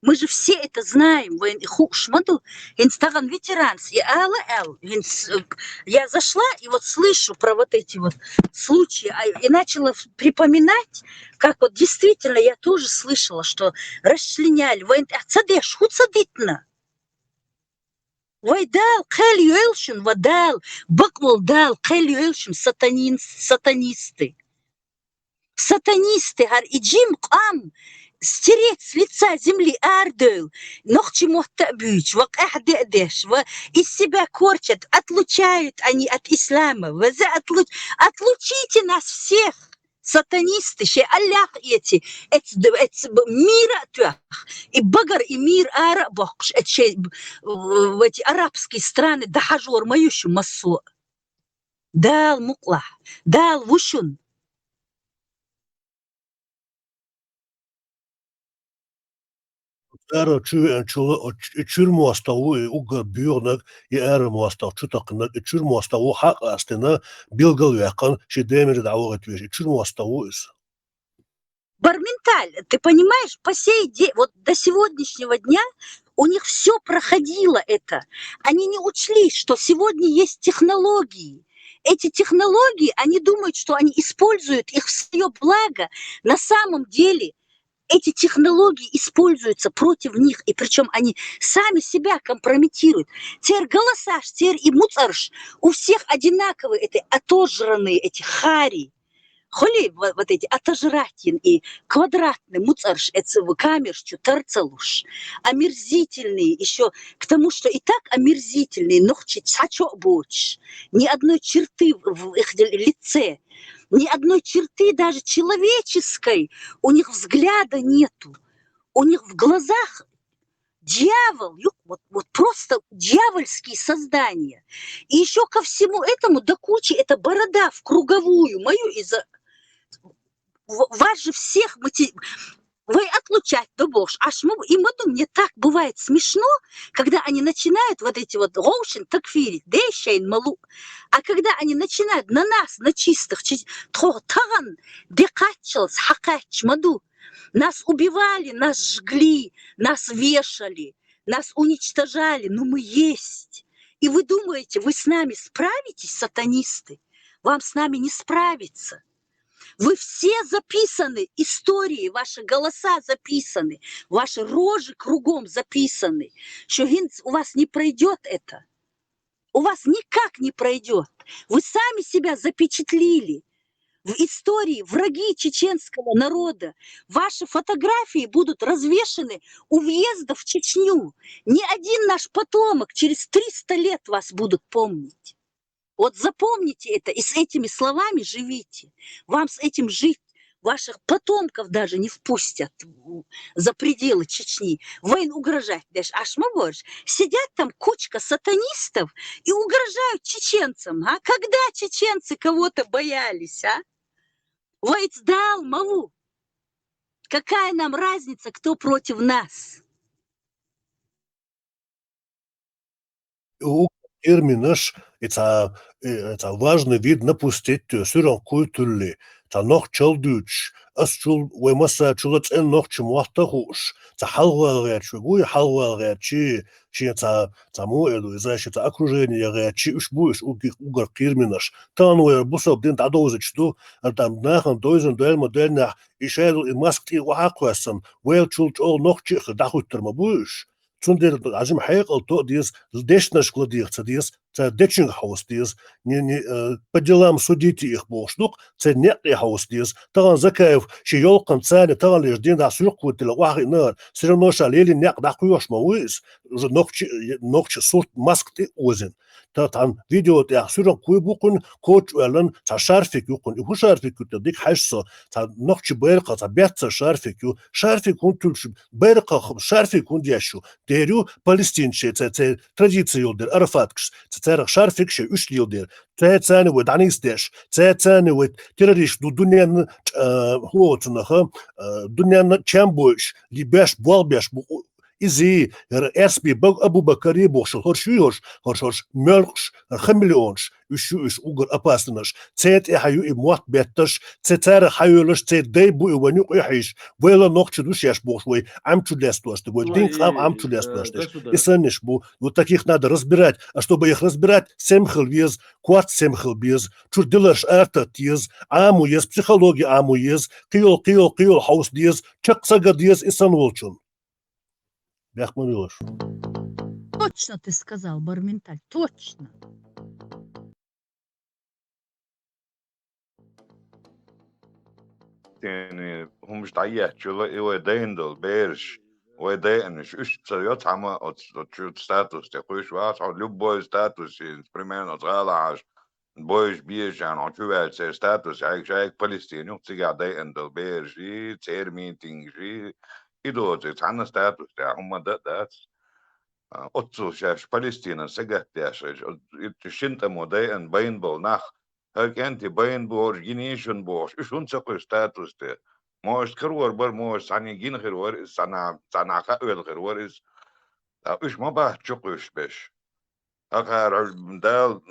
Мы же все это знаем, вайн и хууш ма ду. ХӀинца тахана ветеранс, я ала, ала, хӀинца, э, я зашла, и вот слышу про вот эти вот случаи, а, и начала в-, припоминать, как вот действительно я тоже слышала, что расчленяли, вайн, а ца деш, хӀу ца дитина? Вай Дала кхел йойла шуна, ва Дала, бакъволу Дала кхел йойла шуна, сатанин-, сатанисты. Сатанисты, хӀара и жима къам стереть с лица земли арадойла, нохчи мотта а буьйцуш, ва къаьхьа де а деш, ва из себя корчат, отлучают они от ислама, ва за отлуч-, отлучите нас всех! Сатанисты, шен Аллах эций, эц-, эц-, мира а тоьхна, и багара, и мир ара а боккхуш, эц-, шен, в эти арабские страны дахьажор ма ю шу массо а. Дала мукъалахь, Дала ву шуна. Ара чу веанчул, о, ч-, и чуьра мостагӀа ву, и уггар боьханарг, и ара мостагӀа чу такханарг, и чуьра мостагӀа ву хьакъ астина, билгал а ваьккхина, шен Даймира дӀавахийта везаш, и чуьра мостагӀа ву иза. Барменталь, ты понимаешь, по сей день, вот до сегодняшнего дня у них всё проходило это. Они не учли, что сегодня есть технологии. Эти технологии, они думают, что они используют их в своё благо. На самом деле эти технологии используются против них, и причём они сами себя компрометируют. Церан голосаш, церан и муцӀарш у всех одинаковые, это отожранные эти хари. Хьули ва-, вот эти отожратин и квадратный муцӀарш эцу камераш чу тар ца луш. Омерзительные ещё, к тому, что и так омерзительные, нохчий цхьа чо а боцуш. Ни одной черты в, в их лице, ни одной черты даже человеческой у них взгляда нету. У них в глазах дьявол, ю-, вот, вот просто дьявольские создания. И ещё ко всему этому, до кучи, эта борода в круговую мою из-за, в-, вас же всех мати-, вай отлучать, да бог, аш ма-, и ма ду, мне так бывает смешно, когда они начинают вот эти вот гӀовшин такфирить, дешайн малу. А когда они начинают на нас, на чистых, чи-, тхо таган де кхаччалц хьакхаьчча ма ду. Нас убивали, нас жгли, нас вешали, нас уничтожали, но мы есть. И вы думаете, вы с нами справитесь, сатанисты? Вам с нами не справиться. Вы все записаны, истории, ваши голоса записаны, ваши рожи кругом записаны. Что хӀинца у вас не пройдёт это. У вас никак не пройдёт. Вы сами себя запечатлили в истории, враги чеченского народа. Ваши фотографии будут развешаны у въезда в Чечню. Ни один наш потомок через триста лет вас будут помнить. Вот запомните это и с этими словами живите. Вам с этим жить. ваших потомков даже не впустят в- за пределы Чечни. Вайн угрожать деш, аш ма бож. Сидят там кучка сатанистов и угрожают чеченцам. А когда чеченцы кого-то боялись, а? Вайц дал маву. Какая нам разница, кто против нас? У терминаш, и ца, и ца важный вид напустить, сюран куйтулли, ца нох чалдуч, ас чул, вай масса чула цен нох чи муахта хуш, ца халвал герчу, буй халвал герчи, чи ца, ца му эду, иза ши ца окружение герчи, уш буй уш уги угар кирминаш. Тан вай бусал дин дадозич ду, а там нахан дойзен дойма дойна, и шайду и маск ти вахаквасан, вел чул чол нох чиха дахуттар ма буйш. Цундер ажим хайкъал то диз, дешнаш кладиях ца диз, ца дечин хаус диз, не, не, э, по делам судите их бошдук, ца не хаус диз, таган Закаев, ши ёлкан цани, таган леш дин да сурк кутила, вахи нар, все равно ша лели не да хуёш ма уиз, уже нохчи, нохчи сурт маск ти озин. Та тан видео тя суран куй букун, коч уэлэн, ца шарфик юкун, и ху шарфик юкта дик хайшсо, ца нохчи бэрка, ца бятца шарфик ю, шарфик хун тюлш, бэрка шарфик хун дяшу, дерю палестинче, ца, ца традиция юл дер, Арафаткш, ца царах шарфик ше уш лил дер, ца цани вай данис деш, ца цани вай террорист ду дунен, э, хуоцунаха, э, дунен чем бойш, либеш, болбеш, бу, изи, эр эсби, баг, Абу Бакари бошл, хорш юйош, хорш, хорш, мёлкш, эр хамелеонш, уш ю, уш угар опасныш, цет и хаю и муат бетташ, ца цара хаюлаш, ца дай бу и ванюк и хайш, вайла нохчи душ яш бошл, вай, ам чудес туаш, вай, дин кам ам чудес туаш, и саниш бу, вот таких надо разбирать, а чтобы их разбирать, семхил вез, кварт семхил без, чур дилаш арта тез, аму ез, психология аму ез, киол, киол, киол хаус дез, чак сага дез, и сан волчун. Бяхман Милош. Точно ты сказал, Барменталь, точно. Тени хумш даяч чула и вай дайндал берш, вай дайнш, уш ца йо цама от, от чу статус те хуш ва, ца любой статус, примерно, ца лаш, бойш бежан, от чу вял цер статус, айк, айк Палестину, цига дайндал берш, и цер митинг, и, и доци, цана статус, те, хума да, дац. А, отцу шаш Палестина сагат дяшаш, от, и шинта мо дайн, байн бол нах, хар кенти байн борш, гинишун борш, и шун ца хуй статус те. Мош хир вар бар, мош сани гин хир вар, сана, сана ха вел хир вар, из. А уш ма бахчу куш беш. Ахар дал,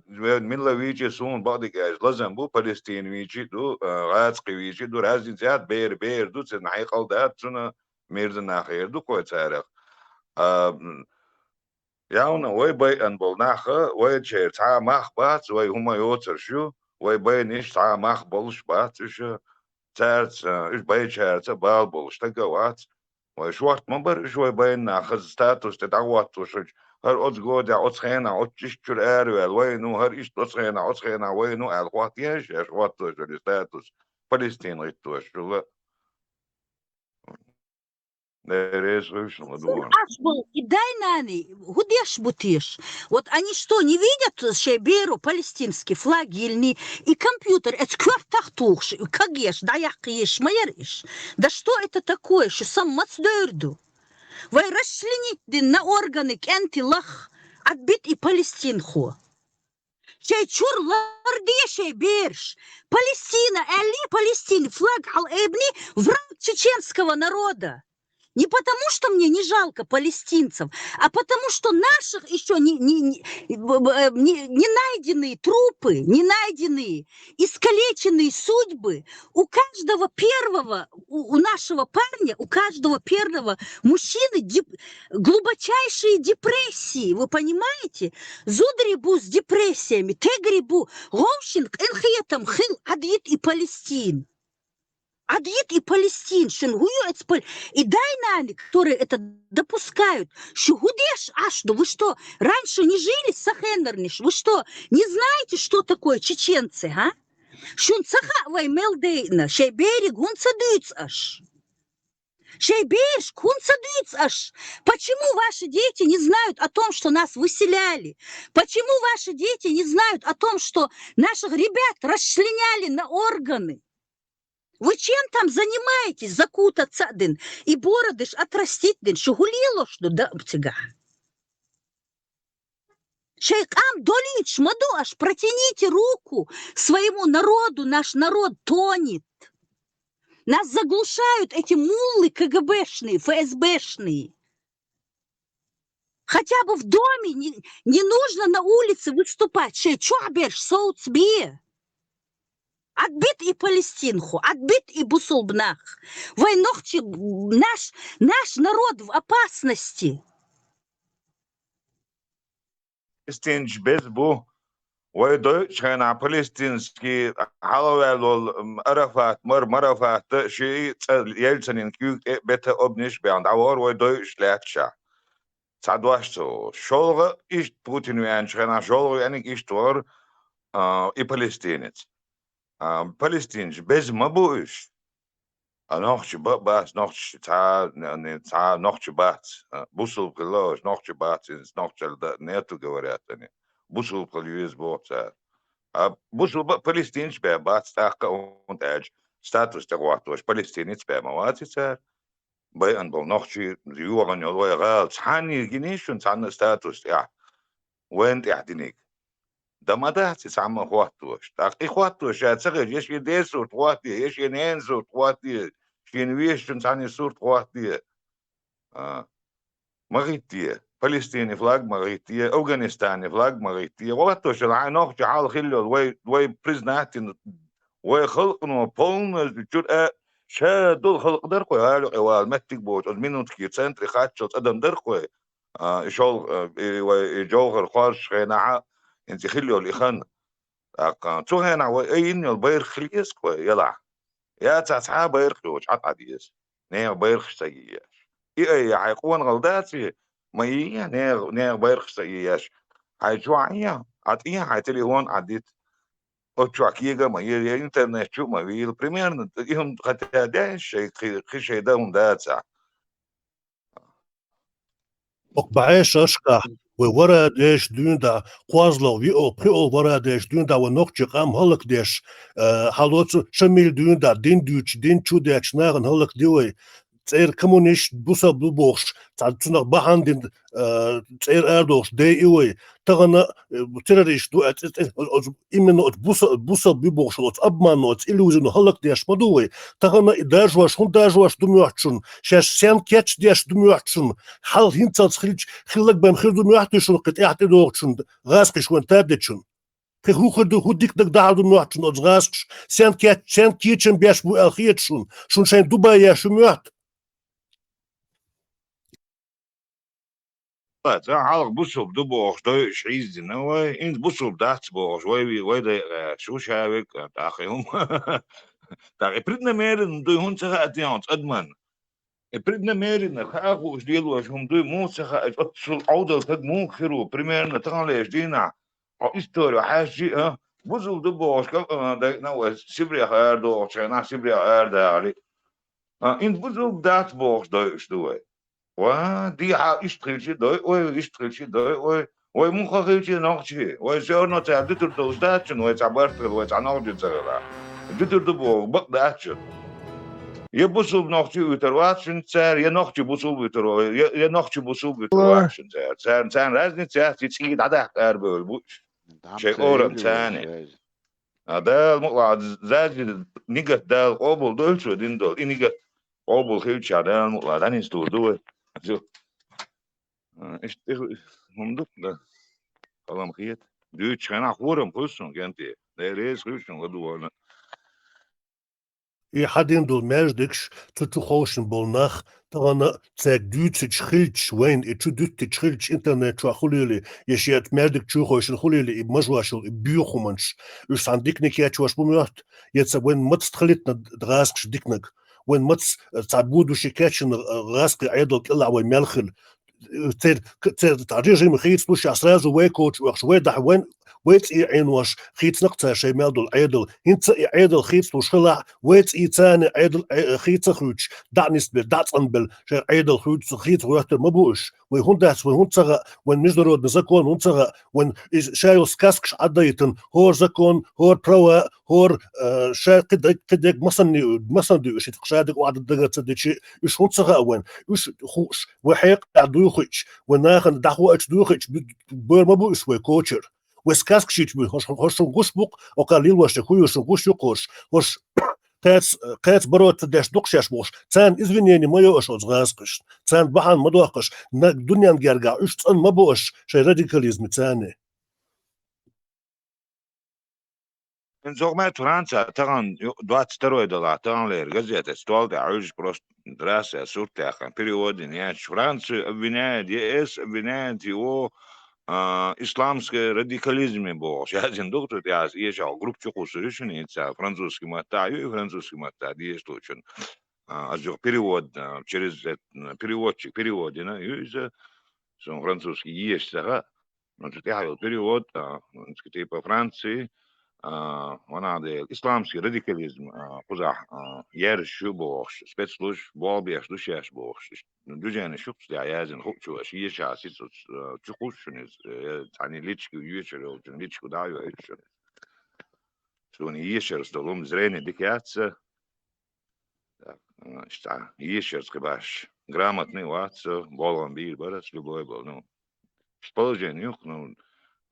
милла вичи сун бадик аж, лазан бу Палестин вичи ду, а, гацки вичи ду, разница яд, бер, бер ду, цен хайкал дат, цуна мирза нахер ду кой царах. А, м, явна вай бай ан бол наха, вай чер ца мах бац, вай хума йоцар шу, вай бай ниш ца мах болш бац, уш царц, а, уш бай чарца бал болш тага вац. Вай шварт ма бар, уш вай бай наха статус те дагват тушуч. Хар оц годя, оц хена, оц чиш чур эр вел, вай ну хар иш оц хена, оц хена, вай ну ал хват еш, еш хват тушур статус. Палестин ит туш, шула. Дерес хуш, ну, Аш бул, и дай нани, худеш бутиш. Вот они что, не видят, что беру палестинский флаг ильни и компьютер, эт квартах тухш, как еш, да я киш, майер иш. Да что это такое, что сам мацдерду? Вай расчленить дин на органы кенти лах, отбит и Палестин хо. Шей чур лардия шей берш. Палестина, али Палестин, флаг ал эбни враг чеченского народа. Не потому, что мне не жалко палестинцев, а потому, что наших еще не, не, не, б- б- э, не- не найденные трупы, не найденные, искалеченные судьбы. У каждого первого, у, у нашего парня, у каждого первого мужчины деп- глубочайшие депрессии, вы понимаете? Зудри бу с депрессиями, тегри бу, говшин, кенхетам, хил, адвит и Палестин. Адвит и Палестин, шин гую эцпаль, и дайнами, которые это допускают, шу гудеш ашду, вы что, раньше не жили с Ахенерниш? Вы что, не знаете, что такое чеченцы, а? Шун цаха вай мелдейна, шей берег гун цадуйц аш. Шей берш гун цадуйц аш. Почему ваши дети не знают о том, что нас выселяли? Почему ваши дети не знают о том, что наших ребят расчленяли на органы? Вы чем там занимаетесь? Закутаться дин и бородыш отрастить дин, шу хулилош ду да цига. Шей къам долич маду аш, протяните руку своему народу, наш народ тонет. Нас заглушают эти муллы КГБшные, ФСБшные. Хотя бы в доме не, не нужно на улице выступать. Шей чуаберш соуц бе. Отбит и палестинху, отбит и бусулбнах. Вай нохчи, наш, наш народ в опасности. Палестинчи беза бу. Вай дойчу хенахь палестинский хьалаваьлла волу Арафат, мар Марафат, ши цӀа Ельцинан куьйга тӀе бета обниш бен дӀавахара вай дойуш лаьтташехь. Цхьа дош ца волуш. ШолгӀа иштта Путин веанчу хенахь, шолгӀа веаниг иштта вахара и палестинец. А, палестинчи беза ма бу уьш. А нохчи ба-, бац, нохчи цхьа, цхьа нохчи бац. А, бусулба хилла уьш, нохчи бац, иза нохчалла да, нету говорят они. Бусулба хила юьза боху цара. А бусулба палестинчи бен бац, тӀаккха а хӀунда аьлча статус тӀе гӀоттош палестинец бен ма вац и цара. Байан болу нохчий йогӀан йолу вай гӀала. Цхьанна гиний шуна цхьанна статус тӀехь, вайна тӀехь диниг? Дан ма дац и цхьамма хӀоттош. ТӀаккха и хӀоттош ша ца хилча, я шен ден сурт хӀоттае, я шен ненан сурт хӀоттае, шена вешачун цхьанна сурт хӀоттае. А, ма гӀиттае, Палестинан флаг ма гӀиттае, Афганистанан флаг ма гӀиттае. ХӀоттош хьайн нохча хьал хилла йолу вай, вай признать дина, вай халкъано полностью чуьра а ша долу халкъ дара кхой, гӀала юкъе вала меттиг боцу, оцу Минутский центре хаччалц адам дара кхой. А, и шолгӀа, а, и вай, и Джовхар кхорзучу хенахь а, хӀинца хилла йолу и хан. ТӀаккха цу хенахь вай айина йолу байракх хила еза кхой, елахь. Яцахь цхьа а байракх йоцуш, Ӏа тӀе деза. Нехан байракхаш ца йийеш. И айя хьайн къонахалла дац и, ма йийя, нехан, нехан байракхаш ца йийеш. Хьайн чохь а, Ӏа тӀе хьайн телефон Ӏа дита. Оцу чохь кега а ма ера, я интернет чу а ма вийла. Примерно, и хӀума хотя деш шайн, кхи, кхин шайн дан хӀума дацахь. Оха бӀешашкахь, вай вара деш дуьйна да, кхозлагӀа, виъолгӀа, пхиъолгӀа вара деш дуьйна да, вай нохчий къам хӀаллакдеш, э, хьалоцу ша мила дуьйна да, дин дуьйцуш, дин чу детташ нахана хӀаллакди вай. ЦӀера коммунист, бусалба ду бохуш, цхьа цунах бахьана дина, э, цӀера арадохуш дайи вай. Тахана, э, террорист ду, э, цӀе-, цӀе-, оцу, именно оцу буса-, бусалба ю бохуш, оцу обманно, оцу иллюзино хӀаллакдеш ма ду вай. Тахана и даржош, хӀунда даржош ду моьтту шуна? Шаьш сенна кечдеш ду моьтту шуна? Хьал хӀинцалц хилча, хилларг бен хир ду моьтту шуна, кхин тӀаьхьа тӀедогӀучунна, гӀазкхиш вайн тардечунна? Кхин хӀун хир ду, хӀун диканиг дахьар ду моьтту шуна оцу гӀазкхаша? Сенна кеч-, сенна кечам беш бу аьлла хета шуна? Шуна шайн Дубай еш ю моьтту? Ца хьалха бусулба ду бохуш дойуш хьийздина вай, хӀинца бусулба дац бохуш, вай ви-, вай дай гӀерташ ву ша вега, тӀаккха и хӀума. ТӀаккха и преднамеренно дуй хӀунда ца хаьа те хьуна цӀа адаман? И преднамеренно хаа хууш лелош хӀума дуй, муха ца хаьа, оццул Ӏовдал стаг муха хир ву, примерно таханлерчу дийнахь, хьо историю хьаьжчи а, бусулба ду бохуш, капкана дайна вай Сибрех арадохучу хенахь, Сибрех арадахали. А, хӀинца бусулба дац бохуш дойуш ду вай. Ва, дехьа иштта хилчи дой, ой, иштта хилчи дой, ой, вай муха хилчи нохчи, вай всё равно цара дуьтур долуш дац шуна, вай цхьа барт хила, вай цхьа нохчи ца хила. Дуьтур ду боху, бакъ дац шуна. Я бусулба нохчи уьйтур вац шуна цара, я нохчи бусулба уьйтур ва-, я, я нохчи бусулба уьйтур вац шуна цара. Царна, царна разница яц, и цӀий дӀадаккха арабевлла бу уьш. Шайн орам царна. А Дала мукъалахь, Зазин нигат Дала къобал дойла цо дина долу. И нигат къобал хилча, Дала мукъалахь, дӀанисдур ду вай. Зу. А, иштта и хӀума ду, да. Халам хета. Дуьйцучу хенахь хӀорам хуьлу суна, кӀентий. Дела реза хуьлу шуна ладугӀарна. И хьан дина долу маьждигаш, цу чу ховшина болу нах, тахана цаьрга дуьйцуьйтуш хилча, вайна и чу дуьттуьйтуш хилча, интернет чохь хуьлийла, я шен маьждиг чу ховшина хуьлийла, и мажош йолу, и боьха хӀуманаш. Уьш цхьана диканиг кечвеш бу моьтту, я ца вайн маца тхалитна гӀазкхаш диканиг, вайн маца, э, цхьа будущий кечйина, э, гӀазкхий Ӏедал кӀелахь вай мел хила. Цер, цер цхьа режим хийцалуш, а сразу вай коча оьхуш, вай дахь, вайн, Вай цӀий Ӏенош, хийцанакх цар шоай мел дола Ӏедал. ХӀинца а и Ӏедал хийцалуш хилахь, вай цӀий царна Ӏедал, Ӏе-, хийца хуьйцуш, дӀа а нисбелла, дӀа а цӀанбелла, шоай Ӏедал хуьйцу, хийца гӀоьртар ма бу уьш. Вай хӀунда дац, вай хӀунда ца хаьа, вайн международный закон хӀунда ца хаьа, вайн из ша йола сказкаш Ӏадайтина, хӀора закон, хӀора права, хӀора, э, ша кхидерг, кхидерг масанна, масанна дуй уьш, итт ша дика охьадага ца дичи, уьш хӀунда ца хаьа вайна? Уьш хууш, вай хьекъехь дуй хуьйцуш, вай нахана дӀахоуьйтуш дуй хуьйцуш, бу-, бер ма бу уьш вай кочар. Вай сказкаш йийцаш бу, хӀорш, хӀорш шуна гуш бу-кх, оха лелош дерг хӀун ю шуна гуш ю-кх хӀорш, хӀорш кхаьца, кхаьца бороться деш ду-кх шаьш бохуш. Царна извинени ма йо аша оцу гӀазкхашна. Царна бахьана ма доккхуш, на-, дуьненна гергахь уьш цӀена ма бу аша шайн радикализме царна. ХӀинца хӀокху метта Франция тахана ю-, двадцать второй делахь, таханлера газета стол тӀехь Ӏуьйжуш просто, здравствуйте, сурт яьккхина, перевод дина яьлча, Францию обвиняет, Е С обвиняет его, а, исламский радикализме бохуш, яздина ду-кх цу тӀехь, аса эшахь группа чукхуссур ю шуна, и ца французский маттахь ю, и французский маттахь дезаш долчун. А, аса юха перевод, а, через эт-, переводчик перевод дина ю иза, суна французский езаш ца хаьа. Ну, цу тӀехь йолу перевод, а, ну, типа Франции, а, ванах дела, исламский радикализм, а, кхузахь, а, яьржаш ю бохуш, спецслужбаш болх беш ду шаьш бохуш. Движенеш ю-кх цу тӀехь яздина, хуучу аша езаш ца хилча, а, чукхуссу шуна иза, э, цхьаьна личка йоьшур йолчун личка дӀа а йойтуш шуна иза. Суна ешарца долу хӀума, зрение дика яц сан. Так, а, иштта, ешарца кхин баш. Грамотный вац со, болх бийр бара ас любой болу. Ну, положение юкъа, ну,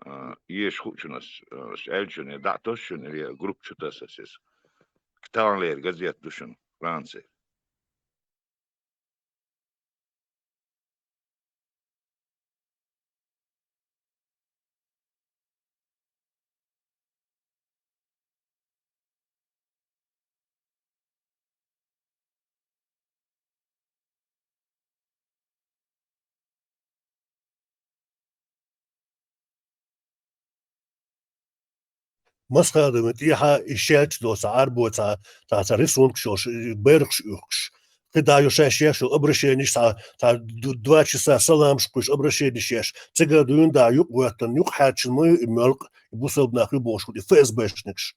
а, еша хуучунас, а, ас аьллачунна дӀа а тосу шуна, или группа чу таса ас иза. Таханлера газета ду шуна, Франция. Масхадовна тӀехьа и шаьлча доцу Ӏарбо цхьа, цхьа, цхьа рисункаш йолуш, и байракхаш уьхкуш. КхидӀа ю шаьш еш йолу обращениш, цхьа, цхьа ду-, два часа саламаш кхуьйсуш обращениш еш. Цигара дуьйна дӀа юкъа гӀоьттина, юкъа хьаьрчина ма ю и моьлкъа, и бусалба нах ю бохуш хуьлу и Ф С Б-шникаш.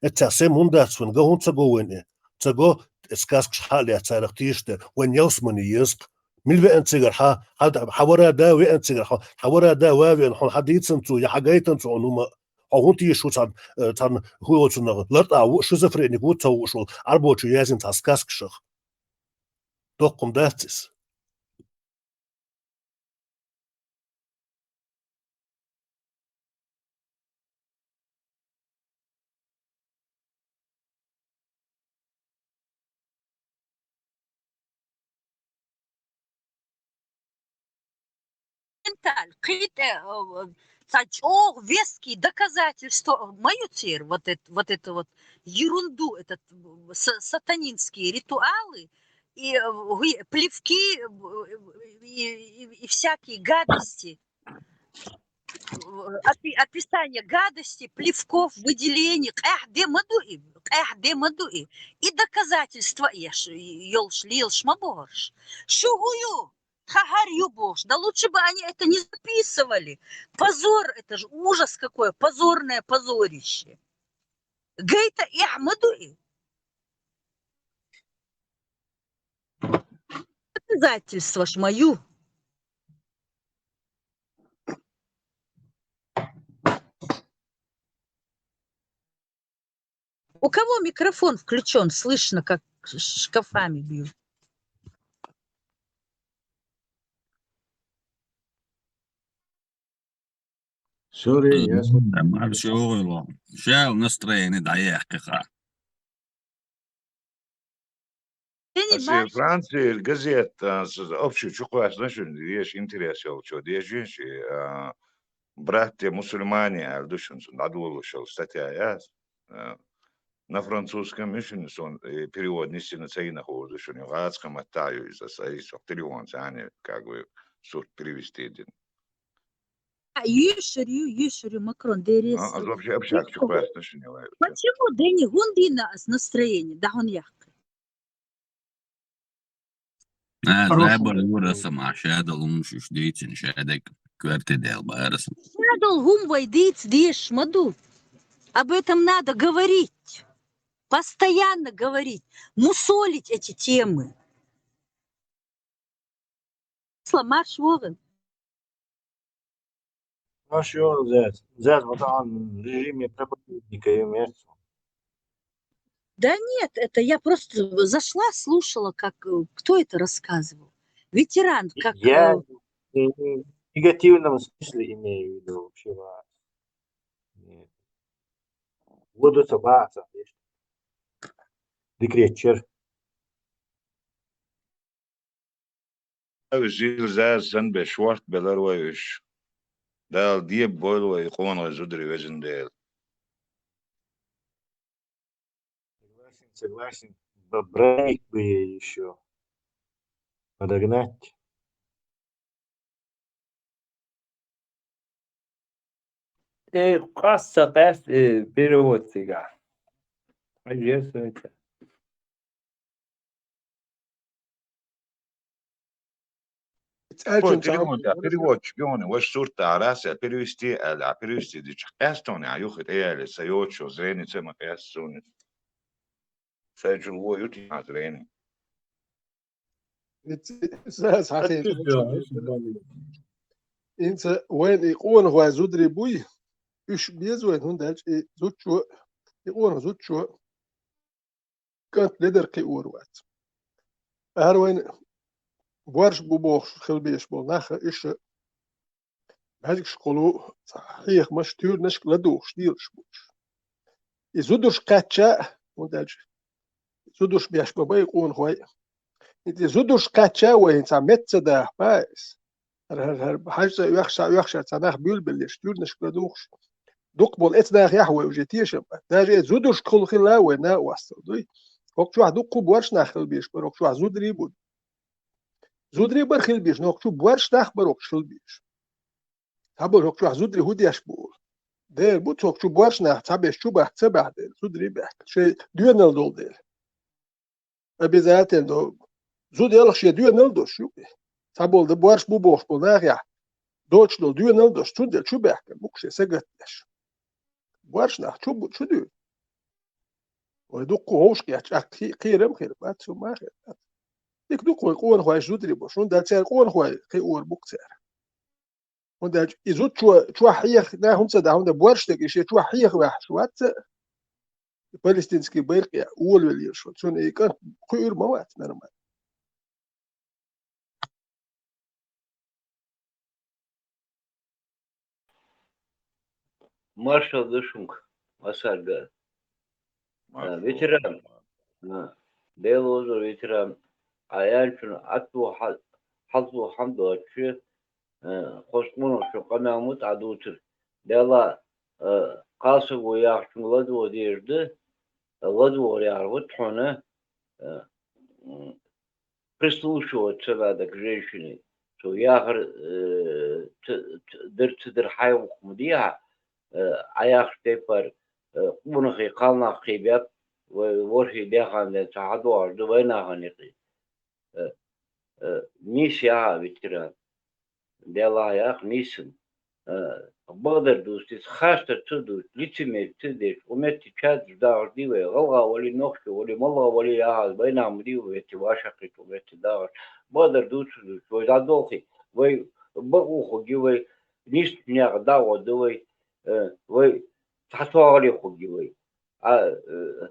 Эццехь сема хӀунда дац вайн, ган хӀунда ца го вайн и? Ца го, сказкаш хьа а лаьцна царах тешаш дерг, вайн ялсамани еза-кх. Мила веана цигара хьан, хьан, хьан вара да веана цигара, хьан, хьан вара да ва веана, хьуна хьан дийцина цо, я хьан гайтина цо хьуна хӀума? Хьо хӀунда тийша ву цхьана, э, цхьана хӀун йоцу нах, лартӀа ву, шизофреник ву ца вууш волу Ӏарбочо яздина цхьа сказкашах? Доккха хӀума дац иза. Менталь, кхин тӀе, э, цхьа чӀогӀа веские доказательства ма ю церан, вот эт-, вот это вот ерунду, этот, э, са-, сатанинские ритуалы и, э, гуй-, плевки, э, и, и, и всякие гадости. Э, опи-, описание гадости, плевков, выделений, къаьхьа де ма ду и, къаьхьа де ма ду и. И доказательства еш, йолуш, лелаш ма бохурш. Шу хӀун ю? Тхан хӀара ю бохуш. Да лучше бы они это не записывали. Позор, это же ужас какое, позорное позорище. Гайта эхь ма ду и. Доказательстваш ма ю. У кого микрофон включён? Слышно, как ш-, шкафами бьют. Sorry, я с- Маршо гӀуйло. Шел настроение дӀаяьккхи хаа. Аса Францияра газета, а, с-, общий чу кхоьссина шуна, деш интерес йолчо деш йиш, а, «Братья мусульмане» аьлла ду шуна, цунна дӀадолалуш йолу статья яц. А, на французском ю шуна, сон, э, перевод нисдина ца йина хуур ду шуна, гӀазкхийн маттахь ю иза, аса, аса телефон царна, как бы, сурт перевести дина. А, йишар ю, йишар ю, Макрон, деррис. А, а вообще общаться кхоьссина шуна вай. Почему, Дени, хӀунда йина ас настроение? Да хӀунда яккхи? А, хорошо. Забар вура сама, шадал хӀумаш дийцина, шадаг коьрте дел бара сама. Шадал хӀума вай дийца дезаш ма ду. Об этом надо говорить. Постоянно говорить. Мусолить эти темы. Марш вогӀа. Хорошо, зяц. Зяц, вот он в режиме проповедника и место. Да нет, это я просто зашла, слушала, как, э, кто это рассказывал. Ветеран, как, я э, не в негативном смысле имею в виду вообще вас. Нет. Буду собраться, видишь. Декретчер. Уж жил заза санна беш шорта белар вай уж. Дала дебабойла вай къонахий зударий, везан Дела. Согласен, согласен. Б-, броник бы ей ещё подогнать. Э, къаста, къаста, э, перевод цигахь. Интересно это. Ой, перевод, да, переводчик, он, ваш сурт араса, перевести, а, перевести дича. Къаста он, а, юхи тӀе яли, са йочо, зрени цема къаста он. Сайчул во ю тӀе зрени. Ца, ца, ца, ХӀинца вайн и къонахой зударий буй, уьш беза вайн, хӀунда аьлча и зудчо, и къонах зудчо кӀант ледар кхиор вац. ХӀара вайн боарш бу бохуш хила безаш болу нах, уьш бӀаьргашкахула хьехамаш туьйранашка ладугӀуш лелаш бу уьш. И зударш кхаьчча, хӀунда аьлча зударш беш ма бай къонахой. И зударш кхаьчча вай хӀинца метта ца даха, ма иза. ХӀара, хӀара, хӀара хьажа цӀа оьхуш, цхьа оьхуш, цхьа нах буьйлабеллеш, туьйранашка ладугӀуш. Дукха болу эцнахехь вай уже тешам бац. Даже и зударшкахула хилла вай накъостал дуй. ХӀокху чохь дуккха боарш нах хила безаш бара, хӀокху чохь зударий бу. Зударий бара хила безаш, но хӀокху чу боарш нах бара хӀокху чу хила безаш. Цхьаболу хӀокху чохь зударий хӀун деш бу олу? Дера бу, цу хӀокху чу боарш нах цхьаберш чу баьхка, ца баьхна дела, зударий баьхкина. Шайн доьналла долу дела. Обязательно зуда ялх шен доьналла долуш ю. Цхьаболу дан боарш бу бохуш болу нахехь доцуш долу доьналла долуш, цундела чу баьхкина бу-кх шен сагатдеш. Боарш нах чу бу, чу дуьйна. Вай дуккха вовшахкхетча, ахь кхе-, кхерам а хир бац, хӀума а хир бац. Дика ду-кх вай къонахойш зударий бу, хӀунда аьлча церан къонахой кхиор бу-кх цара. ХӀунда аьлча и зудчо чохь хьеха нах хӀунда ца дахь, хӀунда боьрша дерг и шен чохь хьеха ваьхьаш вац, и палестинский байракх а волавелла йолуш вац. Цунна и кӀант кхуьур ма вац нормально. Маршалла ду шуьга, Асарга. А, ветеран. А, Дела веза ветеран. Ӏа аьллачунна атто хьа-, хьалхо хьан доцуш, а, кхо къонах шун къамел ма дӀадуцура. Делла, а, кхалсаго яхачунга ладогӀа дезаш ду, ладогӀар яхар ву тхьуна, а, м, прислушиваться надо к женщине. Цо яхар, э, ц-, ц-, дер ца дер хьайваккха ма дехьа, э, Ӏа яхаш тайпара, э, къонахий кхалнах кхийбеп, вай ворхӀе дехьа ден ца хьадогӀуш ду вайнахана юкъе. Э, э, нийса яхьа, ветеран. Делахь яха нийсам. Э, бакъдар дуц, иза хастар ца дуц, лицемер ца деш, укх метте чаддаш дагӀаш ди вай, гӀалгӀа вали, нохчо вали, малгӀа вали яхьа, вайнах ма ди вай, метте ваша кхетта, укх метте дагӀаш. Бакъдар дуц, дуц, вай дӀадолхий, вай бакъо хӀугги вай, нийсачу нехан дагӀо ду вай, э, вай цхьа тохале хӀугги вай. А, э,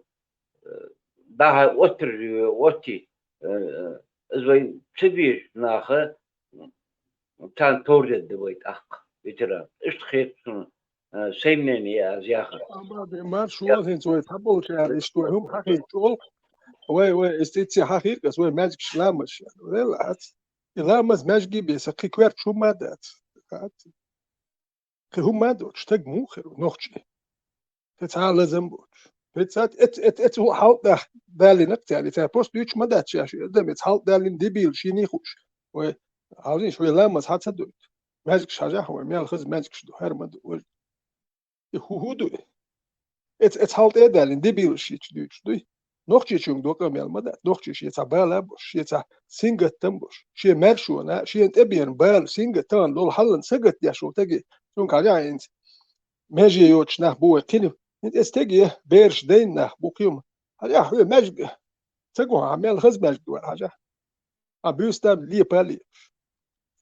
э, дахьа оттар, э, отти, э, э, иза вай ца безачу наха, царна товр дедда вай тӀаккха, ветеран. Иштта хета суна, э, сайн мнение я аз яхар. Амма де марш вон хӀинца вай цхьаболчара иштта вай хӀума хьахийча чӀогӀа. Вай, вай, иштта итт хьахийра ас вай маьждигаш ламазаш. Вел ац. И ламаз маьждиге бен сан кхин коьртачу хӀума а дац. Ац. Кхин хӀума а доцуш, стаг муха хир ву нохчи? Кхин цхьа а лазам боцуш. Кхин цхьа эц-, эц-, эц-, хьал тӀехь далийна-кх цара, и цара просто дуьйцуш ма дац шаьш, адам эц хьал тӀехь далийна дебилаш йина хууш. Вай, хьажийша, вай ламаз хьан ца дойту? Маьждигаш хьажахь вай, мел хаза маьждигаш ду, хӀара ма ду, вай. И хӀу-, хӀун ду и? Эц-, эц хьал тӀе а далийна, дебилаш йича дуьйцуш дуй? Нохчийчуьнга докъа мел ма дац, нохчий шен цхьа бала а бош, шен цхьа сингаттам а бош, шен маьршона, шена тӀебеана бала, сингаттам долу хьаллан сагатдеш волу стаге, цуьнга хьажахьа хӀинца меже йоцуш нах бу вай кхин. ХӀинца эцу стаге бераш дайна нах бу кхин. Хьажахьа, хьоьга маьждиг ца го хьан, мел хаза маьждиг вара хьажахьа. Хьан буьйса там лепа а лепаш.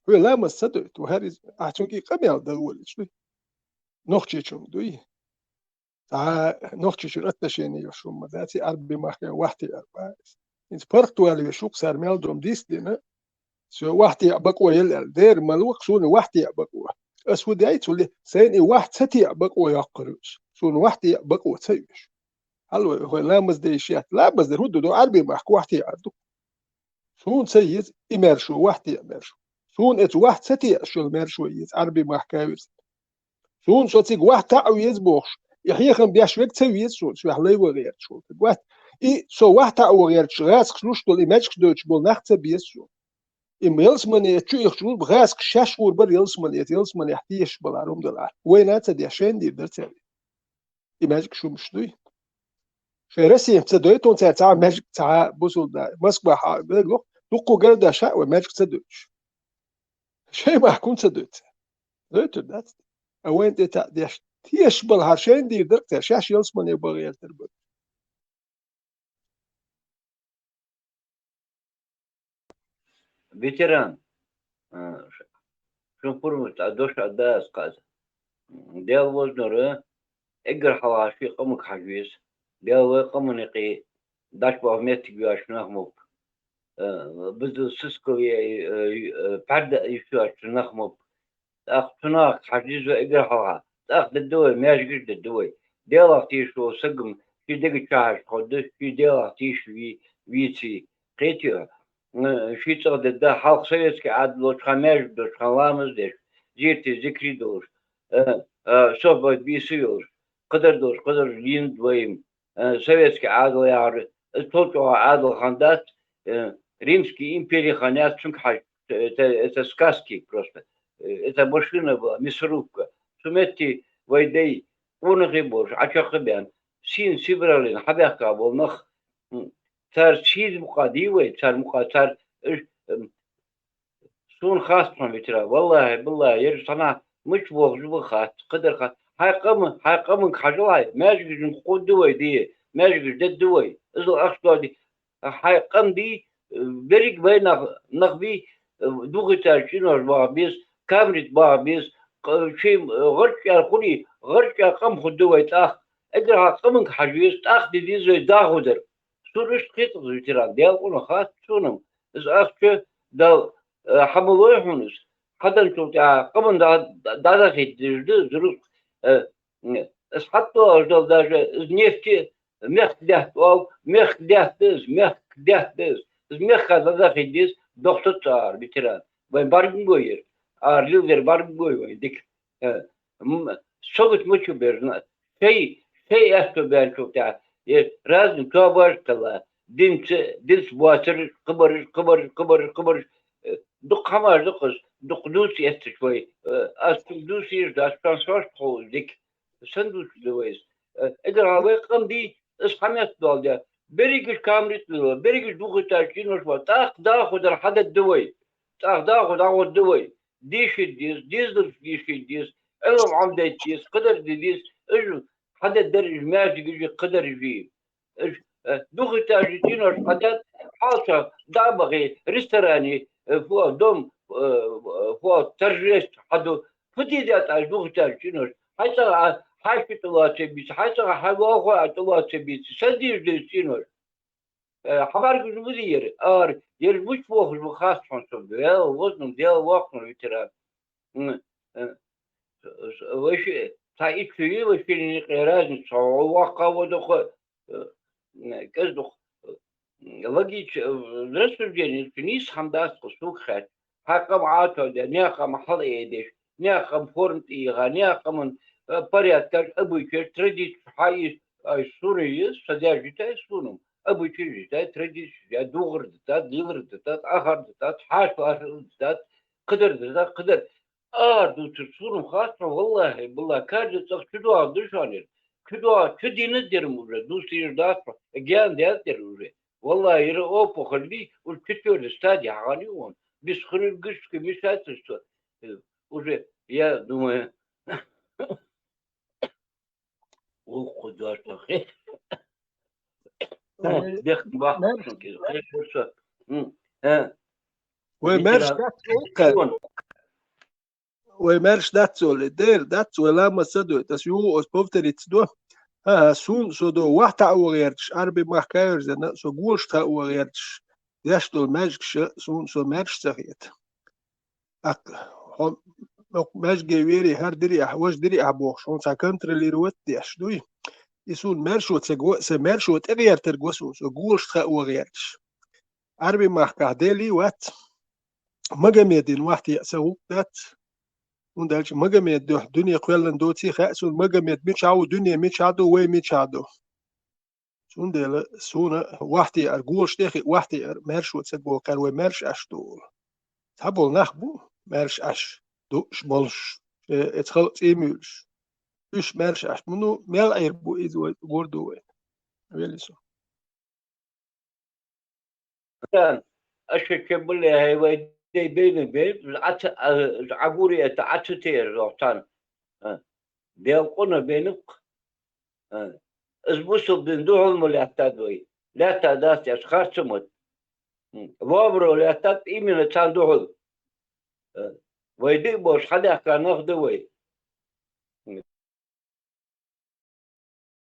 Хьоьга ламаз ца дойту, хӀара иза, ахь цуьнга и къамел дан волуьйтуш дуй? Нохчийчуьнга дуй? Цхьа нохчийчуьра отношение йолуш хӀума ма дац, и Ӏарби махкахь вахьте аьлла бац. ХӀинца паргӀатвала веш ву-кх, цара мел дом дийца дина, со вахьте а бакъо елла аьлла. Дера ма ло-кх, суна вахьте а бакъо. Ас хӀун даьй цул, сайна и вахьте а бакъо йоккхур ю ас. Суна вахьте а бакъо ца оьшу. Хьал вай, вай ламаз дайш яц. Ламаз дар хӀун ду? Ду Ӏарби махка вахьте а ду. Суна ца еза и маьршо, вахьте а маьршо. Суна эцу вахьте а шуьла маьршо еза, Ӏарби махка вирзина. Суна со цига вахьте а веза бохуш, и хьехам беш верг ца веза суна, соьх лай ван гӀерташ волу стаг вац. И со вахьте а ван гӀерташ, гӀазкхаша луш долу, и маьждигаш дойтуш болу нах ца беза суна. И ялсамане чу ихча ву, гӀазкхаша шаьш гӀур бара ялсамане, ялсаманехь тешаш бала хӀума дала. Вайна а ца деш, шайна дийр дара цаьрга. И маьждиг шумаш дуй? Шайн Россия ца дойту цара цхьа маьждиг, цхьа бусулба да. Москва хьа, дуккха гара даш а вай маьждиг ца дойтуш. Шайн махкахь ца дойту цара. Дойтур дац. А вайн тӀе таӀ деш, тешаш балахьара шайна дийр дара цара, шаьш ялсамане бан гӀертар бара. Ветеран, а, ш-, шун пурмат а дош а даас кхаза. Дел вознора, эггар хьалха ши къамаг хьажа веза. Дел вай къаманекъи даш бах меттиг веш нах муп. Э, биза сискал е, э, э, пхьарда йиш йоцу нах муп. ТӀаккха цунах хьажа деза вай эггар хьалха. ТӀаккха дедда вай, маьждигаш дедда вай. Делах тийша волу сагам ши дега чу хьажа хьо ду, ши Делах тийша вий-, вийций. Кхетий? Э, ши цӀа дедда хьалха советский Ӏадат долчу хьан маьждиг долчу хьан ламаз деш, зерти зикри долуш, э, э, сохьбат бийса йолуш, кхадар долуш, кхадар дийна вайм. Э, советский Ӏадал яхьар, иза тол чӀогӀа Ӏадал хан дац, э, Римский импери хан яц, цуьнга хьажа, это, это сказки просто. Э, это машина была, мясорубка. Цу метте вай дай, къонахий болуш, Ӏачаккха бен, сийна сибралина хьабаьхка болу нах, м, цара сийна мукъа дий вай, цара мукъа, цара, э, м, Суна хац хьуна, ветеран. Валлахьи, биллахьи, ерш санна мича бохуш бу хац, кхадар хац. Хьайн къама, хьайн къаманга хьажал хьай, маьждигаш кху ду вай де, маьждигаш де ду вай. Иза ахча ди. Хьайн къам ди, берриг вай нах, нах би, двухэтажный чӀинош баха беза, камрит баха беза, кх-, ши, гӀарчӀа хули, гӀарчӀа къам ху ду вай тӀаккха. Эггара хьан къаманга хьажа веза, тӀаккха де деза вай дахудар. Суна иштта кхетаза, ветеран, Дела къуна хац суна. Иза ахча дал, э, хьан ма лой хьуна иза. Хьаданчул тӀаьхьа къаман да-, да-, дӀадахийта дезаш ду, зурус, э, м, иза хьатта аш дал даже, иза нефти мехка даьтта ол, мехка даьтта иза, мехка даьтта иза. Иза мехка дӀадахийта деза, дохтур цара, ветеран. Вайн барган гой яра. Ара лил дер барган гой вайн дика. Э, м, согут мучу бер, зна-, шей, шей эсто бен чу тя. Э, разный тобаш кала. Динца, динца боацар, кыбарыш, кыбарыш, кыбарыш, кыбарыш. Э, дукха хамаш дукхас, дукха дус эсташ вай. Э, ас дус еш, ас шан сош тхо дик. Сан дус да вайс. Э, эгер а вай къам ди, ас хамет дол дя. Беригиш камрит лила, беригиш духиташ чинуш ва. ТӀаккха да худар хадад да вай. ТӀаккха да худар гӀод да вай. Диши дис, дис дус диши дис. Элам ам дайт дис, кадар ди дис. Эж хадад дар иж, маьждиг иж, кадар ижи. Иж, э, духиташ чинуш хадад, хьалча, дабахи, ресторани, э, фу, дом, э, фу, торжество хаду. Фу ди дят аж духиташ чинуш. Хьайца а, хьайши тулаце бис, хьайца а, хьай ваху а тулаце бис. Садиш дис чинуш. Э, хабар гуж муди ер, ар, ер муч вохуш бу хас хьон субду. Э, вознум, дел вахнум ветеран. М, э, вайши, та ичуи, вайши ни разница, вахка водохо, э, кез дух, э, логич-, э, рассуждение, нис хамдас кусук хат. Хакам ато де, не хам хал эдеш, не хам форм тига, не хамун, э, порядка, обычай, традиция, хай, ай, сури, содержит, ай, сунум. Обычай, ай, традиция, дугр дат, дилр дат, ахар дат, хаш дат, кадр дат, кадр. А, дутур, сурум хасна, валлахи, билла, каждый цах чудо душанир. чу дуа, чу дина дерм уже, дус ир дац, ген дя дер уже. Валла, ира опухоль ли, уж четвёртый стадия хани он. Без хирургической вмешательства, э, уже, я думаю, Уху дошохи. Ой, Дехт бах мэр-, шунки. Хай шуса. М, э. Вай Дикира мэрш дац, Ой, мэрш дац, Оли, дэр дац, вай лама садой. Тас ю ос повторить до. Ага, сун со до вахта угердш, арби мах каверзена, со гуш та угердш. Деш дол мэжгш, сун со мэрш сахет. Ак, хо-, нок мэжге вери, хар дири ах, вож дири ах бохш, он са контролировать деш, дуй. И сун мэрш вот се го-, се мэрш вот эгертер госун, со гуш та угердш. Арби мах ках дели вац. Магомедин вахти са гук дац. Ундалчи Магомед дох дуния квеллан доци ха, сун Магомед мичау, дуния мичаду, вай мичаду. Цундела суна вахти ар гуш техи, вахти ар мэрш вот се го кар вай мэрш аш дул. Та бол нах бу, мэрш аш, душ болш, э, эц хал цимюлш. Уш мэрш аш, муну мел айр бу из вай, горду вай. Велисо. Тан, аша кебуле хай вай дей бейни бейн, аца, а, агури это ацатер зохтан. А, бел куна бейнук. А, из бусул бин духул му лятта дой. Лятта даст яш харцумут. М, вобро лятта именно цан духул. А, вай ди бош хадяхка нах да вай.